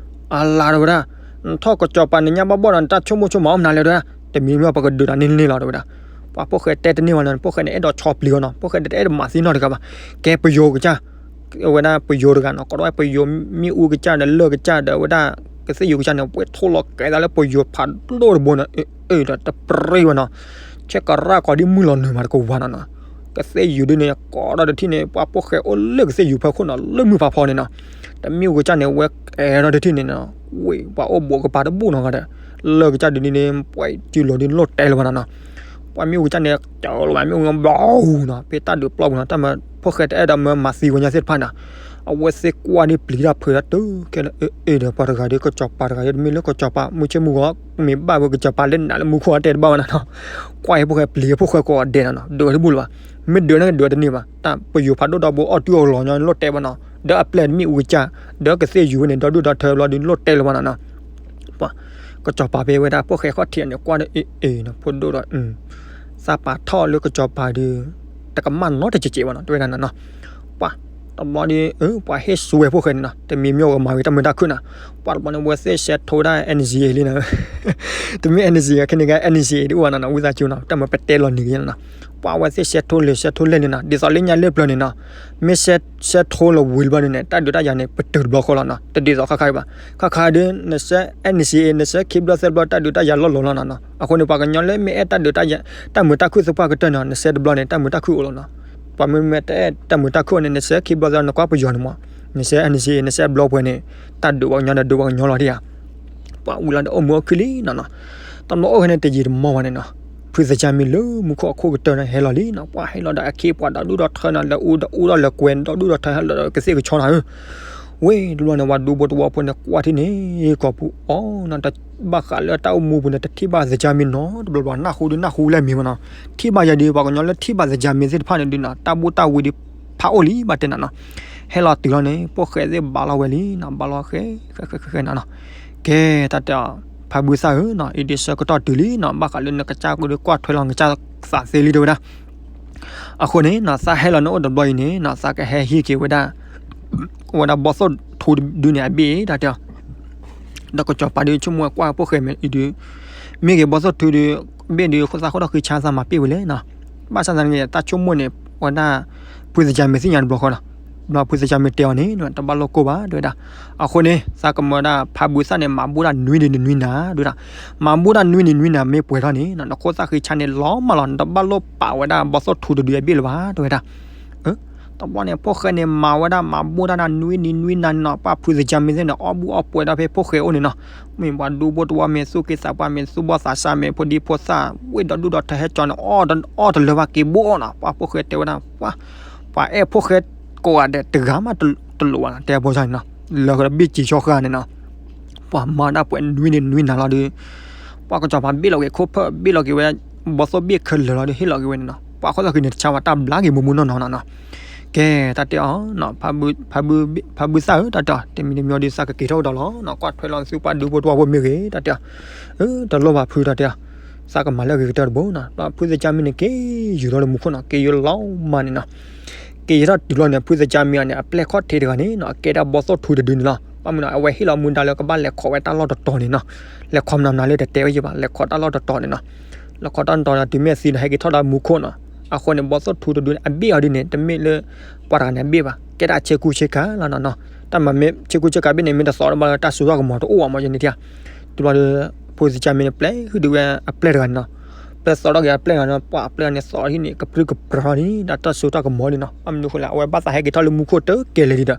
အလါတဲဝဲဒၣ် နထီၣ်ကစီၤပၤနညါဘၣ်ဘီၣ်ဒီး နတၢ်ဆိကမိၣ်ဆိကမးအီၣ်မနုၤလဲၣ်တဲဝဲဒၣ် တမံၤမံၤပကဒုးတၢ်န့ၣ်န့ၣ်လီၤတဲဝဲဒၣ် ပှၤဖိၣ်ဃဲတဲတန့ၢ်ဝဲနီၤ ဖိၣ်ဃဲန့ၣ် အဲၣ်ဒိးဆီပျံၤအီၤနီၤ ဖိၣ်ဃဲတအဲၣ်ဒိးမၤသံနီတဂၤဘၣ် ကဲပယိၤကစၢ် အဝဲဒၣ်ပယိၤတဂၤနီၤ ကိးထီၣ်ဝဲပယိၤမ့ၣ်အူကစၢ်ဒီးလၢၢ်ကစၢ်ဒီးဝဲဒၣ် ကသ့ၣ်ယူၤကစၢ်န့ၣ် ပှဲၤထိၣ်လီၤကဲသးလၢပယိၤဖးဒိၣ်တဘိန့ၣ် အၢ ဒီးတပြံဝဲနီၤ ဆဲးကရၣ်ကီးဒ်မုၢ်လီၤနုာ်မးတကဝၤနီၤနီၤ ကသ့ၣ်ယူၤဒ်န့ၣ် ကိးထီၣ်တထံၣ်န့ၣ် ပှၤဖိၣ်ဃဲအိၣ်လၢကသ့ၣ်ယူၤဖီခိၣ်နီၤ လၢမုၢ်ဖးဖီန့ၣ်နီၤ တမ့ၣ်အူကစၢ်န့ၣ် ဝဲအဲၣ်ထီၣ်တထံၣ်န့ၣ်နီၤ ဝ့ၢ်ပှၤအိၣ်ဘူးကပၤတဘူၣ်နီၤဂၤဒီး လၢၢ်ကစၢ်ဒ်န့ၣ် ပှၤစုလိၤဒ်လိၣ်တဲလၢၤဘၣ်နီၤနီၤ ပှၤမ့ၣ်အူကစၢ်န့ၣ် ကၠီလီၤဘၣ်မ့ၣ်အူဘီနီၤ ဖဲတၢ်ဒုးပျီပူၤနီၤ တၢ်မၤဖိၣ်ဃဲတအဲၣ်ဒိးမၤမၤသံဝဲညါသ့ၣ်တဖၣ်နီၤ အဝဲသ့ၣ်ကွၢ်ဒ်ပျံၤတၢ်ဖုးတၢ်တုၤခဲလၢာ် အ့ၣ်ဒီးပှၤတဂၤဒီးကစီၤပၤတဂၤဒီး တမ့ၢ်လၢကစီၤပၤ မုၢ်ဆ့ၣ်မုၢ်ဂီၤ မ့ၢ်ဘၣ်ဝဲကစီၤပၤလၢနးလၢမူခိၣ်အတဲတဘၣ်ဘၣ်နီၤနီၤ ကွၢ်အံၤဖိၣ်ဃဲပျံၤဖိၣ်ဃဲကိးဂၤဒဲးနီၤနီၤ ဒုးတဘူၣ်လၢၤဘၣ် မ့ၢ်ဒုးန့ၣ်ဒုးတန့ၢ်ဘၣ် တၢ်ပယိၤဖးဒိၣ်ဒီဘိအီၣ်တုၤအီၣ်လီၤညီလိၣ်တဲဘၣ်နီၤ ဒီးအပျဲၢ်တမ့ၣ်အူကစၢ် ဒီးကသ့ၣ်ယူၤဝဲန့ၣ် ဒီဒူၣ်ဒီထၢဘျီဒ်လိၣ်တဲလၢၤဘၣ်နီၤနီၤ ပှၤ ကစီၤပၤဖဲဝဲဒၣ်ဖိၣ်ဃဲခီၣ်ထံးန့ၣ် ကွၢ်ဒီးအ့ၣ်အ့ၣ်နီၤ ဖိဒိၣ်ဒီး သးပာ်ထီၣ်လၢကစီၤပၤဒီး တကမၣ်နီတစဲးစဲးဘၣ်နီၤ တဲဝဲဒၣ်နီၤနီၤ ပှၤ တဘျီဒီး ပှၤဟ့ၣ်ဆူၣ်ဝဲဖိၣ်ဃဲန့ၣ်နီၤ တမံၤမံၤကမၤဝဲတၢ်မုာ်တၢ်ခုၣ်နီၤ ပှၤတဘျီန့ၣ် အဝဲသ့ၣ်ဆဲးထိဝဲဒၣ် NCA လံနီၤ တမ့ၢ် NCA ခဲန့ၣ်က NCA ဒ်အိၣ်ဘၣ်နီၤနီၤ ဝံသးစူၤနီၤ တၢ်မၤပတဲလီၤနံၤက့နီၤနီၤ ပှၤအဝဲသ့ၣ်ဆဲးထိလၢဆဲးထိလဲၢ်န့ၣ်နီၤ ဒ်သိးလၢညါလၢပျၢၤန့ၣ်နီၤ မ့ၢ်ဆဲးထိလၢဝံၤတဘျီန့ၣ်န့ၣ် တၢ်ဒုးတၢ်ယၤန့ၣ် ပတုာ်တဘျီဃီလီၤနီၤ တဒ်သိးခါခါအံၤဘၣ် ခါခါဒီး နဆဲး NCA နဆဲးခံဘျီသၢဘျီ တၢ်ဒုးတၢ်ယၤလီၤလီၤလီၤနီၤနီၤ အဃိန့ၣ် ပှၤကညီလၢမ့ၢ်အဲၣ်တၢ်ဒုးတၢ်ယၤ တၢ်မုာ်တၢ်ခုၣ်သပှၢ်ကတၢၢ်န့ၣ် နဆဲးတဘျီန့ၣ် တၢ်မုာ်တၢ်ခုၣ်အိၣ်လီၤနီၤ ပှၤမ့မ့ၢ်တအဲၣ်တၢ်မုာ်တၢ်ခုၣ်န့ၣ် နဆဲးခံဘျီသၢ နကွၢ်ပယီၤန့ၣ်မး နဆဲး NCA နဆဲးဘျီပှဲၤန့ၣ် တၢ်ဒုးပှၤကညီဒီးဒုးပှၤကညီလီၤဒံးဧါ ပှၤဝံၤလီၤဒီးအိၣ်မူအိၣ်ခုၣ်လံနီၤနီၤ တဘျီအိၣ်ခဲန့ၣ်တယံာ်တမီၢ်ဘၣ်န့ၣ်နီၤ ဖုသကၢ်မ့ၢ်လၢမူခိၣ်အခိၣ်ကတၢၢ်န့ၣ်ဟဲလီၤလံနီၤ ပှၤဟဲလီၤဒီးအခ့အပှၤဒီဒူၣ်ဒီထၢနီၤ လဲၤအူဒီးအူဒီးလဲၤကွဲၤဒီဒူၣ်ဒီထၢဟဲလီၤဒီးကသ့ၣ်ကဆီနီၤဧၢ ဝ့ၢ်တဘျီန့ၣ် ပှၤဒူဖိတဝီဖိန့ၣ် ကွၢ်ထံၣ်န့ၣ် ကိာ်ပူၤအီၤနီၤ တဘၣ်ဃးလၢတၢ်အိၣ်မူပူၤန့ၣ် တထံၣ်ဘၣ်သကၢ်မ့ၢ်နီတဘျီဘၣ် နၢ်ဟူဒုးနၢ်ဟူလၢမ့ၢ်မနီၤ ထံၣ်ဘၣ်ယၤဒုး ပှၤကညီလၢထံၣ်ဘၣ်သကၢ်မ့ၢ်သ့ၣ်တဖၣ်န့ၣ်ဒုးနီၤ တၢ်ဘူၣ်တၢ်ဝံၤဒုး ဖးအိၣ်လံဘၣ်တဲနီၤနီၤ ဟဲလီၤတုၤလီၤန့ၣ် ပိာ်ဃဲသ့ၣ်ဘါလီၤဝဲလံနီၤ ဘါလီၤဃဲ ဃဲဃဲဃဲနီၤနီၤ ကဲ တၢ်တဲအီၤ ဖးဘုသၣ်ဧၢနီၤ အံၤဒုးဆၢကတီၢ်တုၤလံနီၤ ဘၣ်ဃးလၢနကစၢ်ကဒုးကွၢ်ထွဲလီၤနကစၢ်သးသ့လံတဲဝဲဒၣ် အဃိန့ၣ်နီၤ သးဟဲလီၤန့ၣ်အိၣ်တဘျီအံၤန့ၣ်နီၤ သးကဟဲဟံးက့ၤဝဲဒၣ် ဝဲဒၣ်ဘီၣ်သိၣ်ထူဒုန့ၣ်အဘ့ၣ်တၢ်တဲအီၤ ဒီးကစီၤပၤဒုးဆိကမိၣ်ကွၢ်ပိာ်ဃဲမ့ၢ်အံၤဒုး မ့ၢ်ဂ့ၤဘီၣ်သိၣ်ထူဒုး ဘ့ၣ်ဒုး သးဃိထီၣ်ဃံဆါသးမၤပ့ၢ်ဝဲလဲၣ်နီၤ ဘၣ်ဆၣ်သနာ်က့ တၢ်ဆိကမိၣ်န့ၣ် ဝဲဒၣ် ဖုသကၢ်မ့ၢ်သ့ၣ်ညါတဘျီဃီနီၤ ဘျီဖုသကၢ်မ့ၢ်တဲအီၤန့ၣ် တဘၣ်လိၣ်ကိၢ်ဘၣ် တဲဝဲဒၣ်. အဃိန့ၣ် သးကမၢဒၣ်ဖးဘုသၣ်န့ၣ် မၤဘူၣ်ဒၣ်နွံနံၤနွံနၤ တဲဝဲဒၣ်. မၤဘူၣ်ဒၣ်နွံနံၤနွံနၤမ့ၢ်ပှဲၤထီၣ်န့ၣ် နခိၣ်သၣ်ဃံဆါန့ၣ်လီၤမးလီၤ နတဘၣ်လိၣ်ပာ်ဝဲဒၣ်ဘီၣ်သိၣ်ထူတဒုအဘ့ၣ်လၢၤဘၣ် တဲဝဲဒၣ်. တဘျီန့ၣ် ဖိၣ်ဃဲန့ၣ် မၤဝဲဒၣ်မၤဘူၣ်ဒၣ်နွံနံၤနွံနၤန့ၣ်နီၤ ပှၤဖုသကၢ်မ့ၢ်သ့ၣ်န့ၣ် အီၣ်ဘူၣ်အီၣ်ပှဲၤဒၣ်ဖဲဖိၣ်ဃဲအိၣ်န့ၣ်နီၤ. မ့ၢ်ပှၤဒူဖိတဝီမ့ၢ်သူၣ်က့သးပှၢ်မ့ၢ်သူၣ်ဘီၣ်သးစၢ်မ့ၢ်ဖိဒံဖိသၣ် ဝ့ၢ်ဒီးဒူၣ်ဒီးထၢဟဲကၠီန့ၣ် အီၣ်တလၢာ်ဘၣ်က့ၤဘိၣ်အီၣ်နီၤ ပှၤဖိၣ်ဃဲတဲဝဲဒၣ် ပှၤအဲၣ်ဖိၣ်ဃဲကိးဂၤဒဲးတဂၤမးတလိၣ်ဘၣ်နီၤ တဲအဘီၣ်ဆၣ်န့ၣ်နီၤ လၢာ်ဃီဒီးဘ့ၣ်စံၣ်ဆီဃာ်န့ၣ်နီၤ ပှၤမၤဒၣ်ပှဲၤနွံနံၤနွံနၤလီၤဒီး ပှၤကစီၤပၤဘ့ၣ်လီၤက့ၤခိၣ်ဖၢၣ် ဘ့ၣ်လီၤက့ၤဝဲ ဘီၣ်သိၣ်ဘ့ၣ်ခဲလၢာ်လီၤဒီးဟ့ၣ်လီၤက့ၤဝဲန့ၣ်နီၤ ပှၤခိၣ်သၣ်ဃံန့ၣ် တဆါဝဲတၢ်ဘျါက့ၤမူးမူးနီၢ်နီၢ်နီၤနီၤ ကဲ တၢ်တဲအီၤ ဖးဘုသၣ်ဧၢ တၢ်တဲအီၤ တမံၤတမံၤဒီးသးကက့ၤထီၣ်ကဒီးလီၤနီၤ ကွၢ်ထွဲလီၤသုပှၤဒူဖိတဝီဖိမ့ၢ်ဂ့ၤ တၢ်တဲအီၤ တလိၣ်ဘၣ်ဖု တၢ်တဲအီၤ သးကမၤလၢအဂ့ၤကတၢၢ်တဘိနီၤ ဒီးဖုသကၢ်မ့ၢ်န့ၣ် က့ၤယူၤထီၣ်လၢမူခိၣ်နီၤ က့ၤယူၤလီၤမးန့ၣ်နီၤ က့ၤယူၤထီၣ်တုၤလီၤန့ၣ် ဖုသကၢ်မ့ၢ်အီၤန့ၣ် အပျဲၢ်ခီၣ်ထံးတဂၤန့ၣ်နီၤ အကဲဒၣ်ဘီၣ်သိၣ်ထူတဒုန့ၣ်လီၤ ဘၣ်မနုၤနီၤ အဝဲဟ့ၣ်လီၤမူဒါလၢကဘၣ်လဲၤခိးဝဲတၢ်လီၢ်တတီၤန့ၣ်နီၤ လဲၤခိးမနုၤမနုၤလၢတတဲဝဲယံၤဘၣ် လဲၤခိးတၢ်လီၢ်တတီၤန့ၣ်နီၤ လဲၤခိးတၢ်လီၢ်တတီၤန့ၣ် တုၤမ့ၢ်အသံဒီး ဟဲက့ၤထီၣ်ဒီးမူခိၣ်နီၤ အဃိန့ၣ် ဘီၣ်သိၣ်ထူတဒုန့ၣ် အဘ့ၣ်အီၤဒုန့ၣ် တမ့ၢ်လၢ ပှၤတဂၤန့ၣ်အဘ့ၣ်ဘၣ် ကဲဒၣ်ဆ့ကူဆ့ကၤလီၤနီၤနီၤ တၢ်မၤမ့ၢ်ဆ့ကူဆ့ကၤဘ့ၣ်န့ၣ် မ့ၢ်တသိးတဘၣ်လၢတၢ်စိတၢ်ကမီၤတအိၣ်ဘၣ် မ့ၢ်ယန့ၣ်ထံၣ်ဧါ တုၤဘျီဒီး ဖုသကၢ်မ့ၢ်န့ၣ် ပျဲဃုာ်ဒုးဝဲအပျဲၢ်တဂၤန့ၣ်နီၤ ပျဲသိးထီၣ်က့ၤအပျဲၢ်တဂၤန့ၣ် ပှၤအပျဲၢ်န့ၣ်သိးထံၣ်န့ၣ် ကပြုၢ်ကပြီၤဒ်တၢ်စိတၢ်ကမီၤဒ်နီၤ ဘၣ်မနုၤအဃိလဲၣ် အဝဲဘၣ်သးဟဲက့ၤထီၣ်လၢမူခိၣ်တကဲလဲၣ်ဒ်ဒီး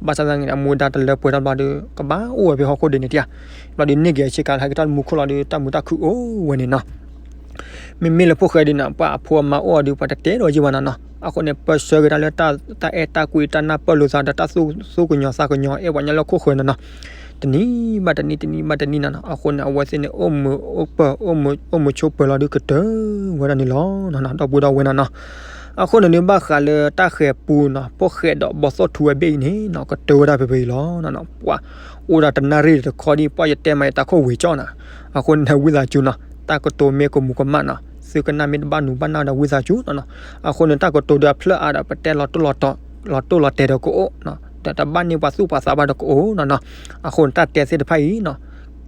ဘၣ်ဆၣ်သနာ်က့န့ၣ် အမူဒါတလၢပှဲၤထီၣ်ဘျီဒီး ကဘၣ်အိၣ်ဝဲဖဲဟီၣ်ခိၣ်ဒဲးန့ၣ်ထံၣ်ဧါ ဘျီဒီးန့ၢ်က့ၤအဆ့ကၤလၢဟဲက့ၤထီၣ်လၢမူခိၣ်လီၤဒီး တၢ်မုာ်တၢ်ခုၣ်အိၣ်ဝဲန့ၣ်နီၤ မ့မ့ၢ်လၢဖိၣ်ဃဲဒ်န့ၣ် ပှၤအဖိအမါအိၣ်အီၤဒီး ပှၤတတဲဒီးယံၤဘၣ်နီၤနီၤ အဃိန့ၣ် ပၢဆှၢက့ၤတၢ်လၢတၢ်အဲၣ်တၢ်ကွံတၢ်နၢ်ပၢၢ်လိာ်သးဒီးတၢ်သူၣ်ကညီၤသးကညီၤ အဲၣ်ပှၤညီလၢခိၣ်ဃၢၤနီၤနီၤ တနံၤဘၣ်တနံၤ တနံၤဘၣ်တနံၤနီၤနီၤ အဃိန့ၣ် အဝဲသ့ၣ်န့ၣ် အိၣ်မုာ်အိၣ်ပၢၤ အိၣ်မုာ်ဆိးပၢၤလီၤဒုးကတၢၢ်ဝဲဒၣ်န့ၣ်လီၤနီၤနီၤ ဒီပုၢ်ဒီဝဲၢ်နီၤနီၤ အဃိန့ၣ်ဒုးဘၣ်ဃးလၢတၢ်ဃဲၤပူနီၤ ဖိၣ်ဃဲဒီးဘီၣ်သိၣ်ထူဝဲဘ့ၣ်အံၤန့ၣ်နီၤ ကတၢၢ်ဝဲဒၣ်ဖဲဖဲအံၤလီၤနီၤနီၤ ပှၤအိၣ်ဒၣ်တနၣ်ရံၣ်တခီဒ် ပှၤယတဲမးယတၢ်ခိၣ်ဝံၤကၠီနီၤ အဃိန့ၣ်ဝံသးစူၤနီၤ တၢ်ကတိၤမ့ၢ်ကမူၤကမၣ်နီၤ သုကနၣ်မ့ၢ်တဘၣ်နုာ်ဘၣ်နၢ်ဒီးဝံသးစူၤနီၤနီၤ အဃိန့ၣ် တၢ်ကတိၤဒီးအဖျၢၣ်အါဒီး ပတဲလီၤတိၢ်လီၤတီၤ လီၤတိၢ်လီၤတဲာ်ဒီးကအိၣ်နီၤ ဒီးတဘၣ်န့ၢ်ပှၤသူၣ်ပှၤသးဘၣ်ဒီးကအိၣ်နီၤနီၤ အဃိန့ၣ်တၢ်တဲသ့ၣ်တဖၣ်အံၤနီၤ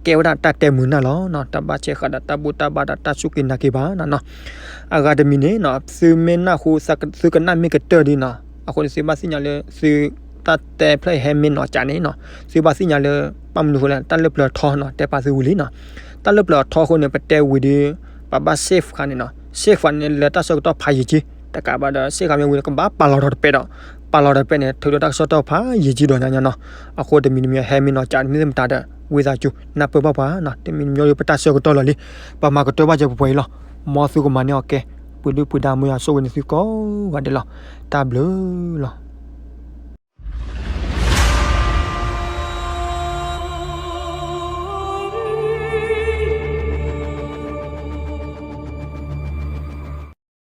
ကဲဝဲဒၣ်တၢ်တဲမုာ်နၢ်လီၤနီၤ တဘၣ်ဆဲးဃာ်ဒီးတၢ်ဘူၣ်တၢ်ဘါဒီးတၢ်စူၢ်က့ၤနာ်က့ၤဘၣ်နီၤနီၤ အဂၤတမံၤန့ၣ်နီၤ သုမ့ၢ်နၢ်ဟူ သုကနၣ်မ့ၢ်ကတၢၢ်ဒ်နီၤ အဃိန့ၣ် သုဘၣ်သ့ၣ်ညါလၢ သုတၢ်တဲဖျၢၣ်အံၤဟဲမ့ၢ်နီၤကးန့ၣ်နီၤ သုဘၣ်သ့ၣ်ညါလၢ ဘၣ်မနုၤအဃိလဲၣ် တၢ်လၢပျၢၤထီနီၤ တဲပာ်သုဝံၤလံနီၤ တၢ်လၢပျၢၤအထီအဃိန့ၣ် ပတဲဝံၤဒီး ပဘၣ် save ဃာ်န့ၣ်နီၤ save ဃာ်န့ၣ် လၢတၢ်ဆၢကတီၢ်ဖးယံာ်ကံ တကးဘၣ်ဒီး save ဃာ်မ့ၢ်ဝံၤဒီး ကဘၣ်ပာ်လီၤထီၣ်တပဲဒီး ပာ်လီၤထီၣ်တပဲန့ၣ် ထုးဒီးတၢ်ကစီၣ်တၢ်ဖးယံာ်ကံဒီးညါညါနီၤ အဃိတမံၤတမံၤ ဟဲမ့ၢ်နီၤကးန့ၣ်မ့ၢ်သ့ၣ်မတၤဒီး ဝံသးစူၤ နၢ်ပၢၢ်ဘၣ်ပှၤနီၤ တမံၤတမံၤဒီး ပတၢ်ဆၢကတီၢ်လီၤလံ ပမၤကတၢၢ်ဘၣ်စဲပှဲၤပှဲၤအံၤလီၤ မ်သုကမၤန့ၢ်အီၤကဲ ပှၤဒုၣ်ပှၤဒါမ့ၢ်ယွၤဆိၣ်ဂ့ၤန့ၢ်သုကိးဂၤဒဲးလီၤ တၢ်ဘျုးလီၤ